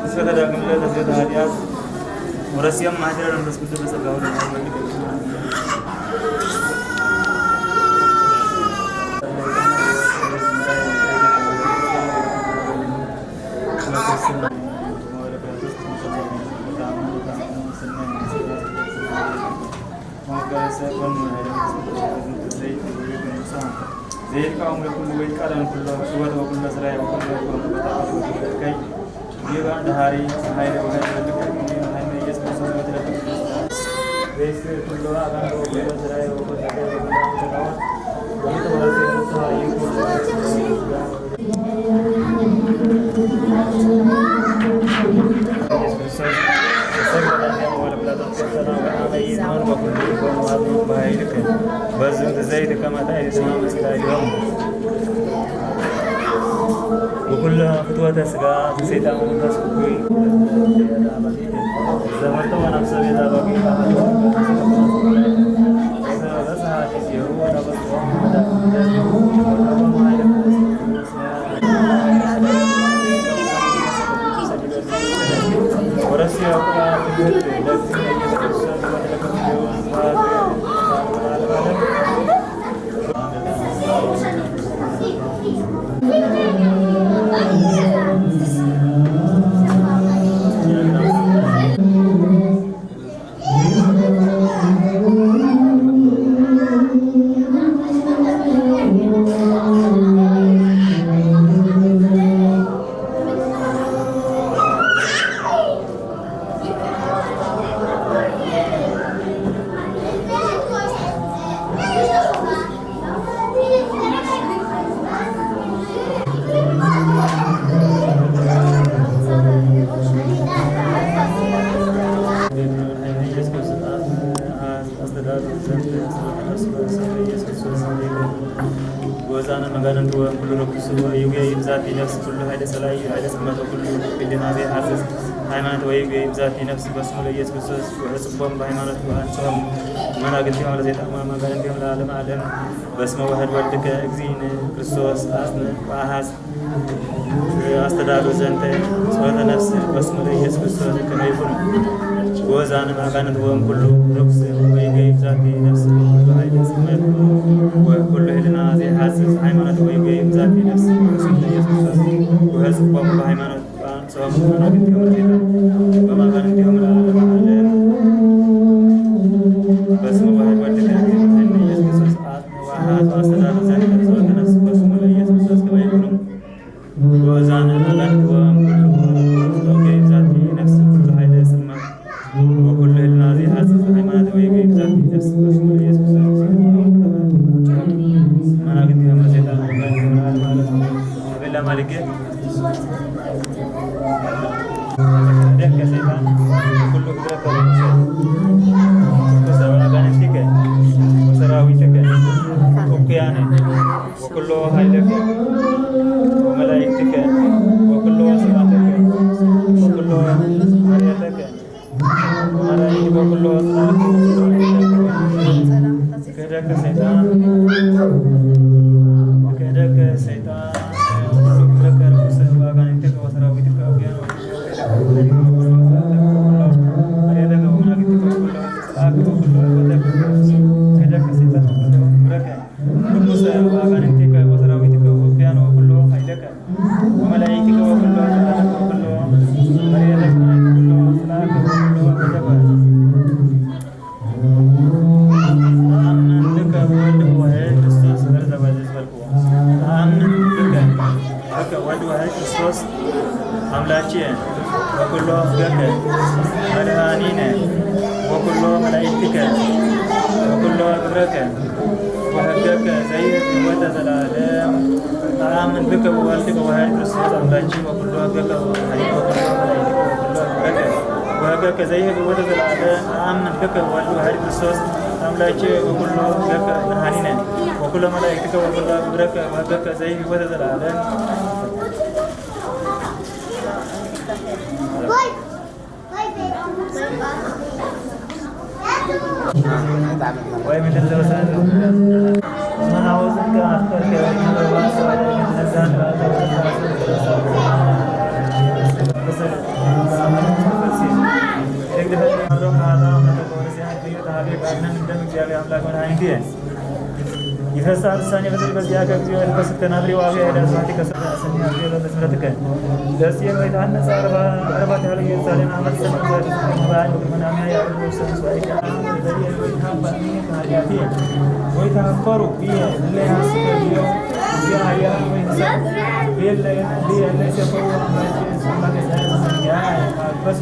ዝተፈዳግምለ ተስገደ ሃዲያት ወረስዮም ማህደረ መንፈስ ቅዱስ በጸጋው ዘይልቃወም ወይ ኩሉ ወይ ቃለን ኩሎ ህይወት ወኩሎ ስራይ ወኩሎ ወኩሎ ተዓወት ወኩሎ ከይ ይባ ደሃሪ ሃይለ ወሃይለ ልክ ሃይለ ኢየሱስ ክርስቶስ ወተለክ ዘይስር ኩሎ አባን ወኩሎ ስራይ ወኩሎ ከይ ወኩሎ ተዓወት ወኩሎ ወኩሎ ኢየሱስ ክርስቶስ ሰበ ለአንተ ወለፕላቶስ ከሰና ወአመይዝሆን በኩሉ ይኮኑ አብኑ በኃይልከ በዝንት ዘይት ከማታ የተስማ መስላ ይሆን። ወኩሎ ፍትወተ ስጋ ዘሰይጣን መንፈስ እኩይ ዘመርተ ወነፍሰ ቤዛ በጊ በሰዓት ጊዜሁ ወነበስዋ ጎዛነ መጋንንት ወኩሉ ርኩስ ወይብየ ይብዛቲ ነፍስ ኩሉ ኃይለ ጸላኢ ኃይለ ጽልመት ወኩሉ ህሊና ዘይሃስስ ሃይማኖት ወይብየ ይብዛቲ ነፍስ በስሙ ለኢየሱስ ክርስቶስ ውሕጽቦም በሃይማኖት ወአንጽሖም መናግንቲሆም ለዘይጠቅማ መጋንንቲሆም ለዓለመ ዓለም በስመ ዋህድ ወልድከ እግዚእነ ክርስቶስ አጽንዕ ወአሐዝ። አስተዳሉ ዘንተ ጸሎተ ነፍስ በስሙ ለኢየሱስ ክርስቶስ ከመ ይኩኑ። ወዛንም አጋንንት ወም ኩሉ ርኩስ ወይገይብ ዛቲ ነፍስ ኩሉ ኃይለ ጽልመት ወኩሉ ህልና ዘይሐስስ ሃይማኖት ወይገይብ ዛቲ ነፍስ በስሙ ለኢየሱስ ክርስቶስ ወሕዝቦሙ በሃይማኖት በአንጽሖሙ መናግንቲሆም ለሰይጣን ወመጋንንቲሆም ለዓለመ ዓለም። በስመ ዋህድ ወልድከ እግዚእነ ኢየሱስ ክርስቶስ አብ ወአሐዝ አስተዳሉ ዘንተ ጸሎተ ነፍስ በስሙ ለኢየሱስ ክርስቶስ ከመ ይኩኑ። ወዛነ መጋንንት ወም ኩሉ ጾገ ይብዛቲ ነፍስ ኩሉ ኃይለ ጽልመት ወኩሉ ህልና ዘይሐስስ ሃይማኖት ወይገይብ ዛቲ ነፍስ በስሙ ለኢየሱስ ክርስቶስ መናግንቲሆም ለሰይጣን ወመጋንንቲሆም ለዓለመ ዓለም። አቤላ ማሊከ ደከ ሰይጣን ኩሉ ግብረከ ርኩሰ ወአጋንንቲከ ወሰራዊትከ እኩያነ ወኩሎ ኃይለከ ወመላእክትከ ወኩሎ ስብሐተከ ወኩሎ መርየተከ ክህደከ ሰይጣን፣ ክህደከ ሰይጣን፣ ክህደከ ርኩሰ ወአጋንንትከ ወሰራዊትከ አውያን ክህደከ ሰይጣን፣ ክህደከ ርኩሰ ወአጋንንትከ ወሰራዊትከ አውያን ወኩሎ ኃይለከ ወመላእክትከ ወኩሎ ጸላእከ ወኩሎ መርየተከ ወኩሎ ጽላእከ ወኩሎ ወደከ አምን ብከ ወወልድ ወዋሕድ ክርስቶስ በል ዘባዜ ዝበልክዎ። አምን ብከ፣ ብከ ወልድ ዋሕድ ክርስቶስ አምላኪየ ወኩሎ ፍገከ መድኃኒነ ወኩሎ መላእክትከ ወኩሎ ግብረከ ወሕገከ ዘይህብ ሕይወተ ዘለዓለም። አአምን ብከ ወወልድ ወዋሕድ ክርስቶስ አምላኪ ወኩሎ ሕገከ ወመድኃኒነ ወኩሎ መላእክትከ ወኩሎ ግብረከ ወሕገከ ዘይህብ ሕይወተ ዘለዓለም። አአምን ብከ ወወልድ ወዋሕድ ክርስቶስ አምላኪ ወኩሎ ሕገከ መድኃኒነ ወኩሎ መላእክትከ ወኩሎ ግብረከ ወሕገከ ዘይህብ ሕይወተ ዘለዓለም። ወይ ምድር ዘበሳት ይፈሳ ልሳኔ በጽድቅ በዚያከ እግዚኦ ይፈስክ ተናፍሪ ዋቢ አይዳ ስማቲ ከሰተ ሰኒ አብዮ በምሕረትከ ደስ የል ወይ ተሐነጸ አርባ አርባ ያለ ኢየሩሳሌም አመት ሰኒ ባይ ወመናምያ ያሉ ሰንስ ባይካ ወይተሐፈሩ ብየ ለያስከ ቢዮ ያ ያ ወይ ሰብ ቤለ ያ ያ ለሰፈሩ አምላክ አምላክ ያ በስ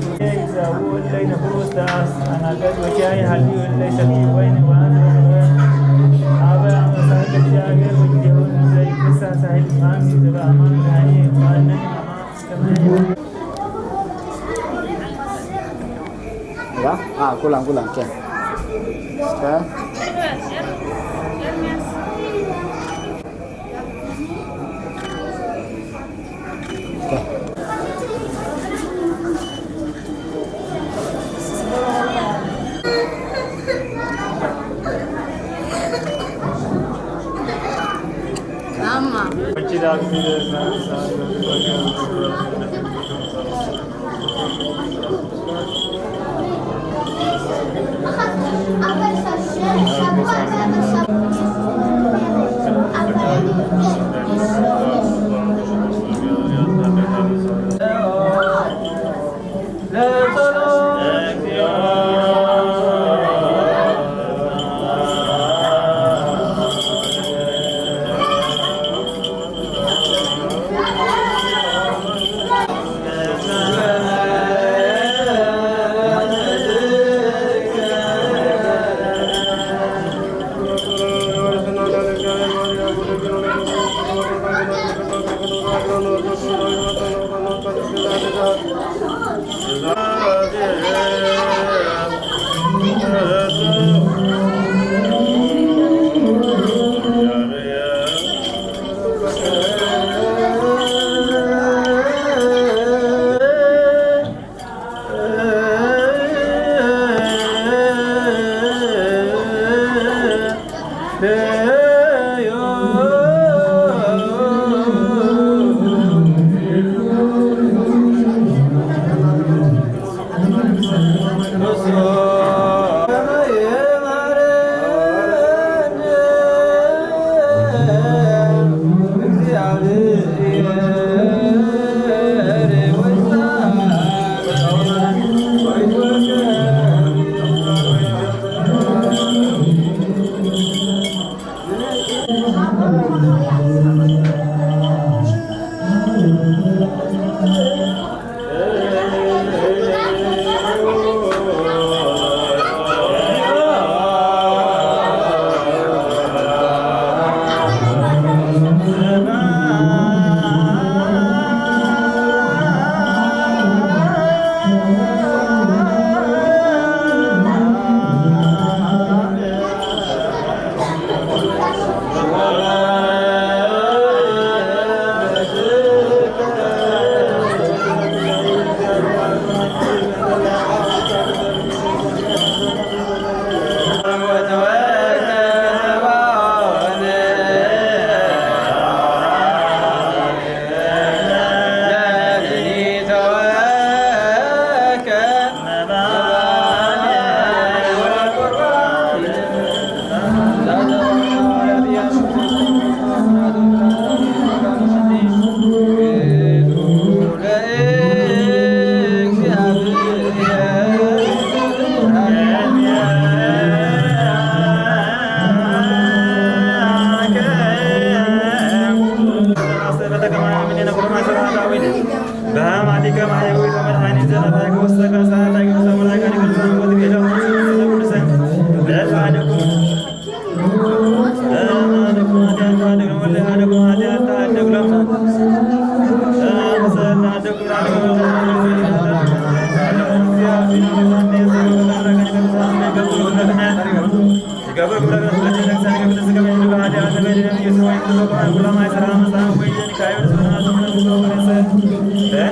Kulang, kulang, cek. Cek.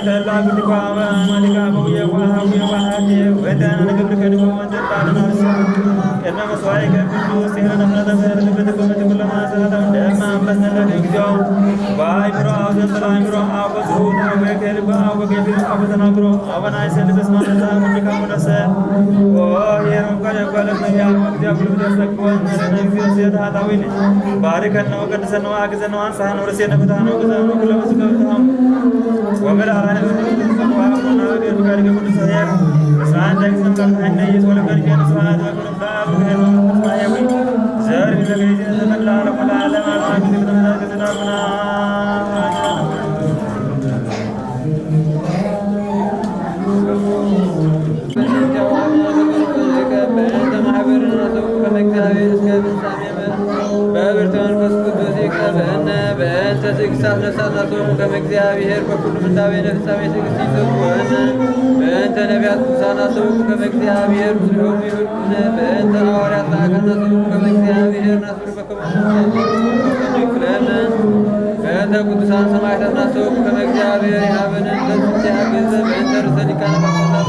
ተላ ብድኳ አበ አማሊካ አበውየ ወአሃውየ ወአሃቴ ወእንተ ንግብር ከድሞ ወንተ ጣልን አርሳ ቅድመ መስዋዕከ ቅዱስ ሄረነ ፍረተ ፍረተ ትብትኮ በትኩሎ ማሰራታ ደማ አንበስነተ እግዚኦ በአይምሮ አውዘን ስለ አይምሮ አወ ጽሁት አወ ከልብ አወ ገቢር አወ ተናግሮ አወ ናይ ሰልፍ እስማ ተታ ሙኒካ ሙነሰ ኦ ሄሮም ከደጓለ መያ ወንዚያ ብሉ ደሰግቦ ነረነ እግዚኦ ሴት ሃታዊን ባርከነ ወቀድሰነ ወአግዘነ ወአንሳነ ወረሴነ ብታነ ወግዘነ ወኩለ ወስከብታም በብርቱ መንፈስ ቅዱስ ይቅረ በለነ። በእንተ ትእግስታት ነፍሳት ናቶም ከመ እግዚአብሔር በኩሉ ምንዳቤነ ፍጻሜ ትእግስት ይሰብኩነ። በእንተ ነቢያት ቅዱሳን ናቶም ከመ እግዚአብሔር ምስሌሆሙ ይሁን። በእንተ ሐዋርያት ጻድቃን ናቶም ከመ እግዚአብሔር ናስሩ በከመ ይክለነ። በእንተ ቅዱሳን ሰማዕታት ናቶም ከመ እግዚአብሔር ይሃበነ። በእንተ ርዕሰ ሊቃነ ጳጳሳት አባ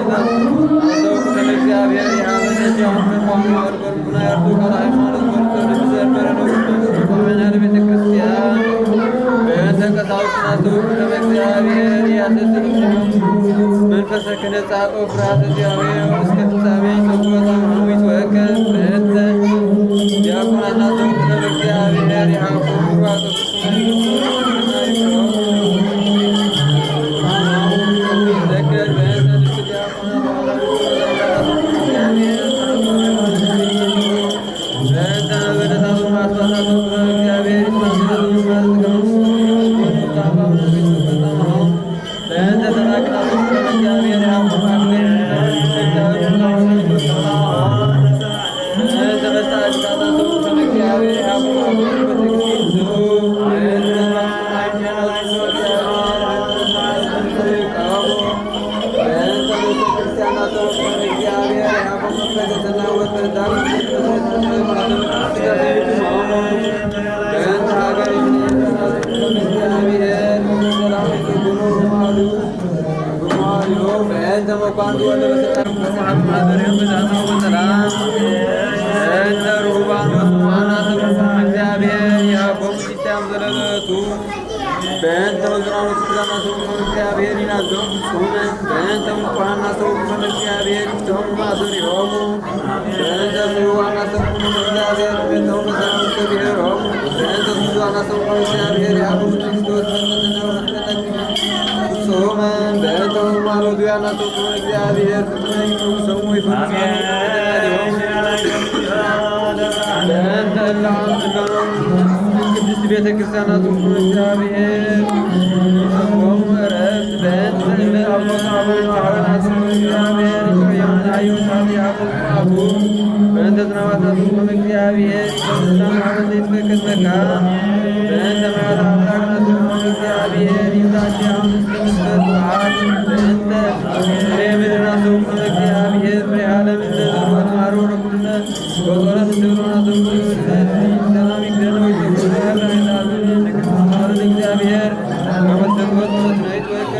ናስሩ ከመ እግዚአብሔር ይሃበነ። ዲያቆን ተቋሙ ወልቆ ልቡና ያርቶ ቃለ ሃይማኖት ወልቆ ለምዘመረ ነው። በእንተ ቤተ ክርስቲያን በእንተ ቀሳውስት ናስሩ ከመ እግዚአብሔር ያሰስሉ መንፈሰ ክህነት ጻድቆ ፍርሃተ እግዚአብሔር እስከ ፍጻሜ ጽውዖት አማዊት ወእከ በእንተ ዲያቆናት ናስሩ ከመ እግዚአብሔር ይሃብኩ ኩራቱ እግዚአብሔር ይሃቦም ሲታም ዘለለቱ በእንተ ውዝራኖ ትዛና ሰው እግዚአብሔር ይናዘው ጾመ በእንተ ሙኳና ሰው እግዚአብሔር ይፍተው ማሰሪሆሙ በእንተ ዋና ሰው እግዚአብሔር ይፍተው መሰረት እግዚአብሔር በእንተ ዋና ሰው እግዚአብሔር ያቡ ክርስቶስ ጾመ በእንተ ሃይማኖቱ ያናሰው እግዚአብሔር ፍቅር ሰው ይፈጽማል። በእንተ እለ ቅድስት ቤተ ክርስቲያን አጽንቶ እግዚአብሔር ሰው ምሕረት በእንተ እለ አቦ አቡነ ሐዋርያት እግዚአብሔር ይቅር የሆነ አየሁት አብ አቡ በእንተ ዝናባት አጽንቶ እግዚአብሔር ይፈጽማል። ሐበን ዘይትፈቅድ መካ በእንተ ምሕረት አምላክ ናስቆም እግዚአብሔር ይምጣት። አምስት ምስለት በዓል በእንተ ፍሬ ምድር ናስቆም እግዚአብሔር ፍሬ ዓለም እንተ ዘርወት ማሮ ረኩልነ በጾረ ምስሉ ናስቆም ሰላም ይግደል ወይ ተጉዘ ራይታሉ ንግስት ማሩ እግዚአብሔር ከመሰጥወት ወስነይት ወቀ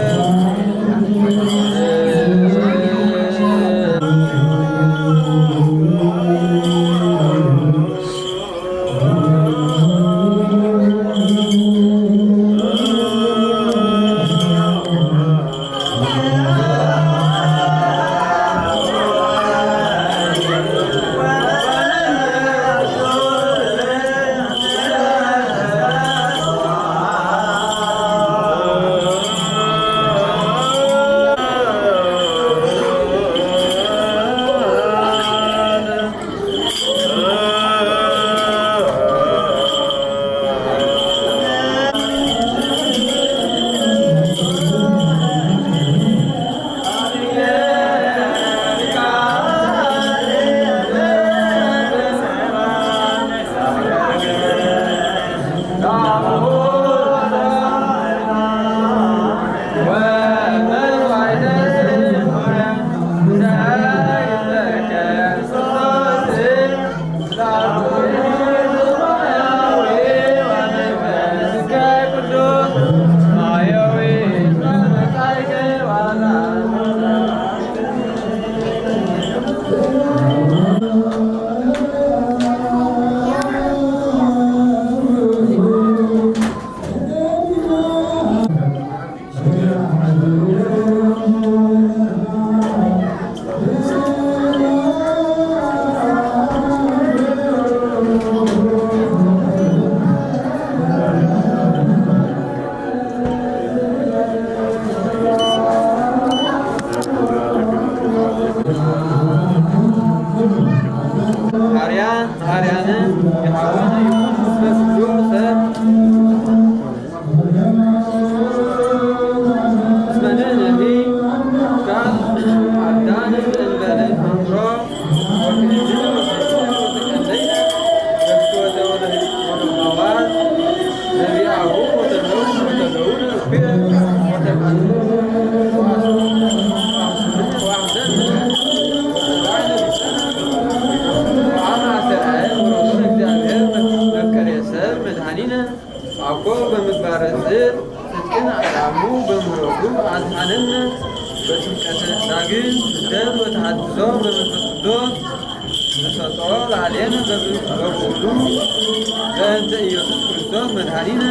ኣድሓነነ በጥምቀተ ዳግም ስደት ወተሓድሶ በመንፈስ ቅዱስ ንሰጥኦ ላዕሌነ በብእሉ በእንተ ኢየሱስ ክርስቶስ መድኃኒነ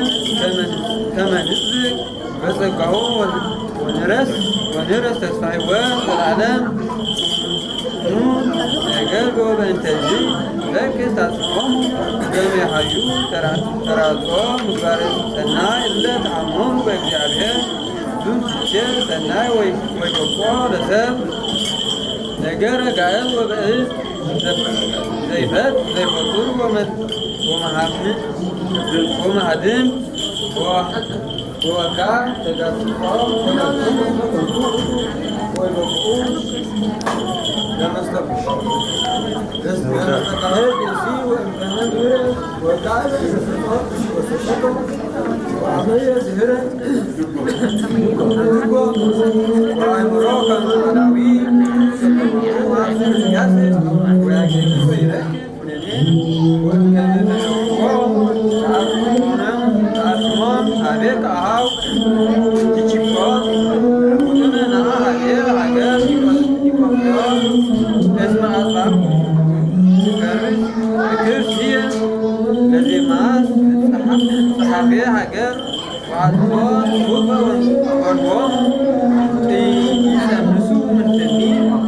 ከመ ንጽድቅ በጸጋሁ ወንረስ ወንረስ ተስፋ ሕይወት ዘለዓለም። ነገር በእንተዚ በክስ ታጽፎም በመሃዩ ተራጽኦ ምግባረ ሰናይ እለ ተአመኑ በእግዚአብሔር ዱንትቼ ሰናይ ወይ ወይበቆ ለሰብ ነገረ ጋእል ወበእዝ ዘይፈት ዘይፈጡር ወመሃምን ወመሃድም ወካ ተጋጥቆ ወለቱ ወይበቁ ለመስተብቆ ለመስተካሄድ እዚ ወእምከነ ምህረት ወቃል ወሰጠቶ ወአበየ ዝህረት ወአእምሮ ከመ አዳዊ ወአብዝር ያስር ወያገኝ ወይረክ ኩነኔ ወእምከነ ተሸክፎ ተአስሞም አቤት አሃው ትችኮ ውጥነ ነአ አዴ ሃገር ኢትዮጵዮ እስመ አጽባብ ትከርስ ትክር ስየ ለዜማስ ጸሓፊ ሃገር ወአጽፎ ውበ ወንድሞም ኢይጸንሱ ምንትኒ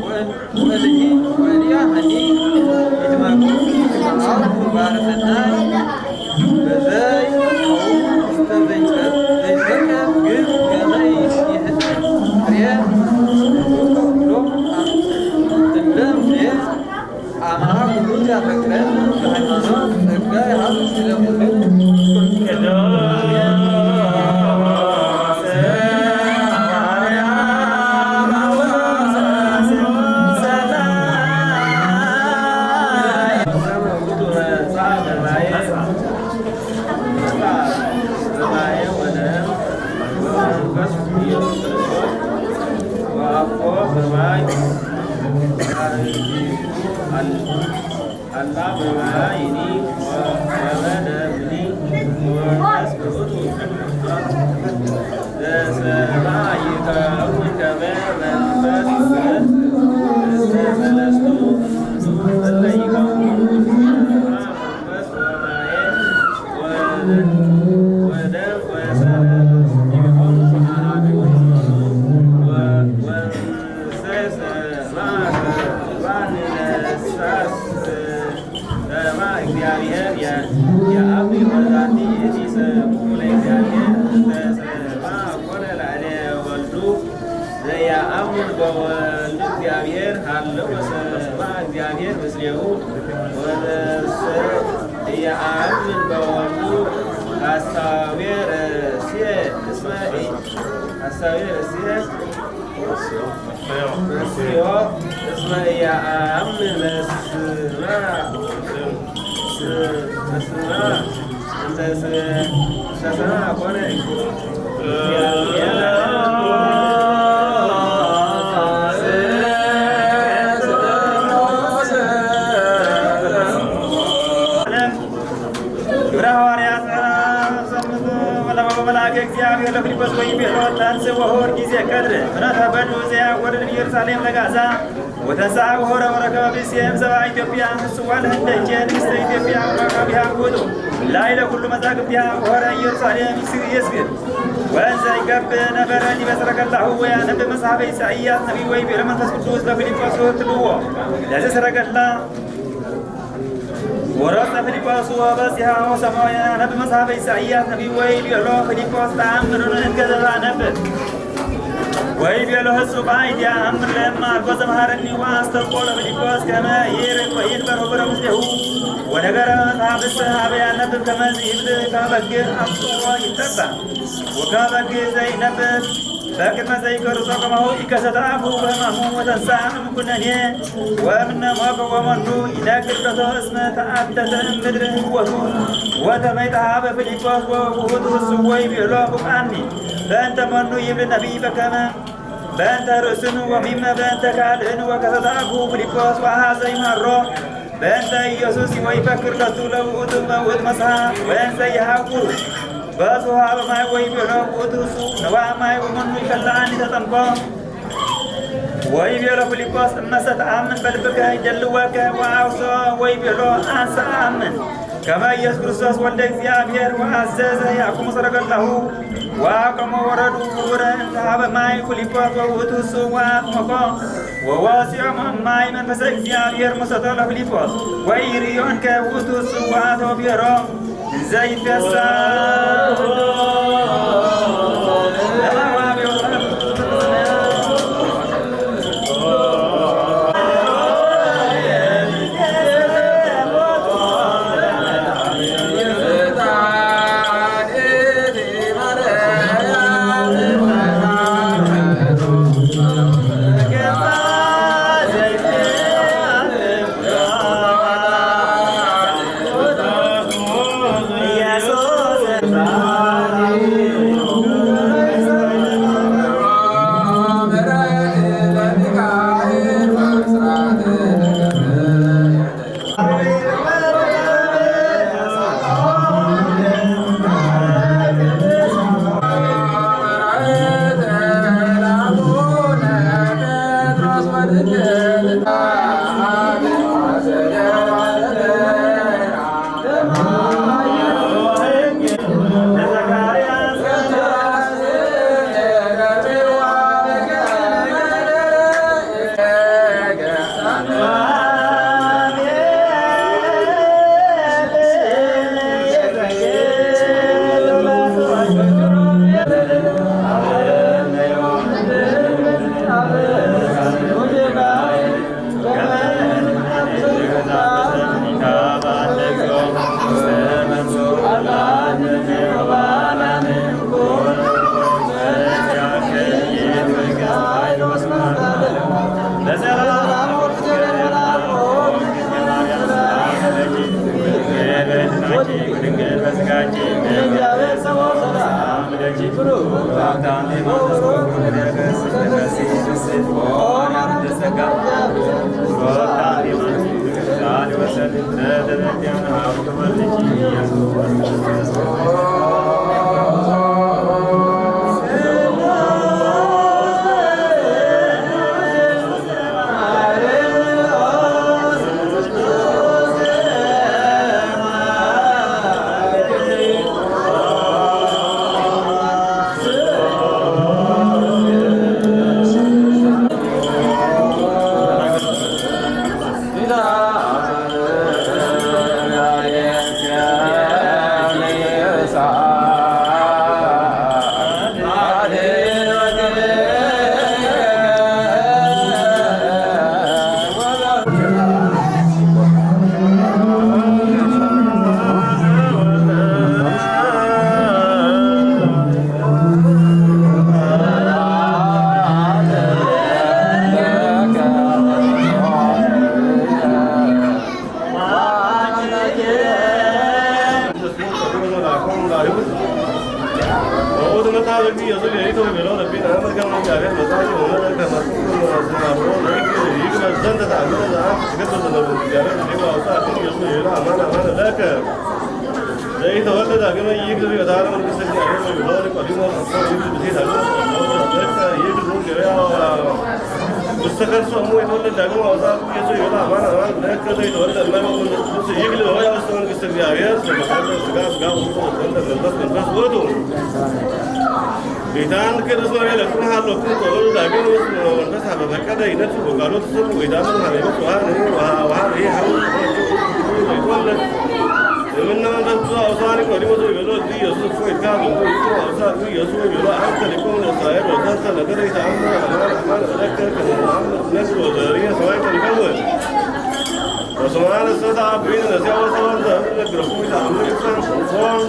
ወእን ወእልሂ ወእልያ ሀኒ ይትመኩ ይትመሃሩ ምግባረ ሰናይ በዘይ ውስተ ዘይሰጥ ዘይሰጥ ግን ከመይ ይህድር ፍሬ ኩሎም እለ ፍሬ አማራ ኩሉ ያፈቅረን በሃይማኖት ጸጋ ይሃብ ስለሙሉ አላ በማይኒ ወበደብኒ ወመንፈስ ውእቱ ዘሰማይ ይከውን ከመ መንፈስ ውእቱ እስመ ሰለስቱ እለ ይከውኑ መንፈስ ወማየ ወደም ወሰለስቲሆሙ አሐዱ ወ- ወንሰሰ ማእከል ባንነሳስ ሰማ እግዚአብሔር የ- የአብ ወዛቲ እቲ ስሙ ለእግዚአብሔር እንተ ሰማ ኮነ ላዕለ ወልዱ ዘየአምን በወልዱ እግዚአብሔር ሃለወ ሰማ እግዚአብሔር ምስሌሁ ወዘሰ የአምን በወልዱ ሐሳዌ ረስየ እስመ ሐሳዌ ረስየ ረስዮ እስመ የአምን በስማ በስማ እንተ ስ- እንተ ስማ ኮነ ግብረ ሐዋርያት ምዕራፍ ስምንት። ወለመ መልአከ እግዚአብሔር ለፊልጶስ ወይቤሎ፣ ተንሥእ ወሆር ጊዜ ከድር ፍኖተ በዱ ዘያወርድ ኢየሩሳሌም ለጋዛ። ወተንሥአ ወሆረ ወረከበ ብእሴ እምሰባ ኢትዮጵያ፣ ንስዋ ለህንደኬ ንግሥተ ኢትዮጵያ ወአቃቢሃ ውእቱ። ላዕለ ኩሉ መዛግብቲሃ ወሆረ ኢየሩሳሌም ይስግድ። ወእንዘ ይገብእ ነበረ ዲበ ሰረገላሁ ወያነብብ መጽሐፈ ኢሳይያስ ነቢይ ወይቤሎ መንፈስ ቅዱስ ለፊልጶስ ትልዎ ለዘ ሰረገላ ወረሰ ፊልጶስ ወበጺሐ ወሰምዖ ያነብብ መጽሐፈ ኢሳይያስ ነቢይ ወይቤሎ ፊልጶስ ተአምር እንከ ዘባነብብ ወይቤሎ ህጹብ አይት የአምር ለእመ አልቦ ዘመሃረኒ ወአስተብቆ ለፊልጶስ ከመ ይርቅ ወይንበር ወበረ ምስሌሁ ወነገረ መጽሐፍሰ ሀበ ያነብብ ከመ ዝይብል ከመ በግዕ አምጽኦ ይትረባ ወከመ በግዕ ዘይነብብ በቅድመ ዘይቀርጾ ከማሁ ኢከሰተ አፉ በሕማሙ ወተንሳ እምኩነኔ ወእምነ ሞት ወመኑ ይነግር ከቶ እስመ ተአተተ እምድር ህይወቱ ወተመይጠሃ በፊልጶስ ወውእቱ ስወይ ቤሎ ቡቃኒ በእንተ መኑ ይብል ነቢይ በከመ በእንተ ርእስኑ ወሚመ በእንተ ካልእን ወከሰተ አፉ ፊልጶስ ወአሐዘ ይማሮ በእንተ ኢየሱስ ወይፈክር ለቱ ለውእቱ መውት መጽሐፍ ወእንዘ ይሃውር በጽሑ ሀበ ማይ ወይቤሎ ውእቱ እሱ ነዋ ማይ ወመኑ ይከልኣኒ ተጠምቆ። ወይቤሎ ፊልጶስ እመሰ ተአምን በልብከ ይደልወከ ወአውሶ። ወይቤሎ አንሰ አምን ከመ ኢየሱስ ክርስቶስ ወልደ እግዚአብሔር ወአዘዘ ያቁሙ ሰረገላሁ ወአቀሞ ወረዱ ውረ እንተ ሀበ ማይ ፊልጶስ ወውእቱ እሱ ወአጥመቆ። ወወፂኦም ማይ መንፈሰ እግዚአብሔር መሰጠ ለፊልጶስ ወኢርእዮንከ ውእቱ እሱ ወአተው ብሔሮ። ዘይትፌሳ ዘይተወልደ ዳግመ ይግብ የዳረ መንግስተ እግዚአብሔር በሚኖር ቀዲሞ ተስፋ ይግብ ብዜ ዳግመ ይግብ ገበያ ውስተ ከርሱ እሙ የተወለደ ዳግመ አውፃ ኢየሱስ ይሁዳ አማን አማን ለከ ዘይተወልደ እመ መንግስት ይግብ ሆይ ውስተ መንግስተ እግዚአብሔር። ስለተወልደ ስጋ ስጋ ውስተ ተወልደ መንፈስ መንፈስ ውእቱ። ጌታን ቅዱስ ማርያም ለክሙ ሀሎክሙ ተወልደ ዳግመ ውስተ መንፈስ ሀበ ፈቀደ ይነፍስ ወቃሎ ተሰሙ ወይዳምን ሀበ ይመጽእ ውሃ ንህብ ውሃ ውሃ ይህ ሀብ ይትወለድ። እምነ መንፈስ ቅዱስ አውሳኒ ቆዲሞ ዘይበሎ እዚ ኢየሱስ እፎ ይትካል እንቱ ይቱ አውሳ እዚ ኢየሱስ ይበሎ አንተ ሊቆም ለእስራኤል ወዘንተ ነገር ይተአምር አማን አማን እለከ ከመ ተአምር ነግር ወዘሪ ሰማይ ተልከወ። ወሰማን ሰታ አብሪን ነዚያ ወሰማን ዘህብ ነግረፉ ይተአምር ይትሳን ፎን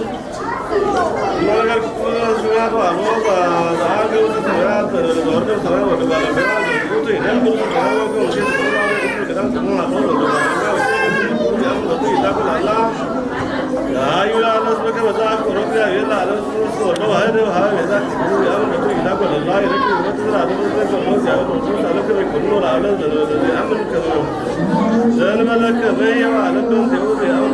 ዘንበለከ በየ ዓለም በንቴው ዚአም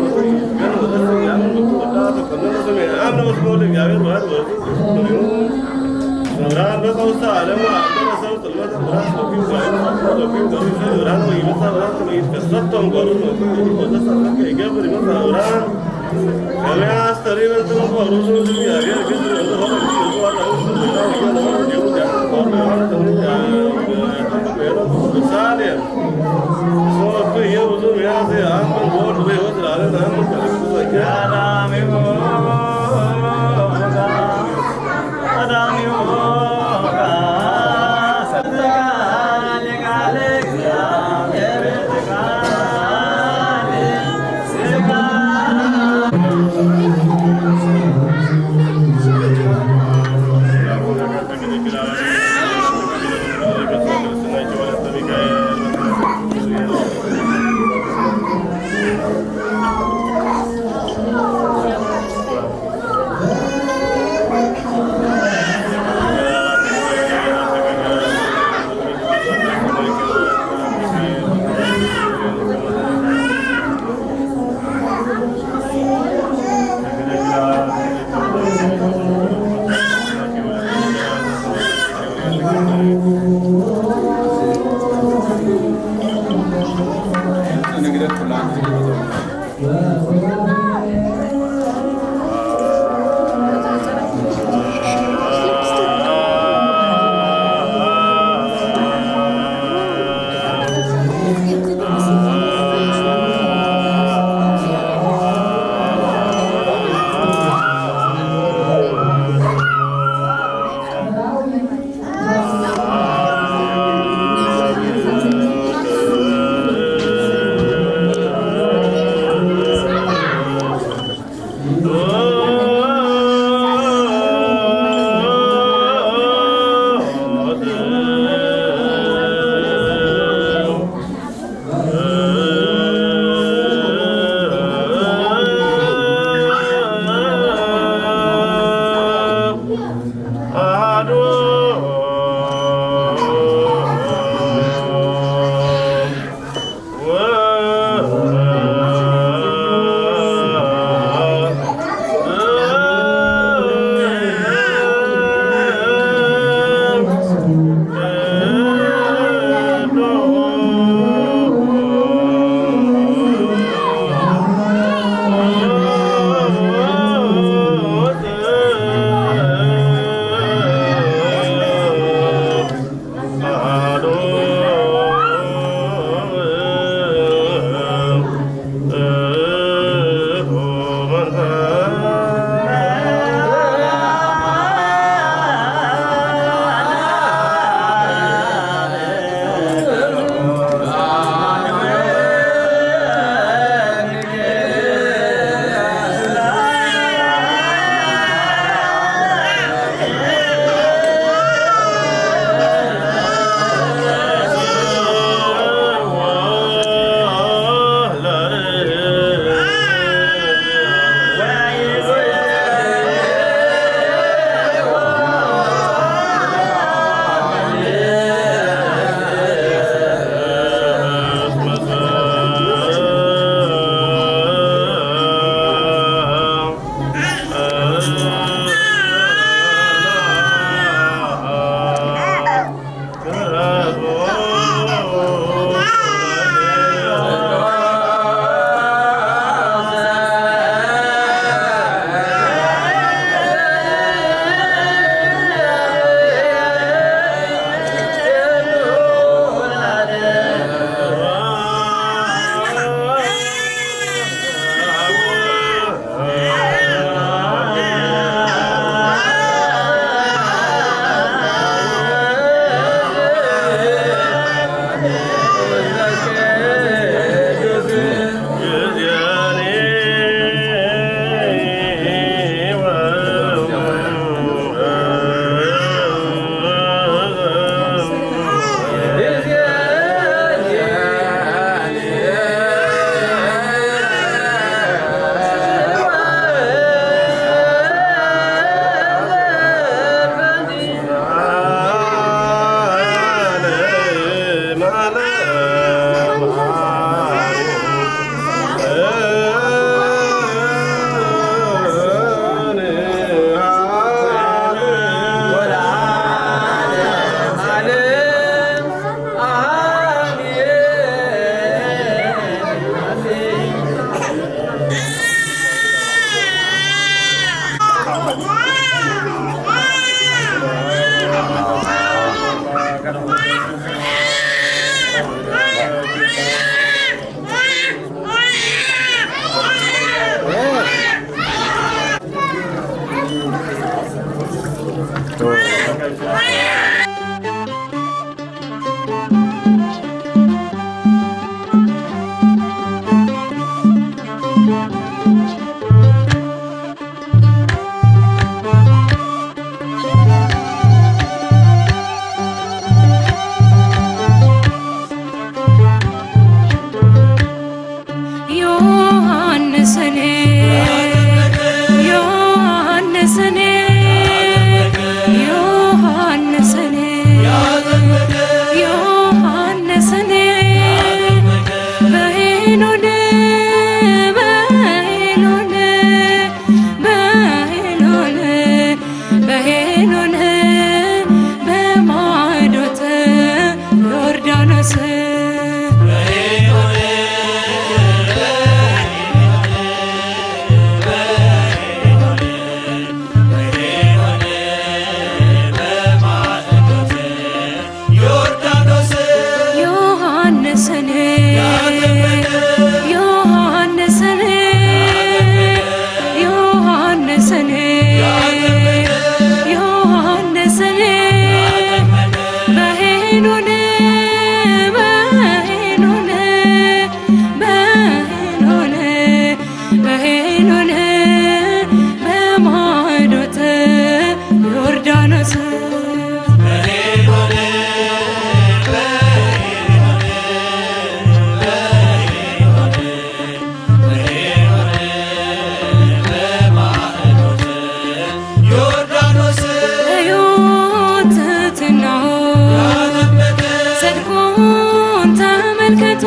ከቶ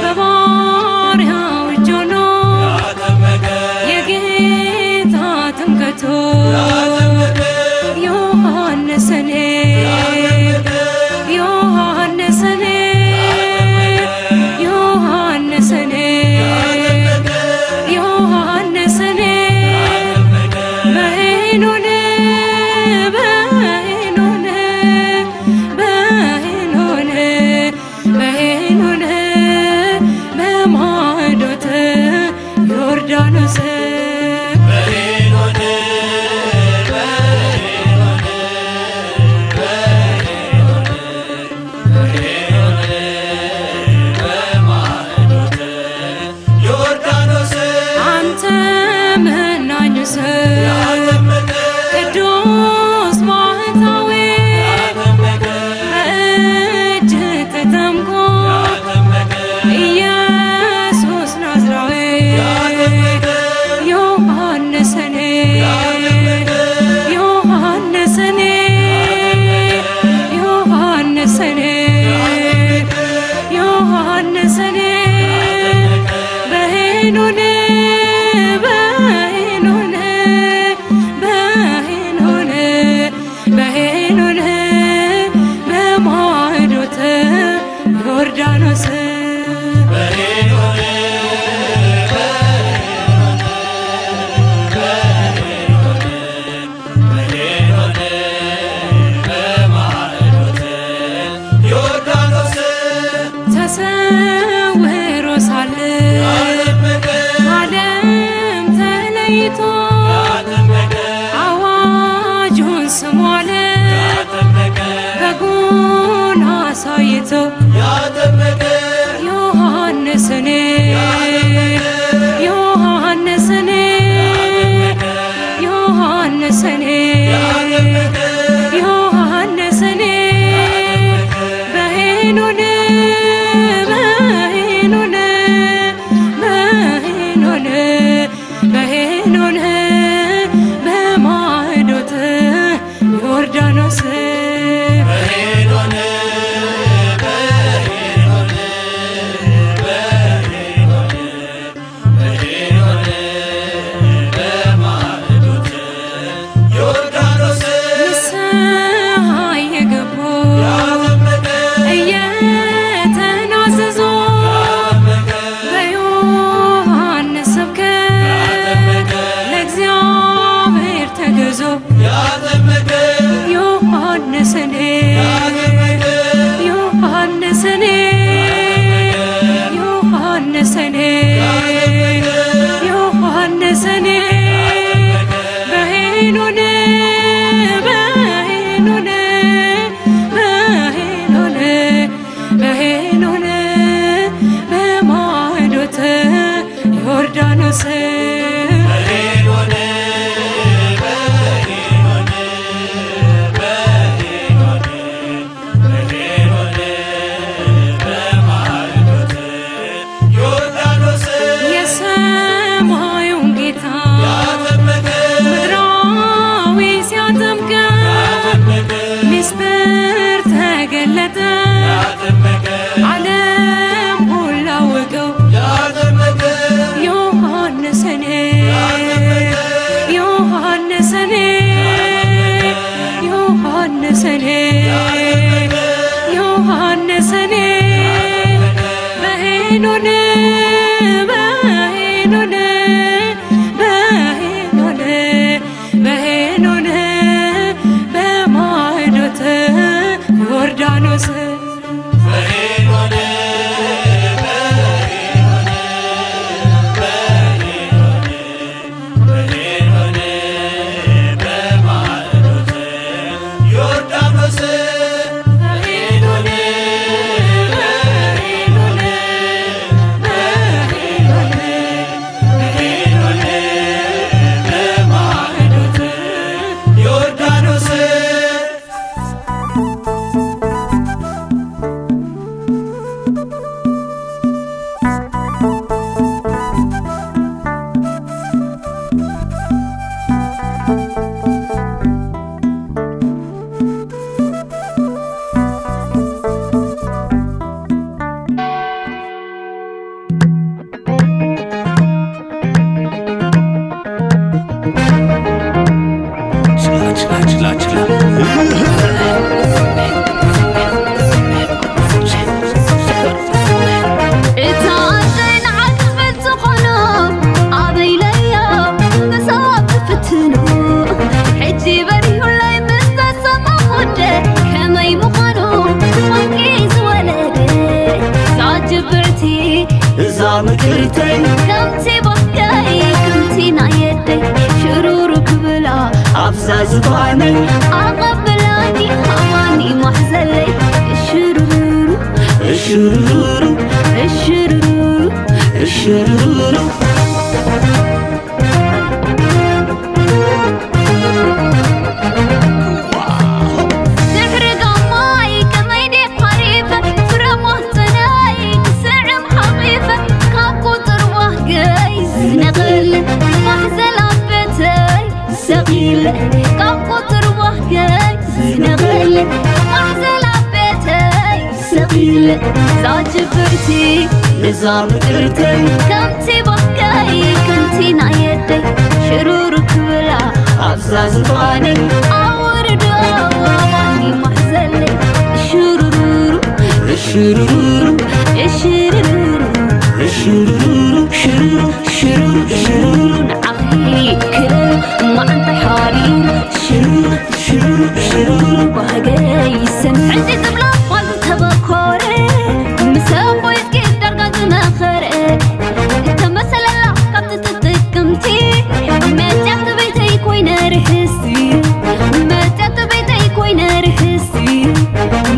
በባርያው እጆኖ የጌታ ጥምቀቱ ዮሐንስኔ ዮሐንስኔ ዮሐንስኔ ዮሐንስኔ በሄኖን በሄኖን በሄኖን በሄኖን በማዕዶተ ዮርዳኖስ በሄኖን በሄኖን በሄኖን በማዕዶተ ዮርዳኖስ አንተ መናኝ ሰው ቅዱስ ባህታዊ በእጅ ተጠምቆ ኢየሱስ ናዝራዊ ዮሐንስኔ ዮሐንስኔ ዮሐንስኔ ዮሐንስኔ በሄኖን በሄኖን በሄኖን በሄኖን በማዕዶተ ዮርዳኖስ በሄኖን በሄኖን በሄኖን በማዕዶተ ዮርዳኖስ ተሰውሮ ሳለ ዓለም ተለይቶ አዋጁን ስሞ አለ በጉን አሳይቶ ዮሐንስኔ ዮሐንስኔ ዮሐንስኔ ዮሐንስኔ በሄኖን በሄኖን በሄኖን በሄኖን በማዕዶተ ዮርዳኖስ በሄኖን በሄኖን በሄኖን በሄኖን በማዕዶተ ዮርዳኖስ ንስሐ የገቡ ያጠመቀ እየተናዘዙ ያጠመቀ በዮሐንስ ስብከት ያጠመቀ ለእግዚአብሔር ተገዙ ያጠመቀ ዮሐንስኔ ያጠመቀ ዮሐንስኔ ዮሐንስኔ ዮሐንስኔ በሄኖን በሄኖን በሄኖን በሄኖን በማዕዶተ ዮርዳኖስ በሄኖን በሄኖን በሄኖን ቅርተይ ከምቲ ባህገይ ከምቲ ናይ የደይ ሽሩሩ ክብላ ኣብዛ ዝባነይ ኣቐብላኒ ሃባኒ ማሕዘለይ እሽሩሩሩ እሽሩሩሩ እሽሩሩሩ እሽሩሩሩ ድሕሪ ጋማይ ከመይ ደይ ኳሪፈ ፍረ ሞት ጽንዓይ ክስዕም ሓቒፈ ካብ ቁጽር ዋህገይ ዝነቕል ማሕዘል ኣብ ቤተይ ሰቒለ ካብ ቁጽር ዋህገይ ዝነቕል ማሕዘል ኣብ ቤተይ ሰቒለ ዛጅብርቲ እዛ ምቅርተይ ከምቲ ባህገይ ከምቲ ናይ የደይ ሽሩሩ ክብላ ኣብዛ ዝባነይ ኣወርዶ ኣዋኒ ማሕዘለይ ሽሩሩሩ ሽሩሩሩ ሽሩሩሩ ሽሩሩሩ ሽሩሩ ሽሩሩ ሽሩሩ ንዓኺ ክረም ማዓንተ ሓሪሩ ሽሩሩ ሽሩሩ ሽሩሩ ባህገይ ይስም ሕንቲ ዝብላ ጓል ተበኮረ ምስ ኣቦይ እስኪ ዳርጋ ዝመኸረ ተመሰለላ ካብቲ ትጥቅምቲ መጫት ቤተይ ኮይነ ርሕስቲ መጫት ቤተይ ኮይነ ርሕስቲ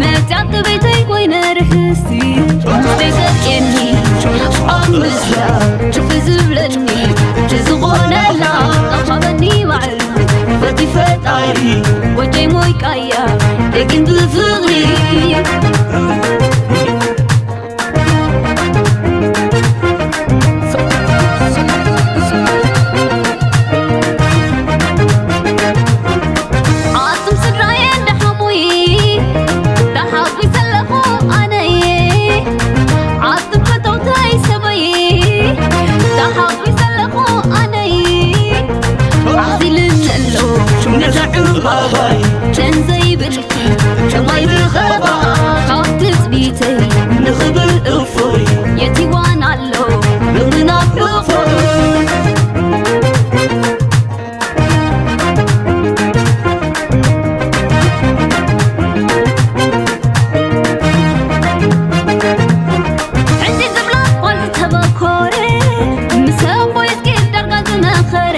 መጫት ቤተይ ኮይነ ርሕስቲ ዘይዘልቄኒ ኣብ ምስላ ጭፍ ዝብለኒ ዝዝኾነላ ኣባበኒ ባዕሉ ፈቲ ፈጣሪ ወደይ ሞይ ቃያ ደጊም ብፍቕሪ ኣቱም ስድራየ ደሓሙይ ደሓጉይ ዘለኹ ኣነየ ኣቱም ፈተውታይ ሰበይ ደሓጉይ ዘለኹ ኣነይ ኣዚልኒ ኣሎ ነዛ ዕምባባይ ጨን ዘይብል ከማይ ርኸባ ካብ ትጽቢተይ ንኽብል እፎይ የቲዋን ኣሎ ብምናብ እፎይ ሕጂ ዝብላ ጓል ተበኮረ ምስ ኣቦይ እስኪ ዳርጋ ዝመኸረ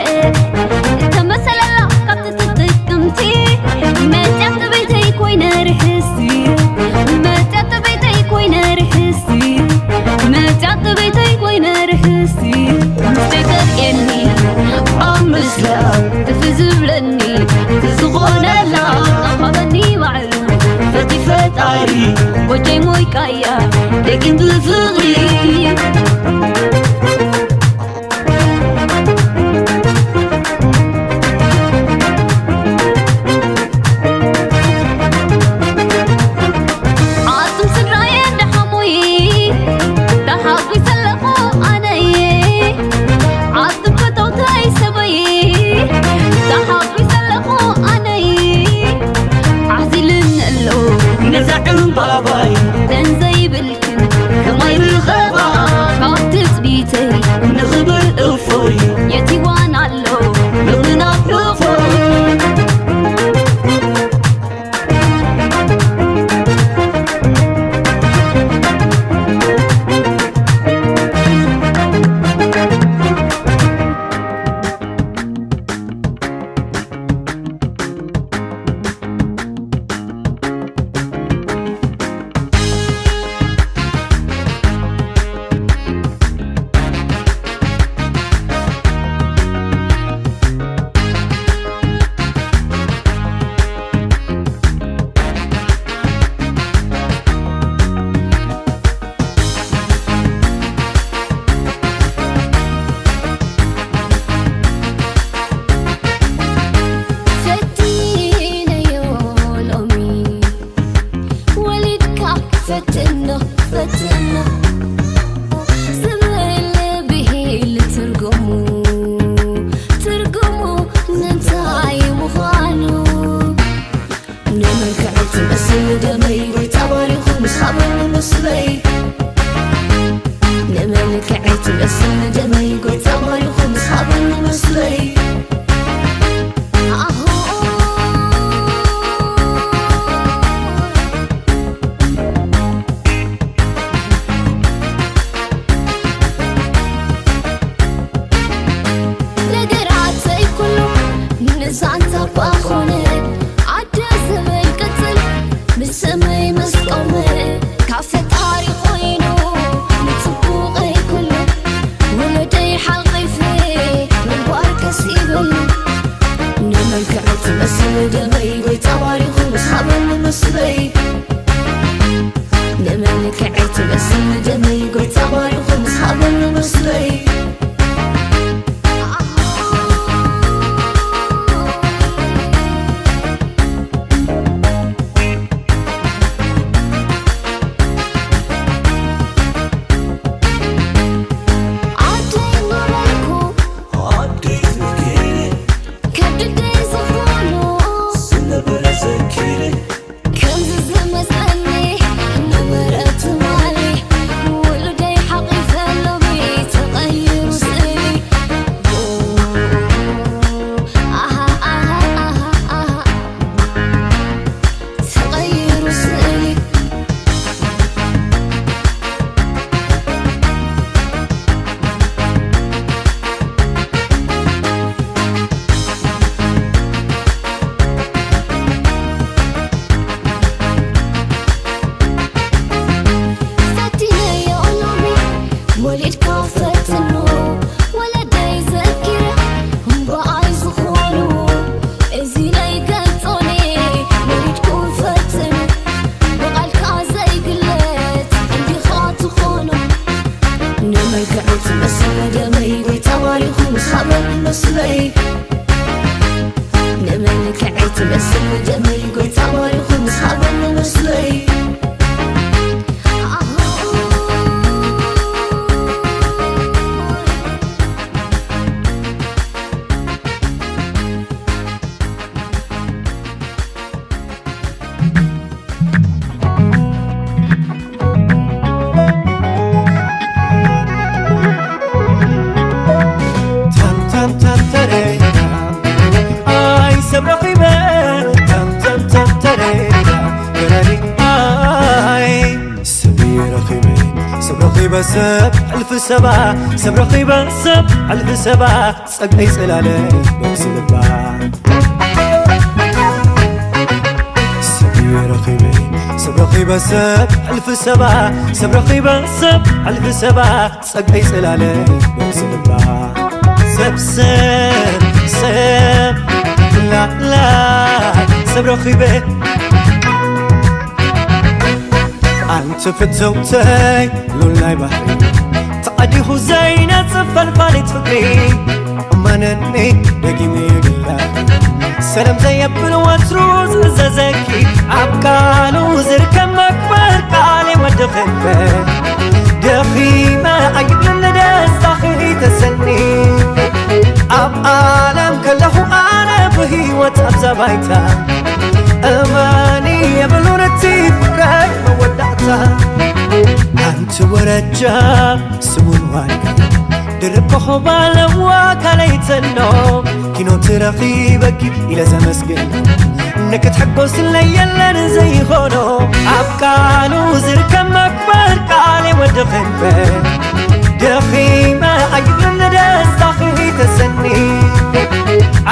ተመሰለላ ካብቲ ትጥቅምቲ መጫት ቤተይ ኮይነ ርሕስቲ መጫት ቤተይ ኮይነ ርሕስቲ መጫት ቤተይ ኮይነ ርሕስቲ ምስ ዘይተርእየኒ ኣብ ምስላ ትፍ ዝብለኒ ዝኾነላ ሃበኒ ባዕሉ ፈቲ ፈጣሪ ጎጆይ ሞይ ቃያ ደጊም ብፍቕሪ ኣቱም ስድራየ ደሓሙይ ደሓጉይ ዘለኹ ኣነይ ኣቱም ፈተውተይ ሰበይ ደሓጉይ ዘለኹ ኣነይ ዓዚልኒ ኣሎ ነዛ ዕምባባይ ደን ዘይብልክን ከማይ ርኸባ ካብ ትጽቢተይ ንኽብል እፎይ የቲዋን ኣሎ ምኽንያት እፎይ ፈትነዮ ሎሚ ወሊድካ ፈትኖ ፈትኖ ዝብል ብሂል ትርጉሙ ትርጉሙ እንታይ ምዃኑ ንመልክዐይ ትመስል ደመይ ወይ ጻባሪኹ ምስ ሓበኒ ምስለይ ንመልክዐይ ትመስል ደመይ ወይ ጻባሪኹ ምስ ሓበኒ ምስለይ ኣሆ በስም ደመይ ጎይታ ባሪኹ ምስ ሃበኒ መስለይ። ዓደይ እናበልኩ ዓደይ ዘኪረ ከብድደይ ዝኾኑ ዝነበረ ዘኪረ ከምዚ ዝመስለኒ ነበረ ትማሊ ውሉደይ ሓቒፈ ሎሚ ተቐይሩ ስእሊ። ኣሃ፣ ኣሃ፣ ኣሃ፣ ኣሃ፣ ተቐይሩ ስእሊ። ፈቲነዮ ሎሚ ወሊድካ ፈትኖ ወለደይ ዘኪረ እምበኣይ ዝኾኑ እዚ ናይ ገልጾኒ ወሊድኩ ፈትኑ ብቓልካ ዘይግለጽ እንዲኻ ትኾኑ። ንመልክዐይ ትመስል ደመይ ጎይታ ባሪኹ ምስ ሃበኒ መስለይ። ንመልክዐይ ትመስል ደመይ ጎይታ ባሪኹ ምስ ሃበኒ መስለይ። ተም ተም ተም ተሬራ፣ ኣይ ሰብ ረኺበ። ተም ተም ተም ተሬራ፣ ተረሪ፣ ኣይ ሰብ ረኺበ። ሰብ ረኺበ ሰብ ሕልፊ ሰባ፣ ሰብ ረኺበ ሰብ ሕልፊ ሰባ፣ ጸግዒ ጽላለ በዚ ልባ። ሰብ ረኺበ፣ ሰብ ረኺበ ሰብ ሕልፊ ሰባ፣ ሰብ ረኺበ ሰብ ሕልፊ ሰባ፣ ጸግዒ ጽላለ በዚ ልባ። ሰብ ሰብ ሰብ ላላ ሰብ ረኺበ ኣንቲ ፍትውተይ ሉል ናይ ባህሪ ተቐዲኹ ዘይነጽፍ ፈልፋሊት ፍቕሪ እመነኒ ደጊሙ ይግለጽ ሰለም ዘየብል ወትሩ ዝእዘዘኪ ኣብ ቃሉ ዝርከብ መክበር ቃል ወዲ ኽንፈ ደኺመ ኣይብልን ንደስታኺ ተሰኒ ኣብ ዓለም ከለኹ ኣነ ብህይወት ኣብዛ ባይታ እመኒ የብሉን እቲ ፍቕረይ መወዳእታ ኣንቲ ወረጃ ስሙን ዋጋ ድርብ ኮኾብ ኣለዋ ካልኣይ ተኖ ኪኖ ትረኺበኪ ኢለ ዘመስግን ንክትሕጎስለይ የለን ዘይኾኖ ኣብ ቃሉ ዝርከብ መክበር ቃል ወዲ ኽንፈ ደኺመ ኣይብልን ንደስታኺ ተሰኒ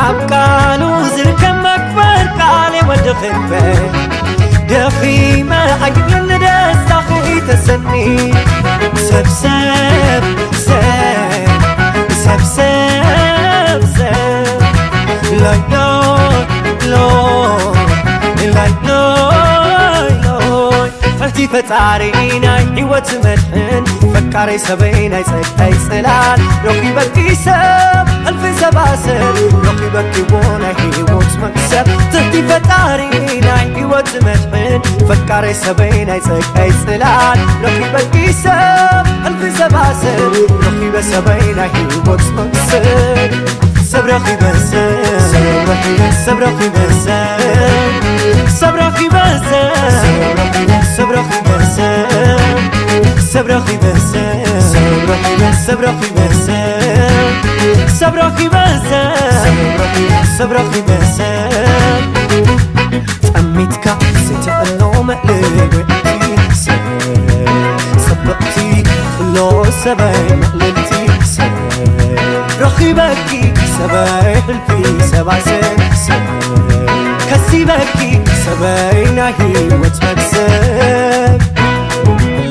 ኣብ ቃሉ ዝርከብ መክበር ቃል ወዲ ኽንፈ ደኺመ ኣይብልን ንደስታኺ ተሰኒ ሰብ ሰብ ሰብ ሰብ ሰብ ሰብ ሎይ ሎይ ሎይ ሎይ ሎይ ሎይ ፍሕቲ ፈጣሪ ናይ ህይወት መድሕን ፈቃረይ ሰበይ ናይ ጸጋይ ጽላል ረኺበኪ ሰብ እልፊ ሰባስብ ረኺበኪዎ ናይ ህይወት መክሰብ ትሕቲ ፈጣሪ ናይ ህይወት መድሕን ፈቃረይ ሰበይ ናይ ጸጋይ ጽላል ረኺበኪ ሰብ እልፊ ሰባስብ ረኺበ ሰበይ ናይ ህይወት መክሰብ ሰብ ረኺበ ሰብ ሰብ ረኺበ ሰብ ሰብ ረኺበ ሰብ ሰብ ረኺበ ሰብ ሰብ ረኺበ ሰብ ሰብ ረኺበ ሰብ ረኺበ ሰብ ሰብ ረኺበ ሰብ ሰብ ረኺበ ሰብ ጠሚትካ ዝተቐኖ መእልወቲ ሰብ ጽብቕቲ ሎ ሰበይ መቕልልቲ ሰብ ረኺበኪ ሰበይ ሕልፊ ሰባሰብ ሰብ ከሲበኪ ሰበይ ናይ ህይወት መክሰብ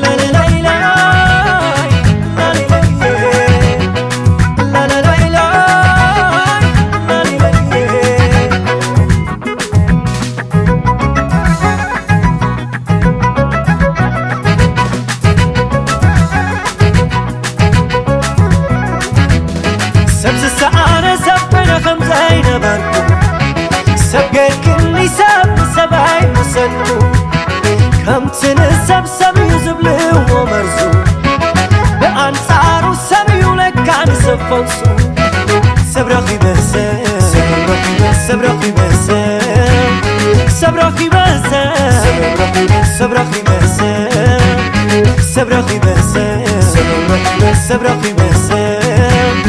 ላላላይላይ፣ ላላላይላይ፣ ላላላይላይ። ዝብልዎ መርዙ፣ ብኣንጻሩ ሰብ እዩ ለካ ንሰብ ፈውሱ። ሰብ ረኺበ ሰብ፣ ሰብ ረኺበ ሰብ፣ ሰብ ረኺበ ሰብ፣ ሰብ ረኺበ ሰብ፣ ሰብ ረኺበ ሰብ፣ ሰብ ረኺበ ሰብ፣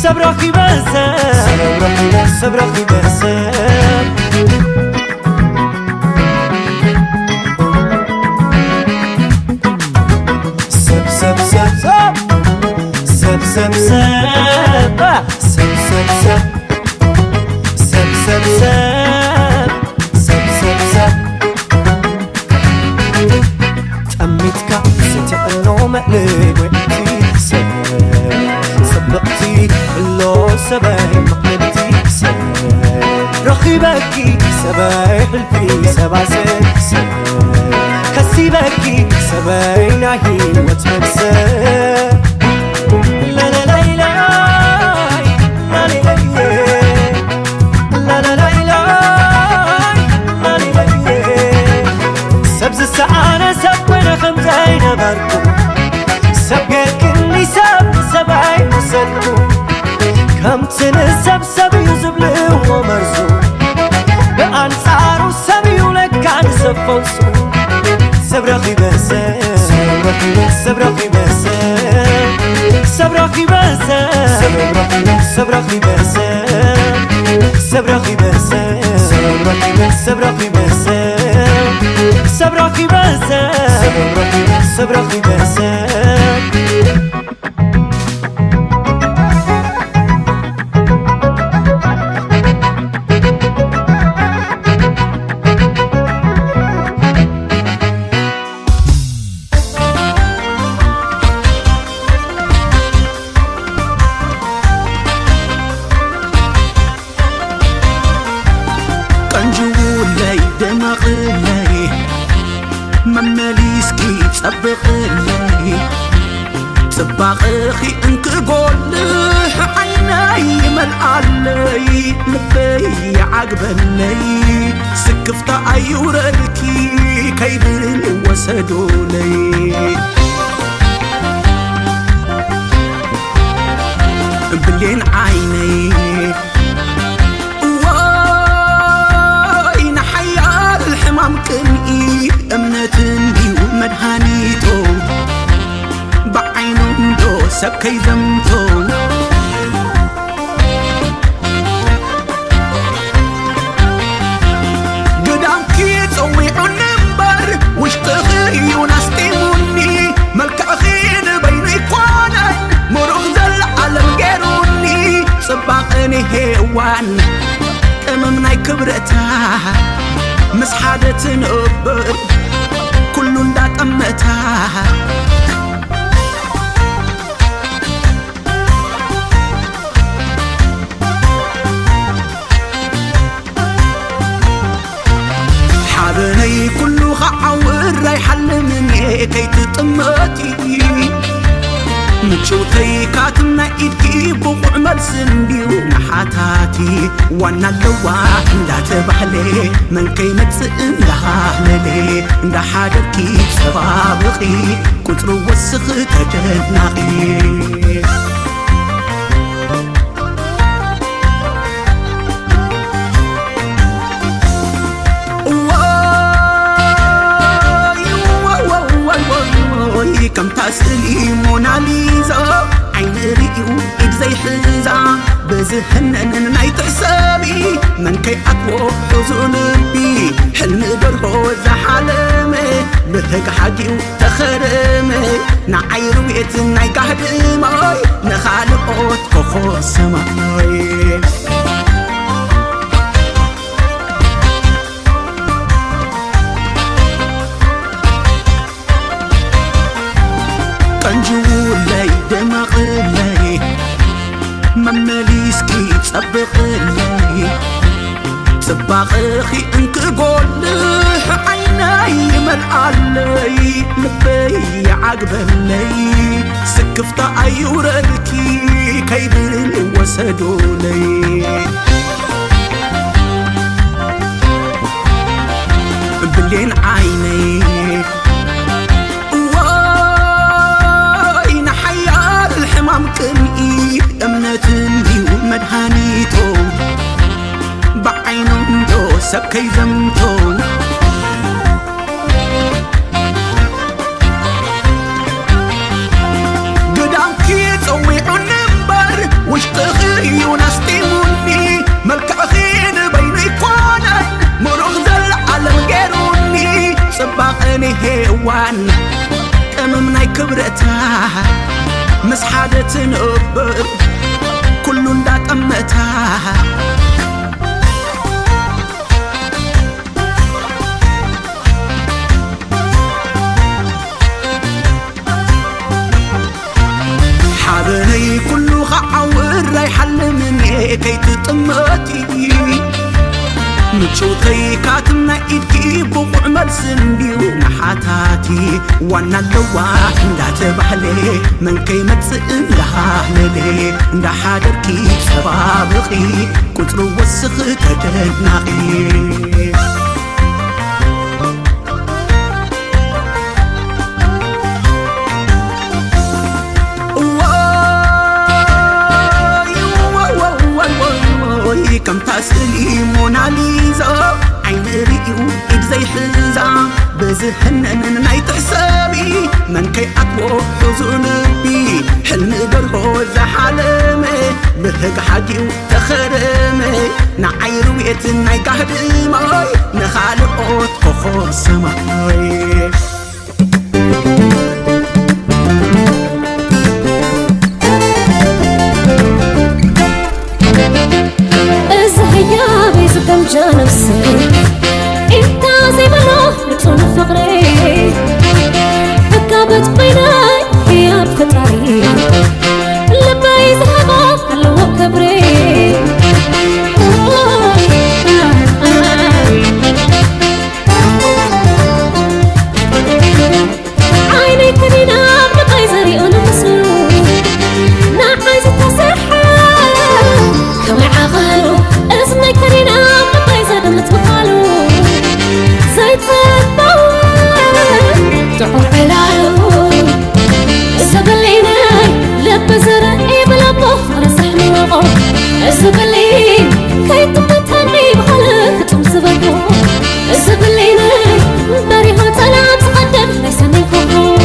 ሰብ ረኺበ ሰብ፣ ሰብ ረኺበ ሰብ። ሰብ ሰብ ሰብ ሰብ፣ ሰብ ሰብ ሰብ፣ ሰብ ሰብ ሰብ፣ ሰብ ሰብ ሰብ፣ ሰብ ሰብ ሰብ። ጠሚትካ ዝትዕኖ መእልጎ እቲ ሰብ፣ ጽብቕቲ ሕሎ ሰበይ ምቕልልቲ ሰብ፣ ረኺበኪ ሰበይ ሕልፊ ሰባሰ ሰብ፣ ከሲበኪ ሰበይ ናይ ህይወት መብሰ። ላላላይላይ፣ ላላላይላይ፣ ላላላይላይ። ሰብ ዝሰኣነ ሰብ ኮይነ ከም ዘይነበርኩ፣ ሰብ ጌርክኒ ሰብ ንሰብ ኣይመሰልኩ። ከምቲ ንሰብ ሰብ እዩ ዝብልዎ መርዙ፣ ብኣንጻሩ ሰብ እዩ ለካ ንሰብ ፈውሱ። ሰብ ረኺበ ሰብ፣ ሰብ ረኺበ ሰብ፣ ሰብ ረኺበ ሰብ፣ ሰብ ረኺበ ሰብ፣ ሰብ ረኺበ ሰብ፣ ሰብ ረኺበ ሰብ፣ ሰብ ረኺበ ሰብ፣ ሰብ ረኺበ ሰብ። ቀንጅውለይ ደመቕለይ መመሊስኪ ጸብቕለይ ጽባቕኺ እንክጎልሕ ዓይነይ ይመልኣለይ ልበይ ይዓግበለይ ስክፍታ ኣይውረድኪ ከይብል ወሰዶለይ ብሌን ዓይነይ እዋይ ንሓያል ሕማም ቅንኢ እምነት እንድዩ መድሃኒቶ ብዓይኑ እንዶ ሰብ ከይዘምቶ ግዳምኪ ጸዊዑኒ እምበር ውሽጥኺ እዩ ናስጢሙኒ መልክዕኺ ንበይኑ ይኮነን ምሩኽ ዘለዓለም ገይሩኒ ጽባቐ ንሄዋን ቅመም ናይ ክብረታ ምስ ሓደ ትነብር ኩሉ እንዳጠመታ ሓበነይ ኩሉ ኸዓ ውራይ ሓልምኔ ከይትጥመቲ ምጭውተይ ካትም ናይ ኢድኪ ብቑዕ መልሲ እንድዩ ንሓታቲ ዋና ኣለዋ እንዳተባህለ መን ከይመጽእ እንዳሃለለ እንዳሓደርኪ ጸባብኺ ቁጽሪ ወስኺ ተደናቒ ወይ ከምታ ስእሊ ሞናሊዛ ዓይኒ ርእዩ ኢድ ዘይሕዛ ብዝህነን ናይ ትሕሰቢ መን ከይኣትዎ ሑዙ ልቢ ሕልሚ ደርሆ ዝሓለመ ብህግሓግዩ ተኸረመ ንዓይ ርዌት ናይ ጋህዲ ማይ ንኻልኦት ኮኾብ ሰማይ ቀንጅውለይ ደመቕለይ መመሊስኪ ጸብቕለይ ጽባቕኺ እንክጎልሕ ዓይነይ ይመልኣለይ ልበይ ይዓግበለይ ስክፍታ ኣይውረድኪ ከይብል ወሰዶለይ ብሌን ዓይነይ እዋ ቀመም ናይ ክብረታ ምስ ሓደ ትነብር ኩሉ እንዳጠመታ ሓበነይ ኩሉ ኸዓ ውራይ ሓልምኔ ከይትጥመቲ ምጭውተይ ካትም ናይ ኢድኪ ብቑዕ መልሲ እንድዩ ንሓታቲ ዋና ኣለዋ እንዳተባህለ መን ከይመጽእ እንዳሃለለ እንዳሓደርኪ ጸባብኺ ቁጽሪ ወስኺ ተደናቒ ወይ ከምታ ስእሊ ሞናሊዛ ዓይኒ ርእዩ ኢድ ዘይሕዛ ብዝህነንን ናይ ትሕሰቢ መን ከይኣትዎ ሕዙ ልቢ ሕልሚ ገርሆ ዝሓለመ ብህግሓት እዩ ተኸረመ ንዓይ ርውየት ናይ ጋህዲ ማይ ንኻልኦት ኮኾብ ሰማይ እዚ ህያበይ ዝገምጃ ነብሰይ ኢንታ ዘይበሎ ንጹህ ፍቕረይ ዕጋበት በይነይ ህያብ ፈጣሪ ልበይ ዝሃቦ ኣለዎ ክብሪ ዓይነይ ከኒና ምቓይ ዘሪኦ ንምስሉ ንዓይ ዝተሰርሐ ከመይ ዓቐሉ እዝነይ ከኒና ምቓይ ዘድምፅ ምዃሉ ዘይፅበው ጥዑር ዕላሉ እዚ ብሌነይ ልቢ ዝርኢ ብለቦ ፍቕሪ ዘሕምቖ እዚ ብሌን ከይትመተኒ ብኻልእ ፍጹም ዝበሎ እዚ ብሌነይ በሪሆ ጸላም ዝቐደድ ናይ ሰሜን ኮኾብ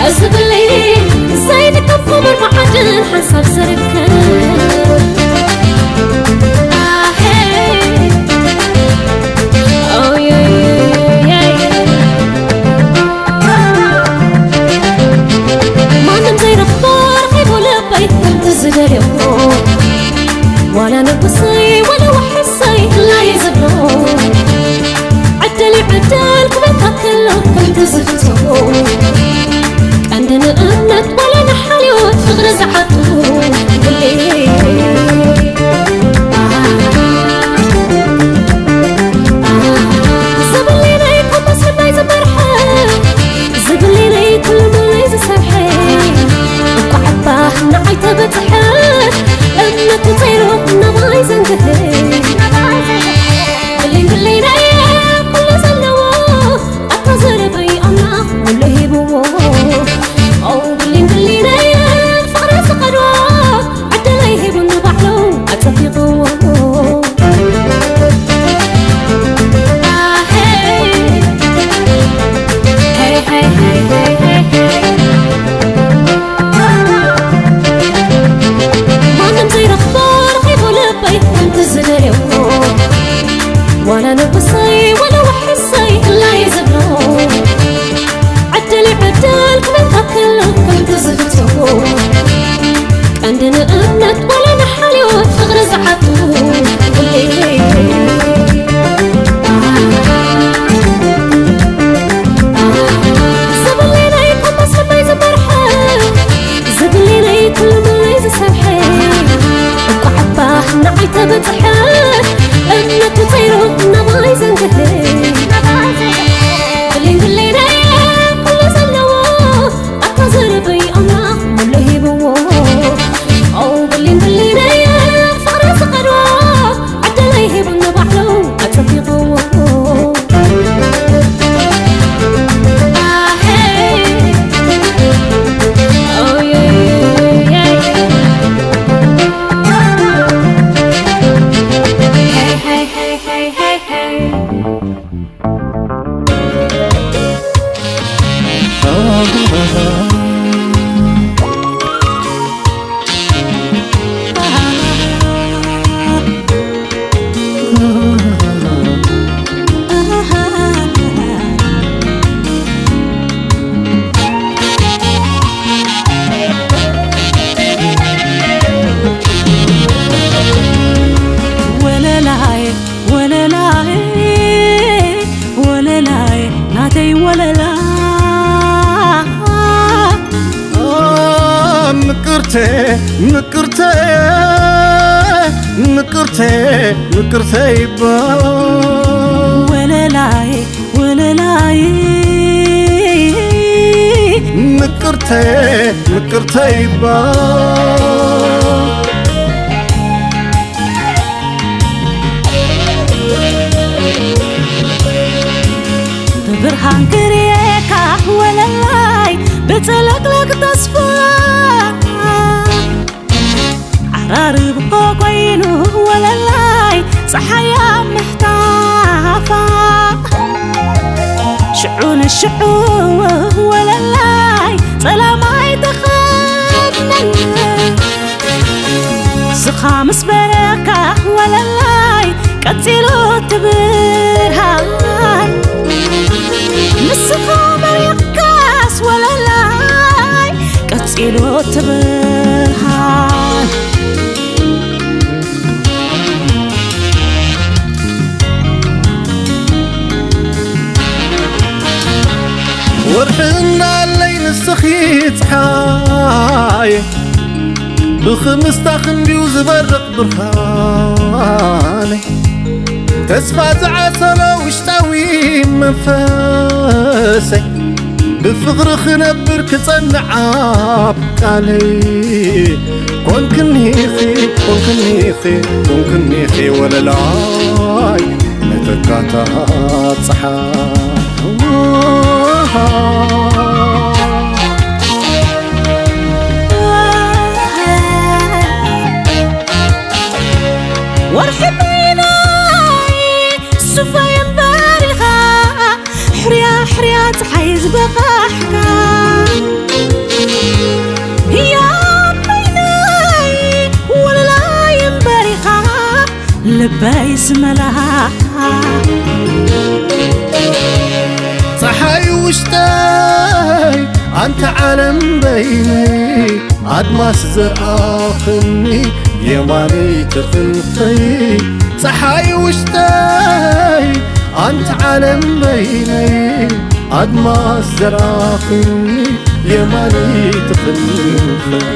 እዚ ብሌን ዘይንከፍ ክቡር መዓድን ሓንሳብ ዝርከብ ኣሄ ኦየየየ ማንም ዘይረኽቦ ረኺቡ ልበይ ከምቲ ዝደልዮ ዋላ ንጉሰይ ዋላ ዋሕሰይ ላየ ዝብሎ ዕድል ይዕደል ክበካ ከሎ ከምቲ ዝፍቶ ቀንዲ ንእምነት ዋላ ንሓልዮት ፍቕሪ ዝዓጡ ኩሌ ምቅርተ ምቅርተ ምቅርተ ምቅርተ ይባ ወለላይ ወለላይ ምቅርተ ምቅርተ ይባ ብብርሃን ክርእየካ ወለላይ ብጽልቅልቅ ተስፋ ዓራርቦ ኮይኑ ወለላይ ጸሓያ ምሕታፋ ሽዑ ንሽዑ ወለላይ ጸላማይ ተኸነን ስኻ ምስ በረካ ወለላይ ቀጺሉ ትብርሃን ንስኻ በሪቕካስ ወለላይ ቀጺሉ ትብርሃን ወርሒ እንዳለይ ንስኺ ፀሓይ ብኽምስታ ክንድዩ ዝበርቕ ብርሃነይ ተስፋ ዝዓሰሎ ውሽጣዊ መንፈሰይ ብፍቕሪ ክነብር ክጸንዕ ኣብ ቃለይ ኮንክኒኺ ኮንክኒኺ ኮንክኒኺ ወለላይ ነተካታ ጸሓይ ወርሒ በይናይ ሱፈይ እምበሪኻ ሕርያ ሕርያ ፀሓይ ዝበቓሕካ ህያብ በይናይ ወለላይ እምበሪኻ ልበይ ዝመልኣ ፀሓይ ውሽጠይ ኣንታ ዓለም በይነይ ኣድማስ ዘርኣኽኒ የማነይቲ ክንፈይ ፀሓይ ውሽጠይ ኣንታ ዓለም በይነይ ኣድማስ ዘርኣኽኒ የማነይቲ ክንፈይ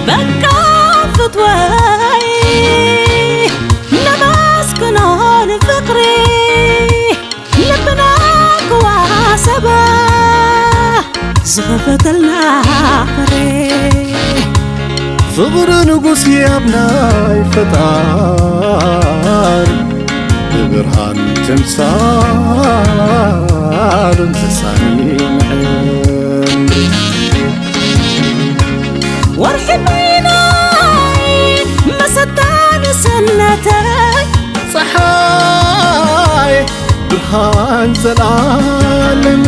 በቃ ፍትወይ ነመስግኖ ንፍቕሪ ልብና ክዋሰባ ዝኸፈተልና በሪ ፍቕሪ ንጉስ ህያብ ናይ ፈጣሪ ብብርሃን ትምሳሉን ተሳኒ ምዕል ወርሒ በይናይ መሰታ ንሰነተይ ፀሓይ ብርሃን ዘላለም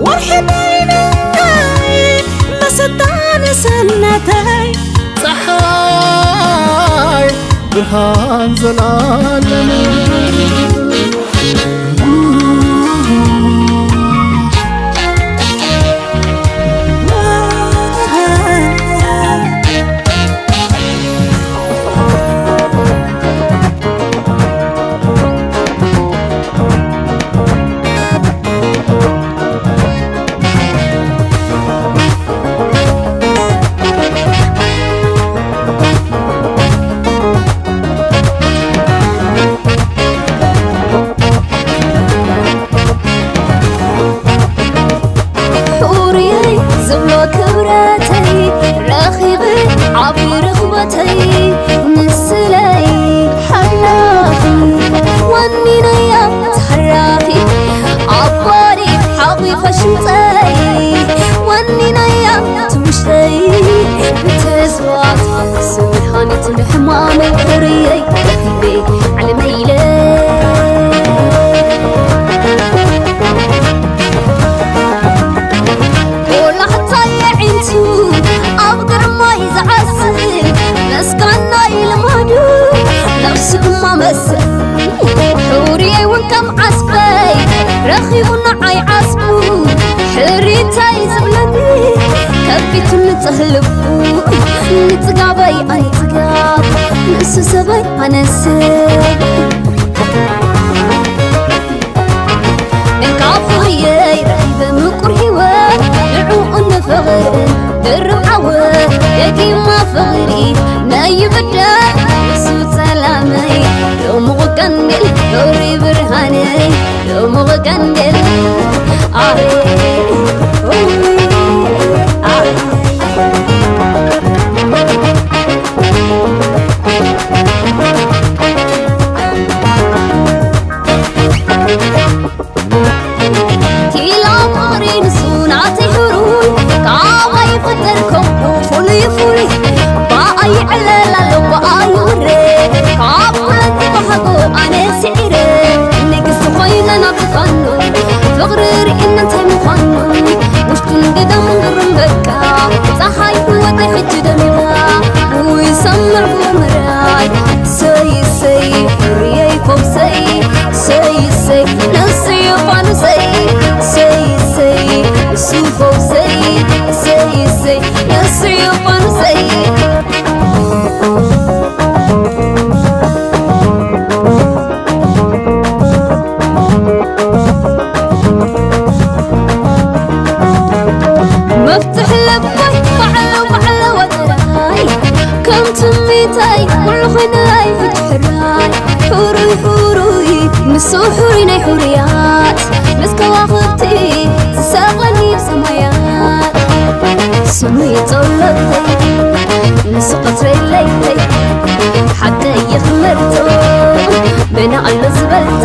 ወርሒ በይናይ መሰታ ንሰነተይ ፀሓይ ብርሃን ዘላለም ንስብ ካብ ፍቕርየይ ረኺበ ምቁር ህይወት፣ ንዕኡን ንፍቕርን ድርብ ዓወት፣ ደጊማ ፍቕሪ ነይብደል ንሱ ሰላመይ፣ ድሙቕ ቀንዲል ኑሪ ብርሃነይ፣ ድሙቕ ቀንዲል ኣይ ኣይ ኪሎ ፍቕሪ ንሱ ናተይ ሕሩይ፣ ካባይ ይፍጠር ከምኡ ፍሉይ ፍሉይ። ብኣይ ይዕለል ኣሎ ብኣይ ይውረ፣ ካብ ኩለን ተባህጎ ኣነ ስዒረ። ንግስቲ ኮይነ ናብ ዝፋኑ፣ ፍቕሪ ርኢና እንታይ ምዃኑ። ውሽጥን ግዳምን ግርም በቃ፣ ፀሓይ ወፀ ሕጂ ደሚቓ። ውይ ሰምዕ ምርኣይ፣ ሰይ ሰይ፣ ፍርየይ ፈውሰይ፣ ሰይ ሰይ፣ ነስዩ ፋኑሰይ፣ ሰይ ሰይ፣ እሱ ፈውሰይ፣ ሰይ ሰይ፣ ነስዩ ፋኑሰይ። መፍትሕ ለባይ ባዕሉ ባዕሉ ወጥራይ፣ ከም ትምኒተይ ኩሉ ኮይንለይ ሕጂ ሕራይ። ሕሩይ ሕሩይ ንሱ ሕሩይ ናይ ሕሩያት፣ ምስ ከዋኽብቲ ዝሰቐኒ ብሰማያት። ስሙ እዩ ጸሎተይ፣ ንሱ ቀትረይ ለይተይ፣ ሓደይ ይኽመርቶ፣ መን ኣሎ ዝበልጦ?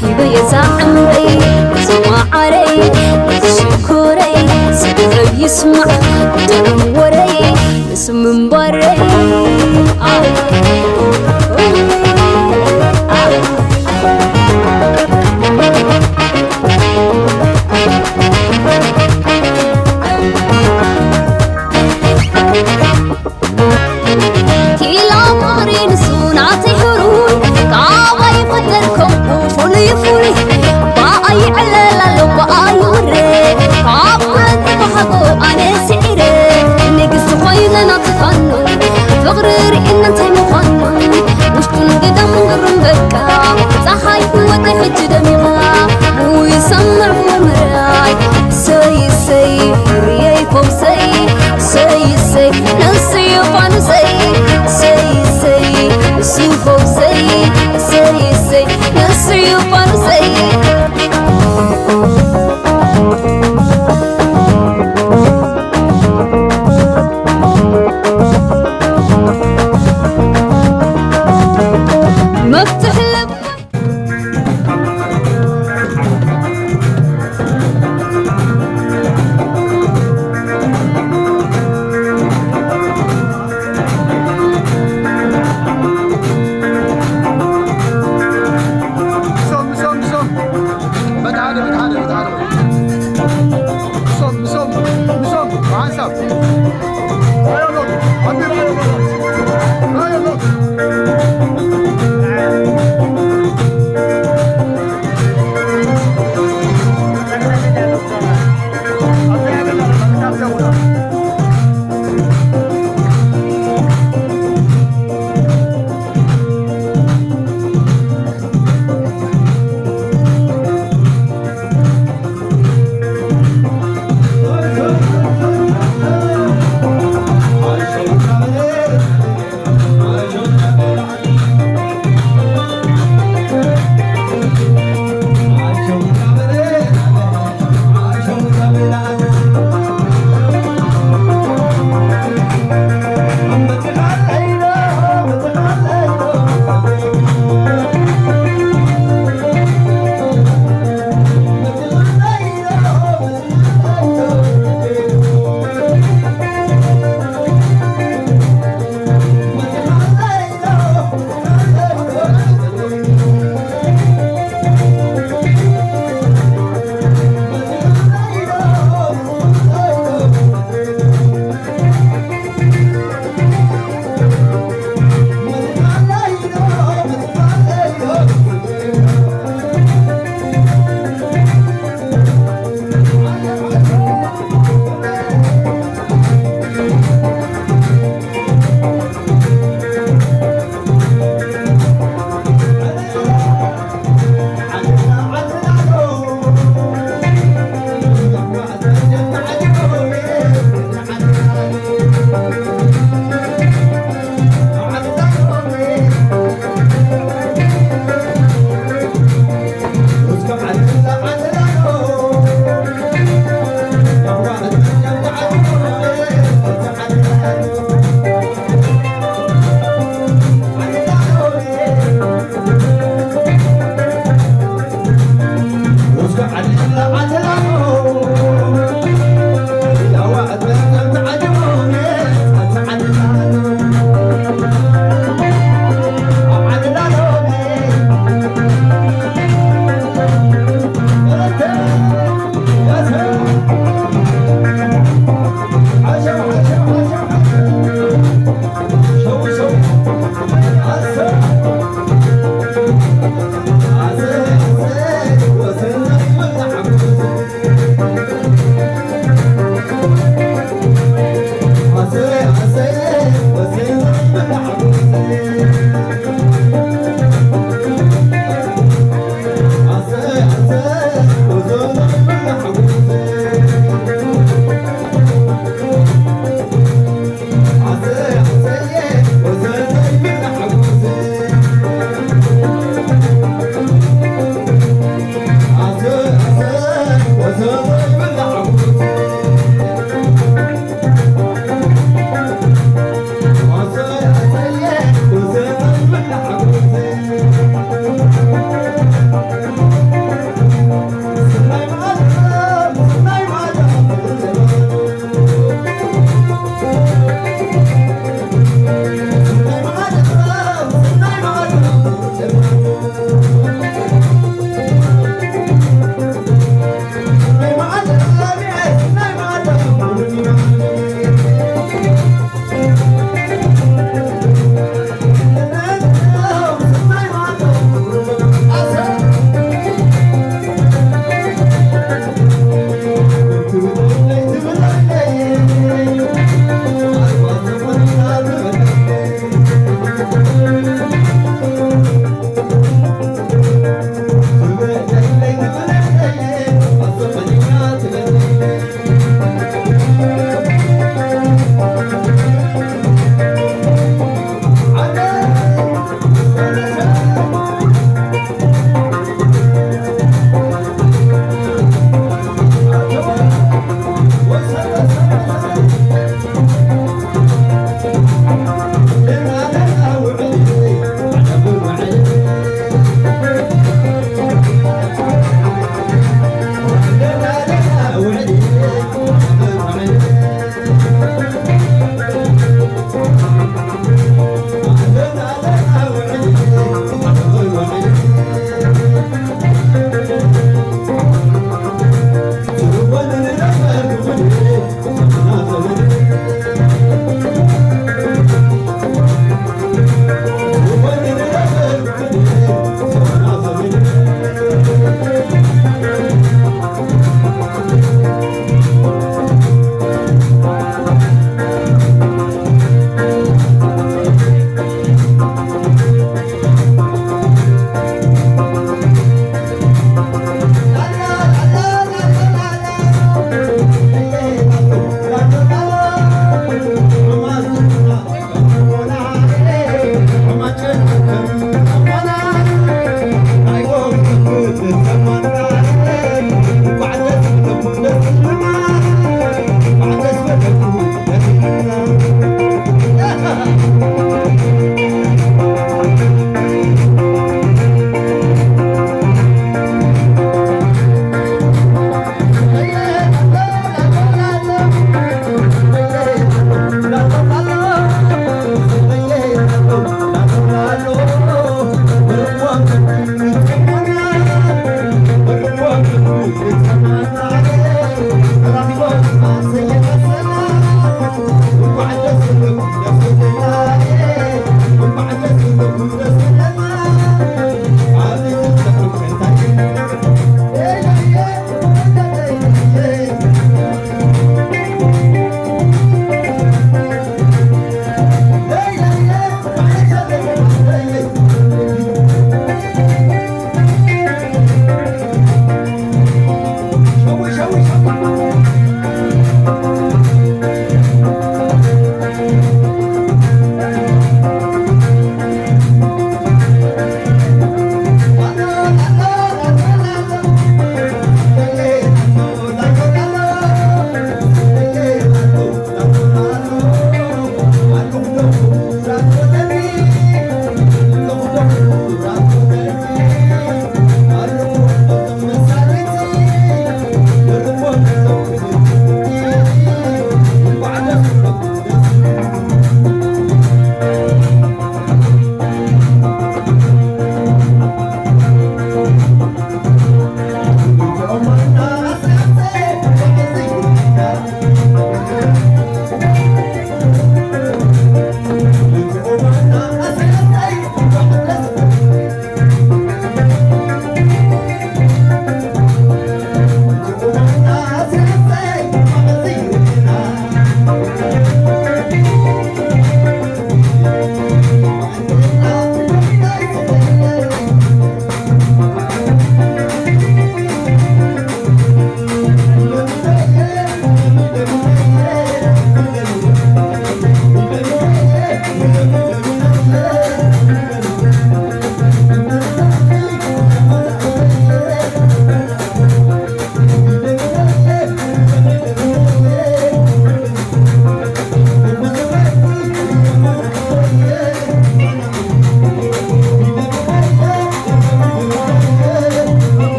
ሂበዮ ዛዕምረይ፣ ዝማዓረይ፣ ሽኮረይ፣ ስምዐይ ይስማዕ፣ ጥዑም ወረይ፣ ንሱ ምንባረይ። ኣይ፣ ኣይ። ኪሎ ፍቕሪ ንሱ ናተይ ሕሩይ፣ ካባይ ይፍጠር ከምኡ ፍሉይ ፍሉይ። ብኣይ ይዕለል ኣሎ ብኣይ ይውረ፣ ካብ ኩለን ተባህጎ ኣነ ስዒረ። ንግስቲ ኮይነ ናብ ዝፋኑ፣ ፍቕሪ ርኢና እንታይ ምዃኑ። ውሽጥን ግዳምን ግርም በቃ፣ ፀሓይ ወፀ ሕጂ ደሚቓ። ውይ ሰምዕ ምርኣይ፣ ሰይ ሰይ፣ ፍርየይ ፈውሰይ፣ ሰይ ሰይ፣ ነስዩ ፋኑሰይ፣ ሰይ ሰይ፣ እሱ ፈውሰይ፣ ሰይ ሰይ፣ ነስዩ ፋኑሰይ። መፍትሕ ለባይ። ምሶም፣ ምሶም፣ ምሶም። በታ ሓደ፣ በታ ሓደ፣ በታ ሓደ። ምሶም፣ ምሶም፣ ምሶም። ብሓንሳብ።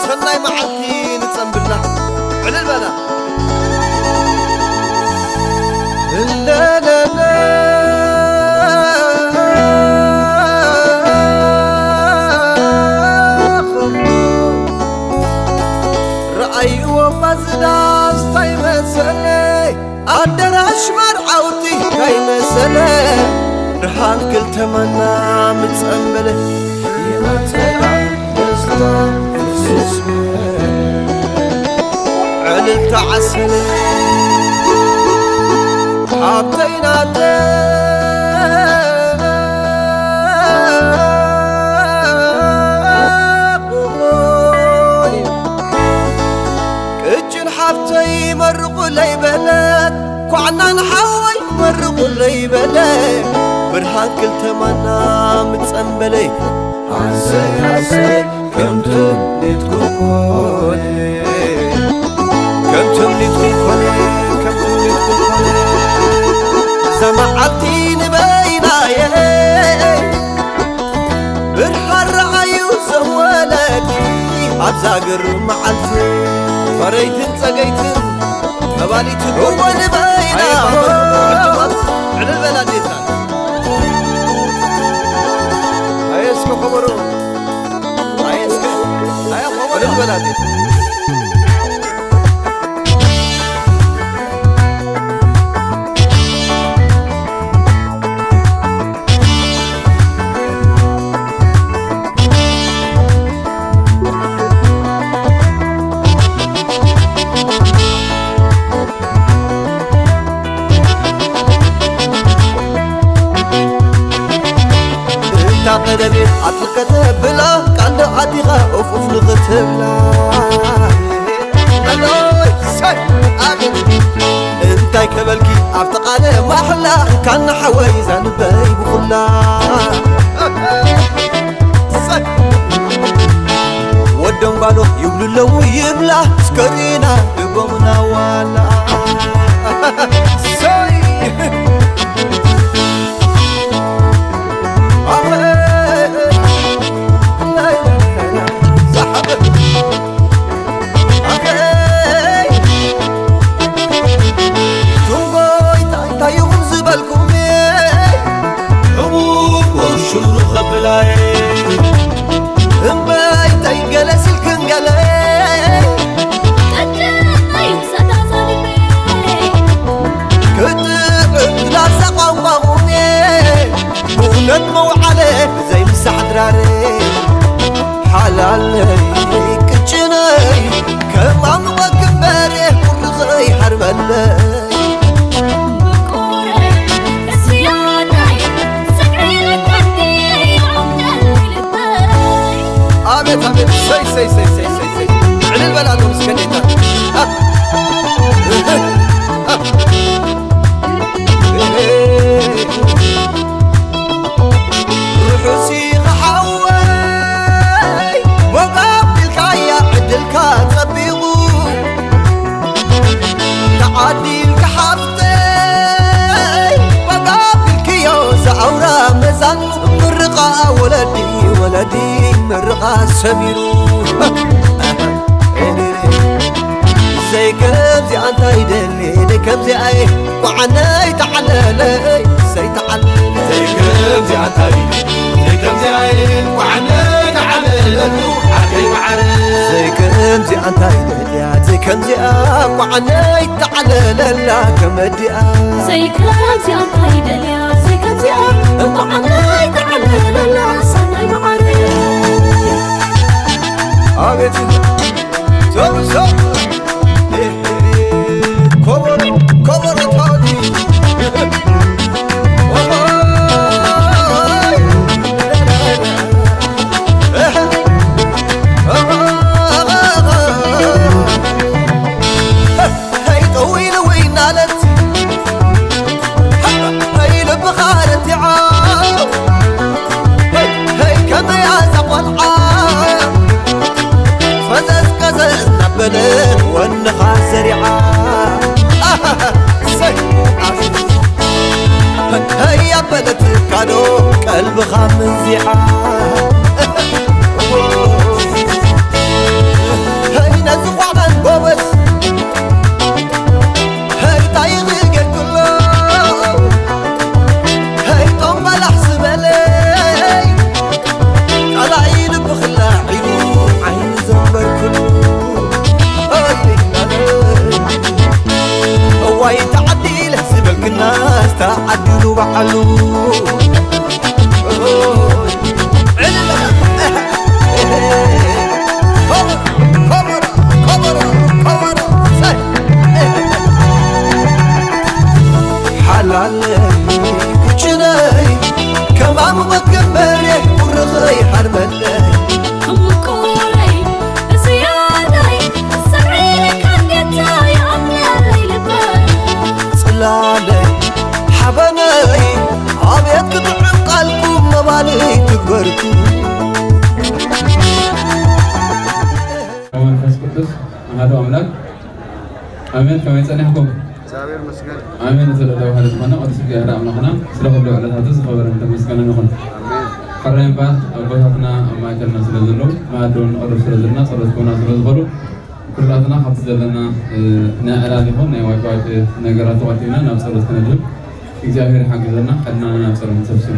ሰናይ መዓልቲ ንጸንብላ። ዕልል በላ። እለለለ። ረኣይዎ ባዚ ዳስ ታይ መሰለ፣ ኣደራሽ መርዓውቲ ታይ መሰለ፣ ብርሃን ክልተ ማና ምጸንበለ። ይመጸና ደስታ ፍስስ በለ። ዕልልታ ዓሰለ። ሓብተይ ናተይ ቅጭን ሓፍተይ መርቑለይ በለት፣ ኳዕናን ሓወይ መርቑለይ በለ። ብርሃን ክልተ ማና ምጸንበለይ። ኣሰይ ኣሰይ ከም ትምኒትኩም ኮነ፣ ከም ትምኒትኩም ኮነ፣ ከም ትምኒትኩም ኮነ። እዛ መዓልቲ ንበይናየ ብርሃን ረኣዩ ዘወለዲ ኣብዛ ግርም መዓልቲ። ፈረይትን ጸገይትን መባሊት እወ ንበይና። ኣየ ባባ፣ ዕልል በላ ኣዴታት። ኣየ እስከ ከበሮ። ኣየ እስከ፣ ኣየ ከበሮ። ዕልል በላ ኣዴታት። እታ ቀደቤት ኣጥልቀተ ብላ ቃል ዶ ኣቲኻ ኡፍ ኡፍ ንኽትብላ። ኣሎይ፣ ሰይ፣ ኣቤት። እንታይ ከበልኪ ኣብቲ ቃለ ማሕላ፣ ካና ሓወይ ዛንበይ ብኹላ። ሰይ። ወዶም ጓሎ ይብሉ ኣለዉ ይብላ፣ እስከ ርኢና ልቦምና ዋላ። ሰይ። ክትጥዕም ላዛ ቋንቋ ኹኔ፣ ብእውነት መውዓለ ብዘይ ምሳሕ ድራረ። ሓላለይ ቅጭነይ፣ ከማምቐ ግንበሬ፣ ቁሪ ዘይሓርበለይ። ኣቤት፣ ኣቤት፣ ሰይ፣ ሰይ፣ ሰይ። ዕልል በላሉ ምስከኔታ። ርሑስ ኢኻ ሓወይ፣ ወግ ኣቢልካያ ዕድልካ ጸቢቑ። ተዓዲልካ ሓፍተይ፣ ወግ ኣቢልክዮ ዝኣውራ መዛኑ። ምርቓ ወለዲ፣ ወለዲ ምርቓ ሰሚሩ። ዘይከምዚኣ እንታይ ደሊ፣ ዘይከምዚኣ እየ ቋዕነይ ተዓለለይ፣ ዘይተዓለለ። ዘይከምዚኣ እንታይ፣ ዘይከምዚኣ እየ ቋዕነይ ተዓለለሉ ዓደይ መዓረ። ዘይከምዚኣ እንታይ ደልያ፣ ዘይከምዚኣ ቋዕነይ ተዓለለላ ከመዲኣ። ዘይከምዚኣ እንታይ ደልያ፣ ዘይከምዚኣ ቋዕነይ ተዓለለላ ሰናይ መዓረ። ኣቤት ተውሶ። ከበሮ፣ ከበሮ ታዲ። ሄይ ጠዊሉ ወይ እናለት፣ ሄይ ልብኻ ረቲዓ፣ ሄይ ከመይ ኣዛ ቆልዓ፣ ፈዘዝ ቀዘዝ እናበለት ወንኻ ዘሪዓ። ሰይ፣ ሄይ ኣበለትካ ዶ ቀልብኻ ምንዚዓ። በዓሉ። ሓላለይ ክችነይ ከማሙ መገበሬ ቁርኸይ ሓርበለይ እምቁረይ እዝያደይ ሰብዒ ካንጌታ የኣምነለይ ልበይ ጽላለይ ሓበነይ ኣቤት ክትዕም ቃልኩም መባልይ ትግበርኩ። መንፈስ ቅዱስ ኣሐዱ ኣምላክ ኣሜን። ከመይ ጸኒሕኩም? እግዚኣብሔር ይመስገን። ኣሜን። ስለ ተባህለ ዝኾነ ቅዱስ እግዚኣብሔር ኣምላኽና ስለ ኩሉ ዕለታቱ ዝኸበረን ተመስገነን ይኹን። ኣሜን። ሕራይ እምበኣር ኣቦታትና ኣብ ማእከልና ስለ ዘለዉ መኣዲ እውን ንቐርብ ስለ ዘለና ጸሎት ክኾና ስለ ዝኾኑ ኩላትና ካብቲ ዘለና ናይ ዕላል ይኹን ናይ ዋጭዋጭ ነገራት ተቆጢብና ናብ ጸሎት ክነድህብ እግዚኣብሔር ይሓግዘና። ሕድናና ናብ ጸሎት ንሰብስብ።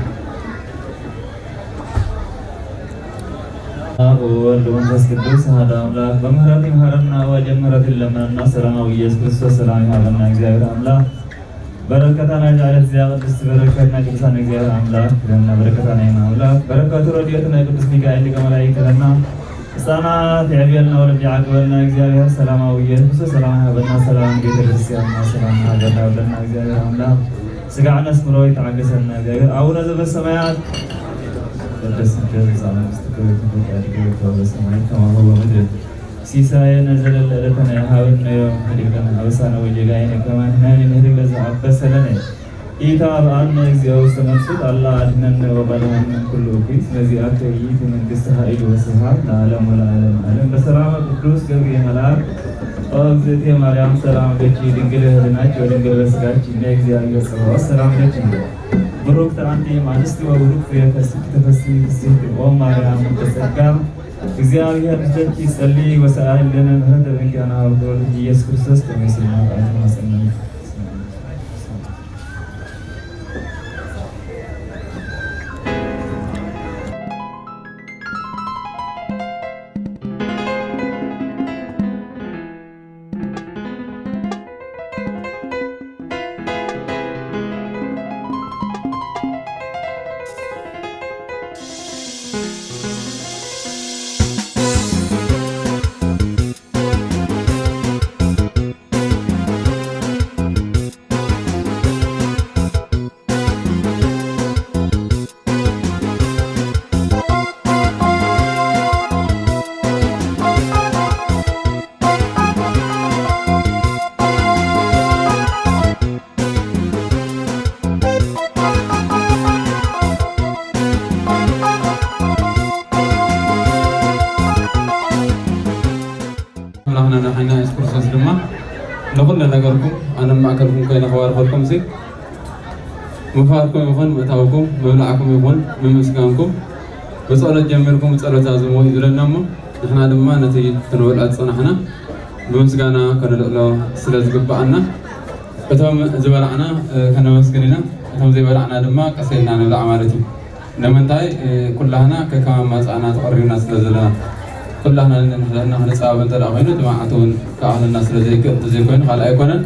ኣብ ወወልድ ወመንፈስ ቅዱስ ኣሐዱ ኣምላክ በምህረት ይምሃረና፣ ወጀመረት ይለመነና። ሰላማዊ ኢየሱስ ክርስቶስ ሰላም ይሃበና። እግዚኣብሔር ኣምላክ በረከታ ናይ ዛዕለት እዚኣ ቅድስቲ በረከት ናይ ቅዱሳን እግዚኣብሔር ኣምላክ ይለና። በረከታ ናይ ኣምላክ በረከቱ ረድኤቱ ናይ ቅዱስ ሚካኤል ሊቀ መላእክት ይለና። ህፃናት የዕብየልና፣ ወለዲ ይዓግበልና። እግዚኣብሔር ሰላማዊ ኢየሱስ ሰላም ይሃበና። ሰላም ቤተ ክርስቲያንና፣ ሰላም ሃገርና ይሃበና። እግዚኣብሔር ኣምላክ ስጋዕ ነስምሮ ይተዓገሰልና። እግዚኣብሔር ኣቡነ ዘበሰማያት ይትቀደስ ስምከ ትምጻእ መንግስትከ ወይኩን ፈቃድከ በከመ በሰማይ ከማሁ በምድር። ሲሳየነ ዘለለ ዕለትነ ሀበነ ዮም፣ ሀድግ ለነ አበሳነ ወጌጋየነ ከመ ንሕነኒ ንህድግ ለዘአበሰ ለነ። ኢታብአነ እግዚኦ ውስተ መንሱት፣ አላ አድነነ ወባልሐነ እምኩሉ እኩይ። እስመ ዚአከ ይእቲ መንግስት ኃይል ወስብሐት ለዓለም ወለዓለም ዓለም። በሰላመ ቅዱስ ገብርኤል መልአክ ኦ እግዝእትየ ማርያም ሰላም ለኪ ድንግል በህሊናኪ ወድንግል በስጋኪ እመ እግዚአብሔር ጸባኦት ሰላም ለኪ ብሩክት አንቲ እምአንስት ወብሩክ ፍሬ ከርሥኪ ተፈሥሒ ፍሥሕት ኦ ማርያም ምልዕተ ጸጋ እግዚአብሔር ምስሌኪ ጸሊ ወሰአሊ ለነ ምህረተ በኪ አነ ሀብቶ ኢየሱስ ክርስቶስ ከመ ይስማ ቃል ማጸነኒ። ኣምላኽና መድሓኒና የሱስ ክርስቶስ ድማ ንኹሉ ነገርኩም ኣነ ኣብ ማእከልኩም ኮይነ ክባርኸልኩም ሲ ምፋርኩም ይኹን ምእታውኩም ምብላዕኩም ይኹን ምምስጋንኩም ብጸሎት ጀሚርኩም ብጸሎት ዛዝምዎ እዩ ዝብለና እሞ ንሕና ድማ ነቲ ክንበልዖ ዝጸናሕና ብምስጋና ከነልዕሎ ስለ ዝግብኣና እቶም ዝበላዕና ከነመስግን ኢና፣ እቶም ዘይበላዕና ድማ ቀስ ኢልና ንብላዕ ማለት እዩ። ንምንታይ ኩላህና ከከም ኣማጽኣና ተቐሪብና ስለ ዘለና ኩላህና ንሕድሕድና ክንጻበብ እንተ ደኣ ኮይኑ እቲ መዓልቲ እውን ክኣኽለና ስለ ዘይክእል እንተዘይኮይኑ ካልእ ኣይኮነን።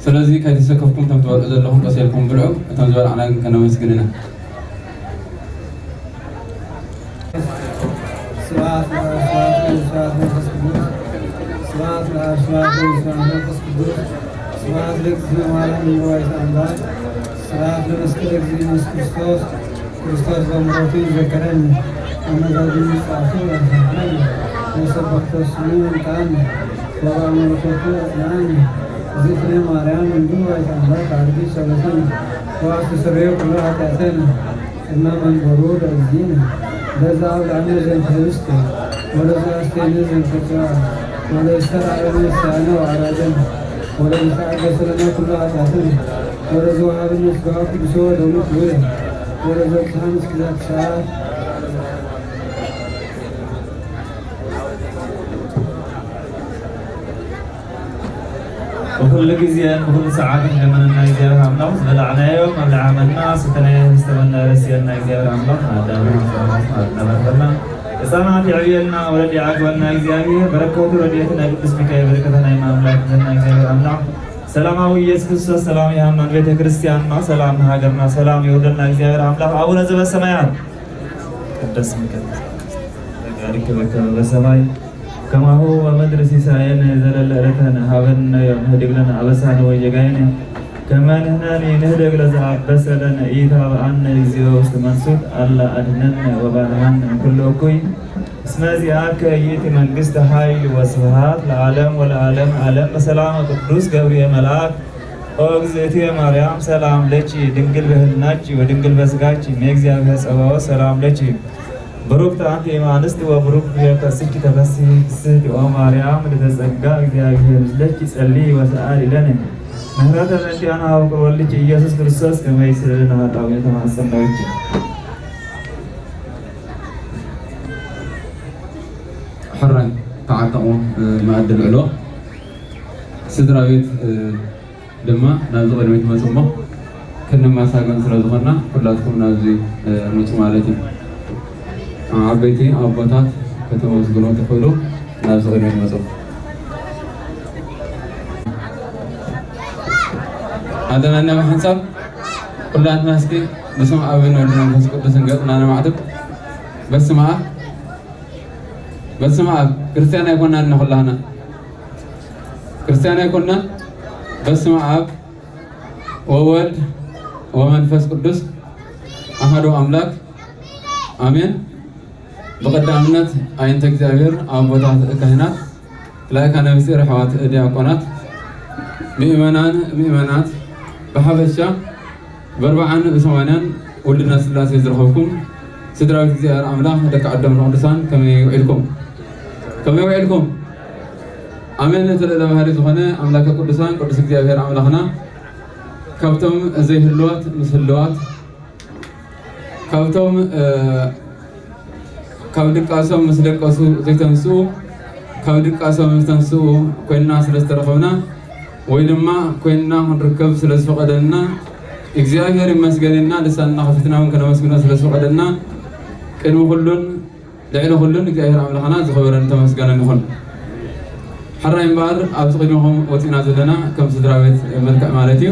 ስለዚ ከይተሰከፍኩም እቶም ትበልዑ ዘለኹም ቀስ ኢልኩም ብልዑ፣ እቶም ዝበላዕና ግን ከነመስግን ኢና። ስብሐት ለአብ ስብሐት ለወልድ ስብሐት ለመንፈስ ቅዱስ። ስብሐት ለአብ ስብሐት ለወልድ ስብሐት ለመንፈስ ቅዱስ። ስብሐት ለእግዝእትነ ማርያም እመ ወላዲተ አምላክ። ስብሐት ለመስቀለ እግዚእነ ኢየሱስ ክርስቶስ። ክርስቶስ በምሕረቱ ይዘከረን። አመዛዝኖ ምጽአቱ ያስብሐን። ወሰብሐ ስሙ ይምጣን። ወበአመ መለኮቱ ያጽንዓን። እግዝእትነ ማርያም እመ ወላዲተ አምላክ አርጊ ጸሎትን። ወአስተስርዮ ኩሉ ኃጢአትን። ቅድመ መንበሩ ለእግዚእነ ለዘ አብልዐነ ዘንተ ህብስት ወለዘ አስተየነ ዘንተ ጽዋ ወለዘ አስተርአየነ ነስያነ ወአራዘን ወለዘ አገሰ ለነ ኩሉ ኃጢአትን ወለዘ ወሀበነ ስጋሁ ቅዱስ ወደሙ ክቡር ወለዘ አብጽሐነ እስከ ዛቲ ሰዓት። ብኹሉ ግዜን ብኹሉ ሰዓትን ለመነና እግዚኣብሔር ኣምላኽ ዝበላዕናዮ መብልዓ መና፣ ሰተናዮ ህብስተ መና ረስየና እግዚኣብሔር ኣምላኽ ንኣዳም ሔዋን ሰላም ኣስማት እናበርበርና ህፃናት የዕብየልና ወለዲ ይዓግበልና እግዚኣብሔር። በረከቱ ረድኤቱ ናይ ቅዱስ ሚካኤል በረከተ ናይ ኣምላኽ ይዘና እግዚኣብሔር ኣምላኽ ሰላማዊ ኢየሱስ ክርስቶስ ሰላም ይሃብና ንቤተ ክርስቲያንና፣ ሰላም ንሃገርና፣ ሰላም የውርደልና እግዚኣብሔር ኣምላኽ። ኣቡነ ዘበሰማያት ቅደስ ስምከ፣ ፈቃድከ በከመ በሰማይ ከማሁ በምድር፣ ሲሳየነ ዘለለ ዕለተነ ሀበነ ዮም፣ ህድግ ለነ አበሳነ ወጌጋየነ ከመ ንሕነኒ ንህደግ ለዘአበሰ ለነ፣ ኢታብአነ እግዚኦ ውስተ መንሱት፣ አላ አድነነ ወባልሃነ እምኩሉ እኩይ። እስመ ዚአከ ይእቲ መንግስት ኃይል ወስብሐት ለዓለም ወለዓለም ዓለም። በሰላም ቅዱስ ገብርኤል መልአክ። ኦ እግዝእትየ ማርያም ሰላም ለኪ፣ ድንግል በህልናኪ ወድንግል በስጋኪ፣ እመ እግዚአብሔር ጸባኦት ሰላም ለኪ። ብሩክት አንቲ እም አንስት ወብሩክ ፍሬ ከርስኪ ተፈሥሒ ፍስሕቲ ኦ ማርያም፣ ምልዕተ ጸጋ እግዚአብሔር ምስለኪ፣ ጸሊ ወሰአሊ ለነ ምህረተ በእንቲአነ ሀበ ፍቁር ወልድኪ ኢየሱስ ክርስቶስ ከመ ይስዕር ለነ ኃጣውኢነ ተማጸናዊኪ። ሕራይ ተዓጠቑ፣ እ፣ መኣዲ ልዕሎ ስድራ ቤት፣ እ፣ ድማ ናብዚ ቅድሚት መፁ እሞ ክንመሳገን ስለ ዝኾንና ኩላትኩም ናብዚ፣ እ፣ ምፁ ማለት እዩ። ዓበይቲ ኣቦታት ከተመስግኑ ትኽእሉ ናብዚ ቅድሚት መፁ። ኣለና እና ብሓንሳብ ኩላትና እስኪ በስመ ኣብን ወልድን መንፈስ ቅዱስን ገጽና ነማዕትብ። በስመ ኣብ፣ በስመ ኣብ። ክርስቲያን ኣይኮናን ኩላህና፣ ክርስቲያን ኣይኮናን። በስመ ኣብ ወወልድ ወመንፈስ ቅዱስ ኣሐዱ ኣምላክ ኣሜን። ብቐዳምነት ኣዒንተ እግዚኣብሔር ኣቦታት ካህናት፣ ላይካነ ምስጢር ኣሕዋት ዲያቆናት፣ ምእመናን ምእመናት ብሓፈሻ ብኣርብዓን ብሰማንያን ውልድና ስላሴ ዝረኸብኩም ስድራቤት እግዚኣብሔር ኣምላኽ ደቂ ዓዶም ንቅዱሳን ከመይ ውዒልኩም? ከመይ ውዒልኩም? ኣሜን። እቲ ልዕለ ባህሪ ዝኾነ ኣምላከ ቅዱሳን ቅዱስ እግዚኣብሔር ኣምላኽና ካብቶም ዘይህልዋት ምስ ህልዋት ካብቶም፣ እ፣ ካብ ድቃሶም ምስ ደቀሱ ዘይተንስኡ፣ ካብ ድቃሶም ምስ ተንስኡ ኮይንና ስለ ዝተረኸብና ወይ ድማ ኮይንና ክንርከብ ስለ ዝፈቐደልና እግዚኣብሔር ይመስገን ኢልና ልሳንና ከፊትና እውን ከነመስግኖ ስለ ዝፈቐደልና ቅድሚ ኩሉን ልዕሊ ኩሉን እግዚኣብሔር ኣምላኽና ዝኸበረን ተመስገነን ይኹን። ሕራይ እምበኣር ኣብዚ ቅድሚኹም ወፂና ዘለና ከም ስድራ ቤት መልክዕ ማለት እዩ።